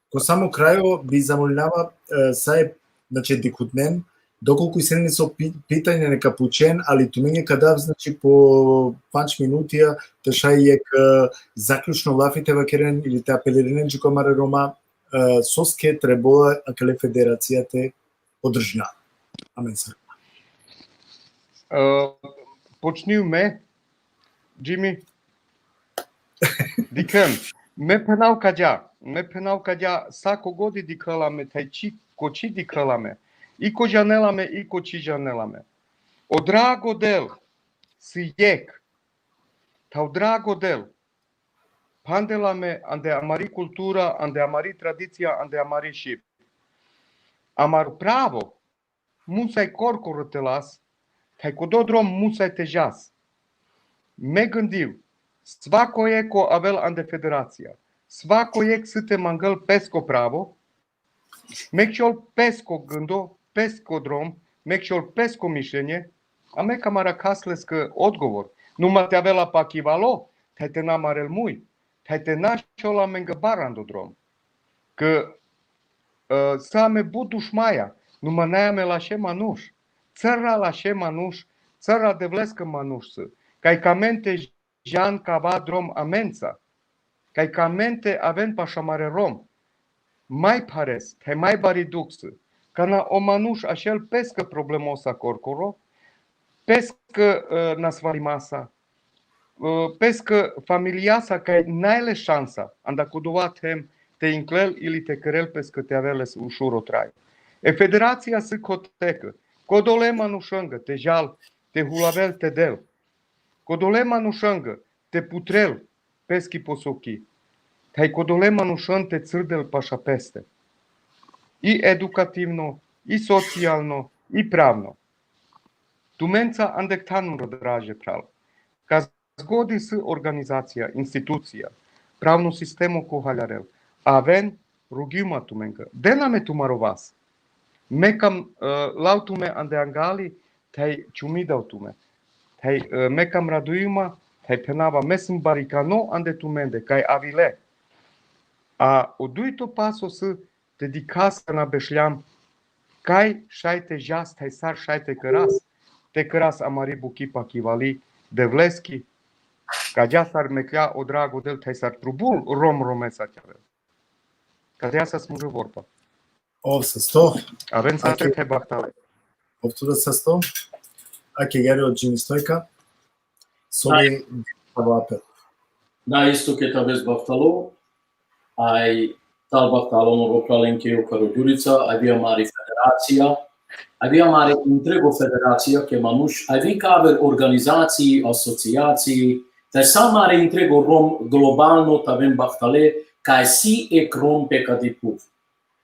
ko samo krajo bi zamolinava, e, sa e, znači, dikhutnen, dokolku isi nesavo pi-, pitanja neka pučen, ali tumenge ka dav, znači, po pandž minutija, te šaj jek, e, zaključno lafi te vakeren ili te apelirinen dži ko amare Roma, e, soske trebola akale federacija te podržina. Amen sa. E, počniju me, Džimi. Dikhen, me phenav kaja, me phenav kaja, sa kogodi dikhela me, thaj či, ko či dikhela me, i ko džanela me, i ko či džanela me. O drago del, si jekh, tha o drago del, phandela me ande amari kultura, ande amari tradicija, ande amari Šip. Amaro pravo, musaj korkoro te las, thaj kodo drom musaj te džas. Me gndil, svako jekh ko avel ande federacija, svako jekh si te mangel pesko pravo, me ka čol pesko gndo, pesko drom, me ka čol pesko mišljenje, a me ka marakhas leske odgovor. Numa te avela pakivalo, thaj te na marel muj, thaj te na čol amenge bar ando drom. Ke, e, sa me but dušmaja, numa naj me laše manuš, crra laše manuš, crra Devleske manuš si. Kaj ka amen te džan kava drom amenca, kaj ka amen te aven paš amare Rom. Maj phares, thaj maj bari dukh si. Kana o manuš ašel peske problemosa korkoro, peske, e, nasvalimasa, e, peske familijasa kaj naj le šansa, anda ko dova them te inklel ili te kerel peske te avel les ušuro traj. E federacija si ko teke, kodole manušenge te džal, te hulavel te del. Kodole manušenge te putrel peski posoki, thaj kodole manušen te crdel paša peste. I edukativno, i socijalno, i pravno. Tumenca andek thanum, ro draže phral. Ka zgodi si organizacija, institucija, pravno sistemo ko haljarel. Aven, rugjuma tumenge. Dena me tumaro vas. Me kam, e, lav tume ande angali, thaj čumidav tume. Thaj, e, me kam radujuma, thaj phenava, me sim barikano ande tumende, kaj avile. A o dujto paso si te dikhas kana bešljam, kaj šaj te džas, thaj sar šaj te keras, te keras amari bukhi pakivali Devleski, kaja sar mekhlja o drago del, thaj sar trubul Rom Romesa te avel. Kaja sa smudžo vorpa. Ov sasto. Aven sa Ake- te bahtale. Ov tu da sasto. Ake gari o Džini Stojka. Soli tavape. Da, isto ke te aves bahtalo. Aj, tal bahtalo moro phral Enke, o Karo Durica, aj vi amari federacija, aj vi amari intrego federacija ke manuš, aj vi ka aver organizaciji, asociaciji, te sa amari intrego Rom globalno te aven bahtale, kaj si ek Rom pe kadi puv.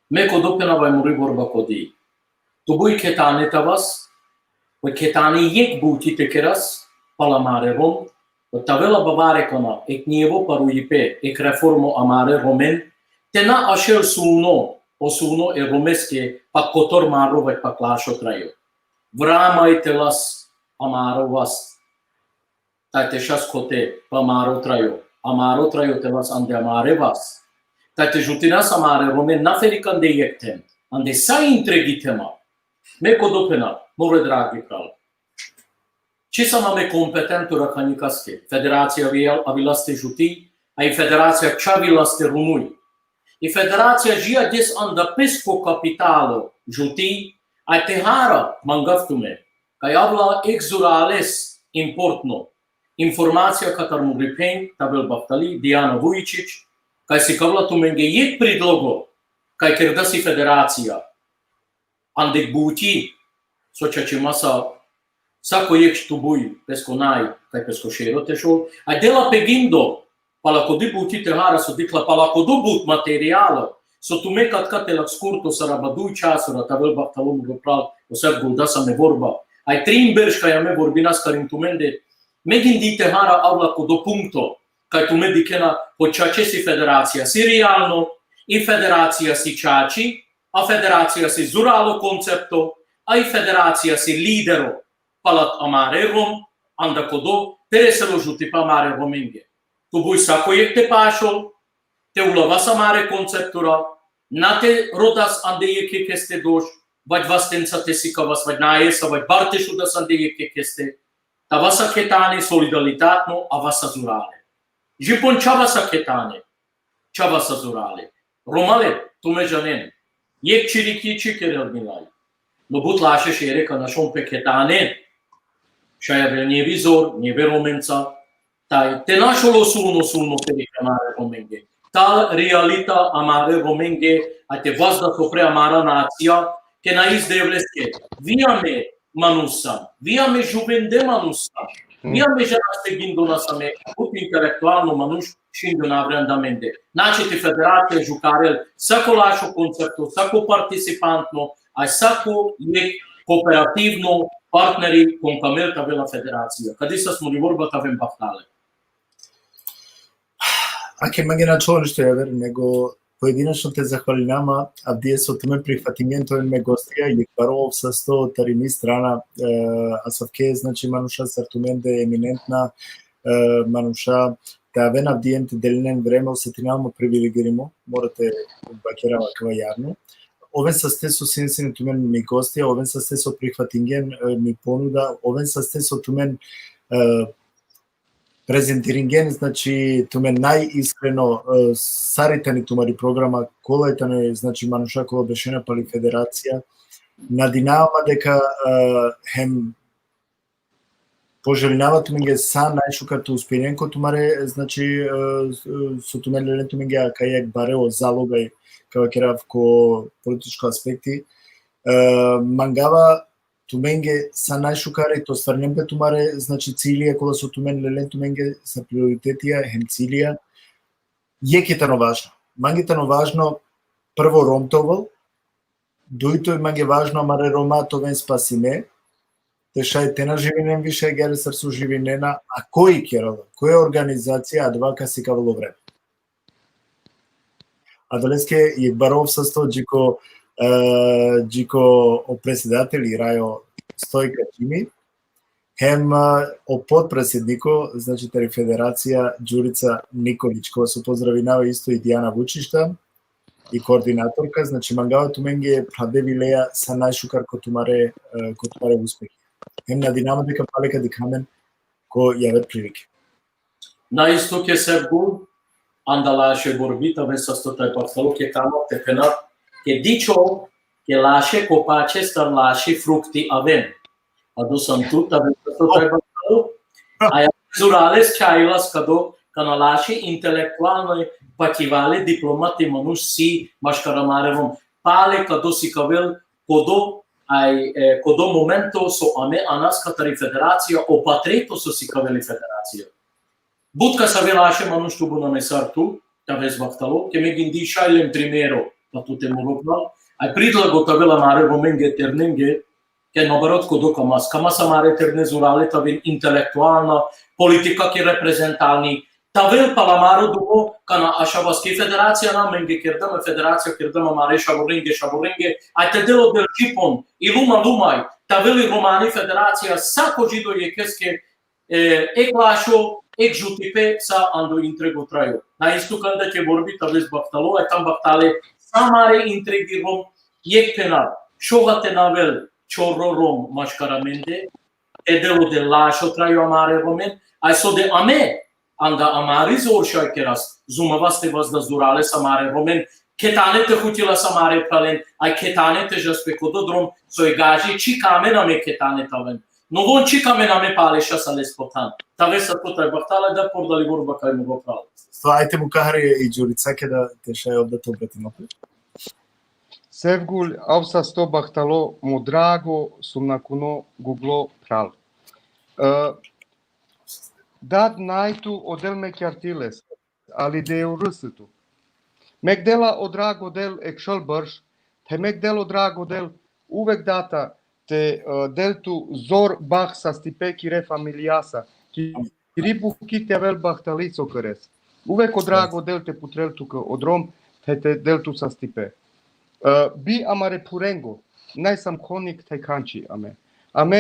Me kodo phenav, aj mori vorba kodi. Tu buj khetane te avas, o khetane jekh buti te keras pala amare Rom, o te avela bavare kana ek njevo parujipe, ek reformo amare Romen, te na ašel suno, o suno e Romeske pa kotor maro vaj pa klašo trajo. Vrama i te las amaro vas, taj te šas kote pa amaro trajo, amaro trajo te las ande amare vas, taj te žutinas amare Romen na ferikande jekh them, ande sa intregi thema. Me kodo phenav, more dragi phral. Čhisam ame kompetento rakhanikaske, federacija avila, avilas te žuti, a i federacija čavilas te runuj. I federacija dži ades anda pesko kapitalo žuti, a te hara mangav tume, kaj avla ek zurales importantno informacija katar mugripen te avel bahtali Dijana Vujičić, kaj sikavla tumenge jekh predlogo, kaj kerda si federacija, andek buti, so čače masa, sako jekh tu buj pesko naj, kaj pesko šero te šol, a dela pe gindo, pala kodi buti te hara so dikla, pala kodo but materijala, so tume katka te lak skurto sar aba duj časora te avel bahtalo moro phral, o sar gulda sa me vorba. Aj trin berš kaj ame vorbinas karin tumende, me gindi te hara avla kodo punkto, kaj tume dikhena, po čače si federacija si realno, i federacija si čači, a federacija si zuralo koncepto, a i federacija si lidero, pala amare Rom, anda kodo pereselo žutipa amare Romenge. Tu buj sako jekh te pašol, te ulavas amare konceptura, na te rodas ande jekh jekheste doš, vaj vastenca te sikavas, vaj najesa, vaj bar te šudas ande jekh jekheste, te avasa khetane solidaritatno, avasa zurale. Žipon čhavasa khetane, čhavasa zurale. Romale, tume džanen, jekh čiriki či kerel milaj. No but laše šere ka našon pe khetane, šaj avel njevizor, njeve Romenca, taj, te našol o suno, suno perika amare Romenge. Tal realita amare Romenge, a te vazda so pre amara nacija, ke na iz Devleske. Vi ame manuš sam, vi ame žuvende manuš sam, vi ame žena se gindona sam, but intelektualno manuš, šindona avren da mende. Znači, ti federacija žukarel, sako lašo koncepto, sako participantno, a sako jek kooperativno partneri kon ka mel te avel la federacija. Ka disa smulivorba te aven bahtale. Ake mange na čhov ništo javer, nego pojedinačno te zahvalinama, avdive so tumen prihvatingen te oven me gostija, jek baro ov sasto tari mi strana, e, asavke, znači, manuša sar tumende eminentna, e, manuša, te aven avdive te delinen vreme, osetinama privilegirimo, mora te vakerava kava javno. Oven saste so sine sine tumen mi gostija, oven saste so prihvatingen, e, mi ponuda, oven saste so tumen, e, prezentiringen, znači, tumen najiskreno, e, sar i tani tumari programa, kola i tane, znači, manuša kola bešena pali federacija. Nadinama deka, e, hem poželinava tumenge sa najšukar te uspinen ko tumare, znači, e, so tumen lelen tumenge akaja jek bare o zalogaj, ka vakerav, ko političko aspekti. E, mangava tumenge sa najšukar te ostvarinen pe tumare, znači, cilija kola so tumen lelen tumenge sa prioritetija hem cilija. Jek i tano važno. Mange tano važno, prvo, Rom te ovel, dujto, mange važno, amare Roma te oven spasime, te šaj te na živinen više agjaar sar so živinena, a koj kerela, koja organizacija, adava ka sikavel o vreme. Adoleske jek baro ov sasto dži ko, e, dži ko o predsedateli Rajo Stojka Džimi, hem, e, o potpredsedniko, znači, tari federacija Đurica Nikolić, kova so pozdravinava isto i Dijana Vučišta, i koordinatorka, znači, mangava tumenge, phralde vileja, sa najšukar ko tumare, e, ko tumare uspehi. Hem nadinama deka pale ka dikha amen ko javer prilike. Na isto ke Sevgul, anda laše borbi, te aven sasto taj bahtalo, ke tano te phena, ke dičo, ke laše kopačestar laši frukti aven. Ado sam tu, te aven sasto taj bahtalo. A ja zurales čailas kado, kana laši intelektualno, pakivale diplomati manuš si maškar amare Rom. Pale kado sikavel, kodo, aj, e, kodo momento so ame anas katari federacija, o patrito so sikavel i federacija. But kasave laše manuš tu buna me sar tu, te aves bahtalo, ke me gindi šaj lem primero, pa tute, moro phral, aj pridlago te avel amare Romenge, ternenge, ke naobarot kodo kamas, kamas amare terne zurale te aven intelektualna, politika ke reprezentalni, te avel pala amaro dumo, kana ašavaske federacija na, menge kerdama federacija, kerdama amare šavorenge, šavorenge, aj te del o del džipon, i luma lumaj, te avel i romani federacija, sako dži do jekeske, e, ek lašo, ek žutipe, sa ando intrigo trajo. Na isto kanda ke borbi te aves bahtalo, aj te aven bahtale, sa amare intrigi Rom, jek phena, šoga te na avel čorro Rom maškar amende, te del o del lašo trajo amare Romen, aj so de ame, anda amari zor šaj keras, zumavas te vazda zurales amare Romen, ketane te hutilas amare phralen, aj ketane te žas pe kodo drom, so e gaži čhikamen ame ketane te aven. No von čhikamen ame pale šas ales po than. Te aves sasto taj bahtalo, da por dali vorba kaj, moro phral. So, ajte mukha hari i Đuricake da te šaj ov da te obratinel pe. Sevgul, ov sasto bahtalo, mo drago sumnakuno guglo phral. E, dad naj tu, o del me kjartiles, ali de urisi tu. Mek dela o drago del ek šel brš, te mek del o drago del uvek data te, e, del tu zor bah sastipe kire familijasa, ki-, kiri buki te avel bahtalico keres. Uvek o drago del te putrel tu ko drom, te, te del tu sastipe. E, bi amare phurengo, naj sam khonik taj khanči ame. Ame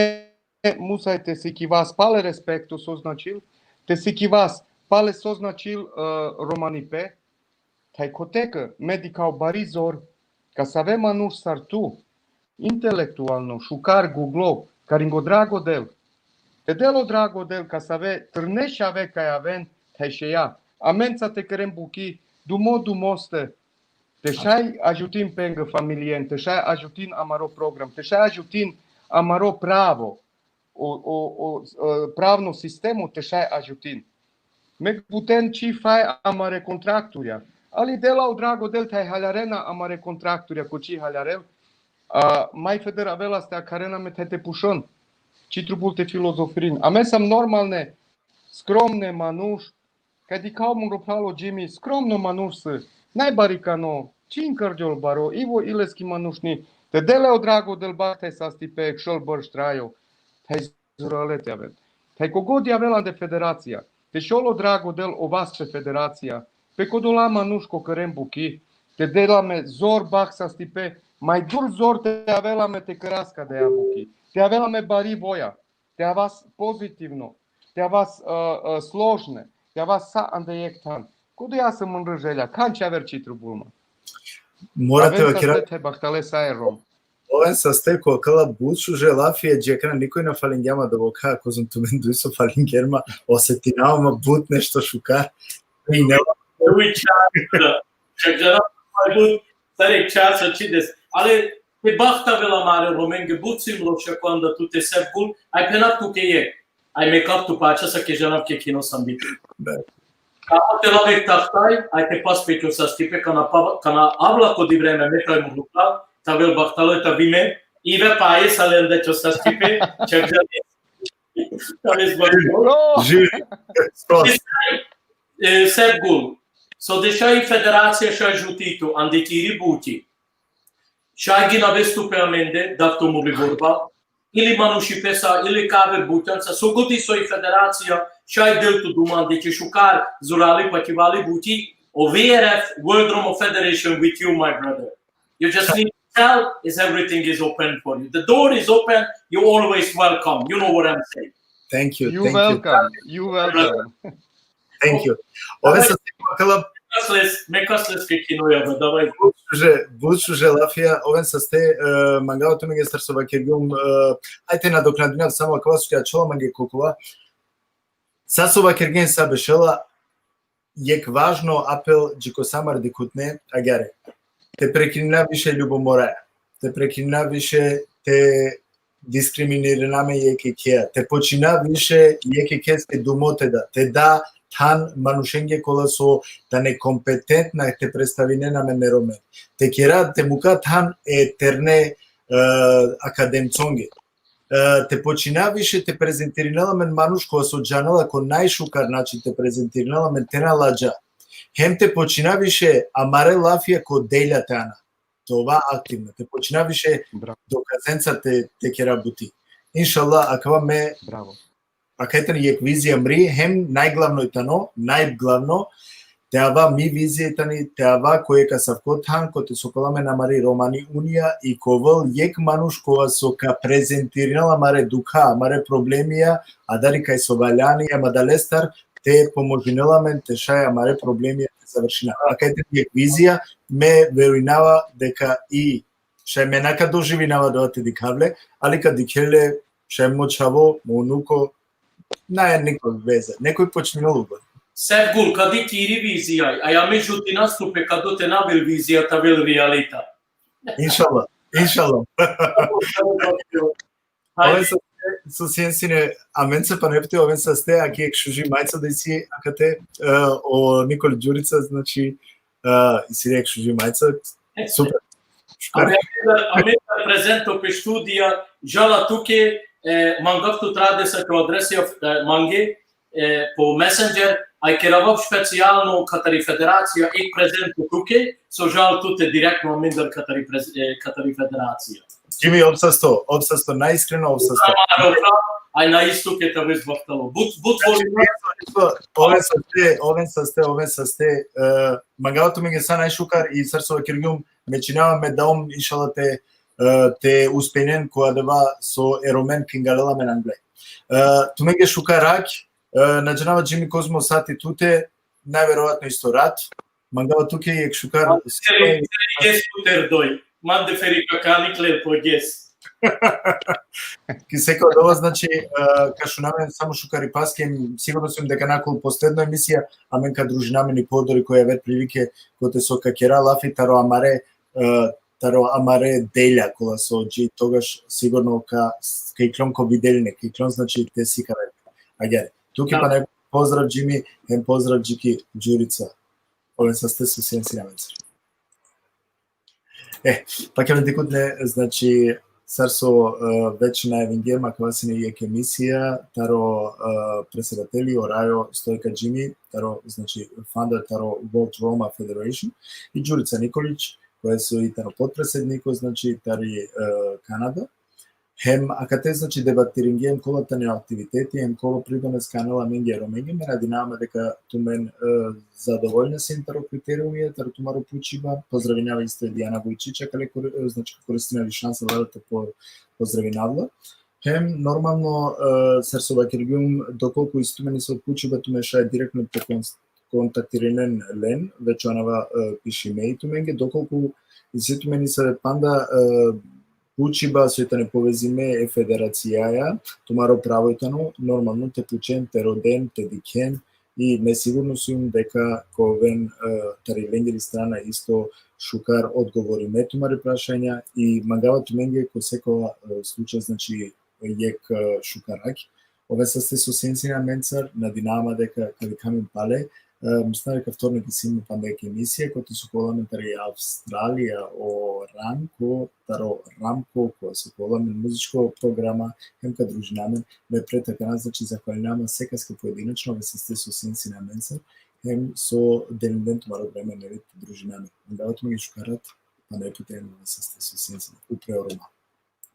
musaj te sikivas pale respekto so značil, te sikivas pale so značil, e, romanipe, taj kote ke me dikhav bari zor, kasave manuš sar tu, intelektualno, šukar guglo, karingo drago del. Te del o drago del kasave terne šave kaj aven, taj šeja. Amenca te keren buki, dumo dumoste, te šaj ažutin penge familijen, te šaj ažutin amaro program, te šaj ažutin amaro pravo, o, o, o, e, pravno sistemo te šaj ažutin. Me buten či faj amare kontrakturja. Ali dela o drago del thaj haljarena amare kontrakturja, ko či haljarel. A, maj federavela ste akharena me thaj te pušon. Či trubul te filozofirin. A me sam normalne, skromne manuš, kaj dikhav mungro phral o Džimi, skromno manuš si, najbarikano, čin krdjol baro, ivo ileski manušni, te dele o drago del bakte sastipe, kšol brš trajo, thaj zurale te aven. Thaj kogod javela ande federacija, te šol o drago del o vaste federacija, pe kodola manuš ko keren buki, te dela me zor bak sastipe, maj dur zor te avela me te keraska de a buki, te avela me bari voja, te avas pozitivno, te avas, e, e, složne, te avas sa ande jekh than. Kodo ja sam mundro želja, kan čaver či trubul ma. Mora te Aven sa vakera. Ste te bahtale sa e Rom. Oven saste ko akala but šuže lafija, dži akana nikoj na falingja ma, da voka, kozom tumen duj so falingjern ma, osetinava ma but nešto šukar. I ne. Duj časa. Čak džana but, sar jekh časa čides. Ali te bahtavela amare Romenge, but sim loša ko anda tute, Sevgul, aj phenav tuke jekh. Aj me kap tu pača sa ke džanav ke kino sam biti. Da. Kamo te lav jekh tahtaj, aj te pas pe ko sastipe, kana pa-, kana avla kodi vreme me thaj mungro phral, te avel bahtalo, te avi me, ive pa e sa lende ko sastipe, čak džanav. Te avel bahtalo. Bro! Živi. Spas. E, Sevgul, so dešaj i federacija šaj žuti tu, ande kiri buti. Šaj ginaves tu pe amende, dav tu muli borba, ili manušipesa, ili kaver butenca, so godi so i federacija šaj del tu duma, ande ke šukar zurali pa kivali buti, o V R F, World Romo Federation with you, my brother. You just need to tell is everything is open for you. The door is open, you're always welcome. You know what I'm saying. Thank you, You thank you. Welcome. You welcome. Thank you. Oven saste ko akala Kasles, me kasles ke kinoja, da, davaj. But šuže, but šuže lafija, oven saste, e, mangava tumenge sar so vakergjum, e, aj te nadoknadinav samo akava so ačhola mange ko kova. Sa so vakergjen sa bešela, jekh važno apel dži ko sa amare dikhutne, agjaar. Te prekinina više ljubomoraja. Te prekinina više te diskriminirina amen jekh jekhea. Te počina više jekh jekheske dumo te da. Te da than manušenge kola so tane kompetentna te predstavinen amen e Romen. Te kera, te muka than e terne, e, akademconge. E, te počina više te prezentirinel amen manuš kola so džanela ko najšukar način te prezentirinel amen te na ladža. Hem te počina više amare lafija ko delja te ana. Te ova aktivna, te počina više Bravo. Dokazenca te, te kera buti. Inšallah, akava me Bravo. Akaj tani jekh vizija mri, hem najglavno i tano, najglavno, te ava mi vizija i tani, te ava ko jekh asavko than, kote so ka ovel amen amari Romani Unija, i ka ovel jekh manuš kova so ka prezentirinel amare dukha, amare problemija, adari kaj so valjani, hem adalestar te pomožinel amen te šaj amare problemija te završina. Akaj tani jekh vizija, me verujnava deka i šaj me na ka doživinava dova te dikhav le, ali ka dikhel le šaj mo čhavo, mo unuko, na, niko veze. Nekoj počminel ugo. Sevgul, kadi kiri vizija, a ja me žutinas tupe kado te na avel vizija, te avel realita. Inšallah, inšallah. Hajde. Oven saste, so sien sine, amenca pana pti, oven saste, aki jekh šuži majca da isi akate, e, o Nikol Đurica, znači, e, isi jekh šuži majca, super. Šukar. Amen, amen prezento pe studija, džala tuke, e, mangav tu te da sa ko adresa, e, mange, e, po Messenger, aj kerava specijalno katari federacija, jekh prezento tuke, so džal tute direktno amendar katari prez-, e, katari federacija. Džimi, ov sasto, ov sasto, naiskreno ov sasto. Amaro, aj naisto ke te ves bahtalo. But, but volim. Oven saste, oven saste, oven saste, e, mangava tumenge sa najšukar i sar so vakergjum, me činava me da um, inšallah, te, e, te uspejnen ko adava so e Romen pingalela amen angle. E, tumenge šukar rakj, e, na džanava, Džimi, kozmo sati tute, najverovatno isto rat. Mangava tuke jekh šukar. Mande feri, feri ges puter doj. Mande feri kakani kle po ges. Ki seka odova, znači, e, ka šuna amen samo šukaripaske, sigurno sijum deka na ka ovel posledno emisija, amen ka družina amen i po odori ko javer prilike, kote so ka kera lafi taro amare, e, taro amare delja, kola so dži togaš sigurno ka, ka iklon ko videlinge, ka iklon, znači, te sikave. Agjaar. Tuke pana Pozdrav Jimmy, hem pozdrav dži ki Đurica. Oven saste so sian sine amencar. E, pa ka amen dikutne, znači, sar so, e, već najavingjem, akava sine jekh emisija taro, e, predsedateli o rajo Stojka Jimmy, taro, znači, founder taro World Roma Federation, i Đurica Nikolić, koja so i tano potpredsedniko, znači, tari, e, Kanada. Hem akate, znači, debatiringjem kola tane aktiviteti, hem kola pridones ka anel amenge, romenge, me nadinava ma deka tumen, e, zadovoljna sien taro kriteriumija, taro tumaro pučiba. Pozdravinava isto e Dijana Vujčić, akale kor-, e, znači, koristinav i šansa, da, te po-, pozdravinav la. Hem, normalno, e, sar so vakergjum, dokolku isi tumen nesavo pučiba, tumen šaj direktno te kon-, kontaktirinen len, već anava, e, pišime i tumenge, dokolku isi tumen nesave panda, e, pučiba soj tane povezime e federacijaja, tumaro pravo i tano, normalno, te pučen, te roden, te dikhen, i me sigurno sijum deka ka oven, e, tari lengiri strana isto šukar odgovorime tumare prašanja, i mangava tumenge ko sekova, e, slučaj, znači, jekh, e, šukaraki. Oven saste so sian sine amencar, nadinava ma deka ka dikha amen pale, e, musnare ka vtornik isi amen panda jekh emisija, kote so ka ovel amen tari Australija o Ranko, taro Ramko, kova so ka ovel amen muzičko programa, hem ka družina amen. Me pred akana, znači, zahvalinava ma sekaske poedinečno, oven saste so sian sine amencar, hem so delinden tumaro vreme, neli, te družina amen. Mangava tumenge šukar rat, panda jekh puti, oven saste so sian sine, upro Roma.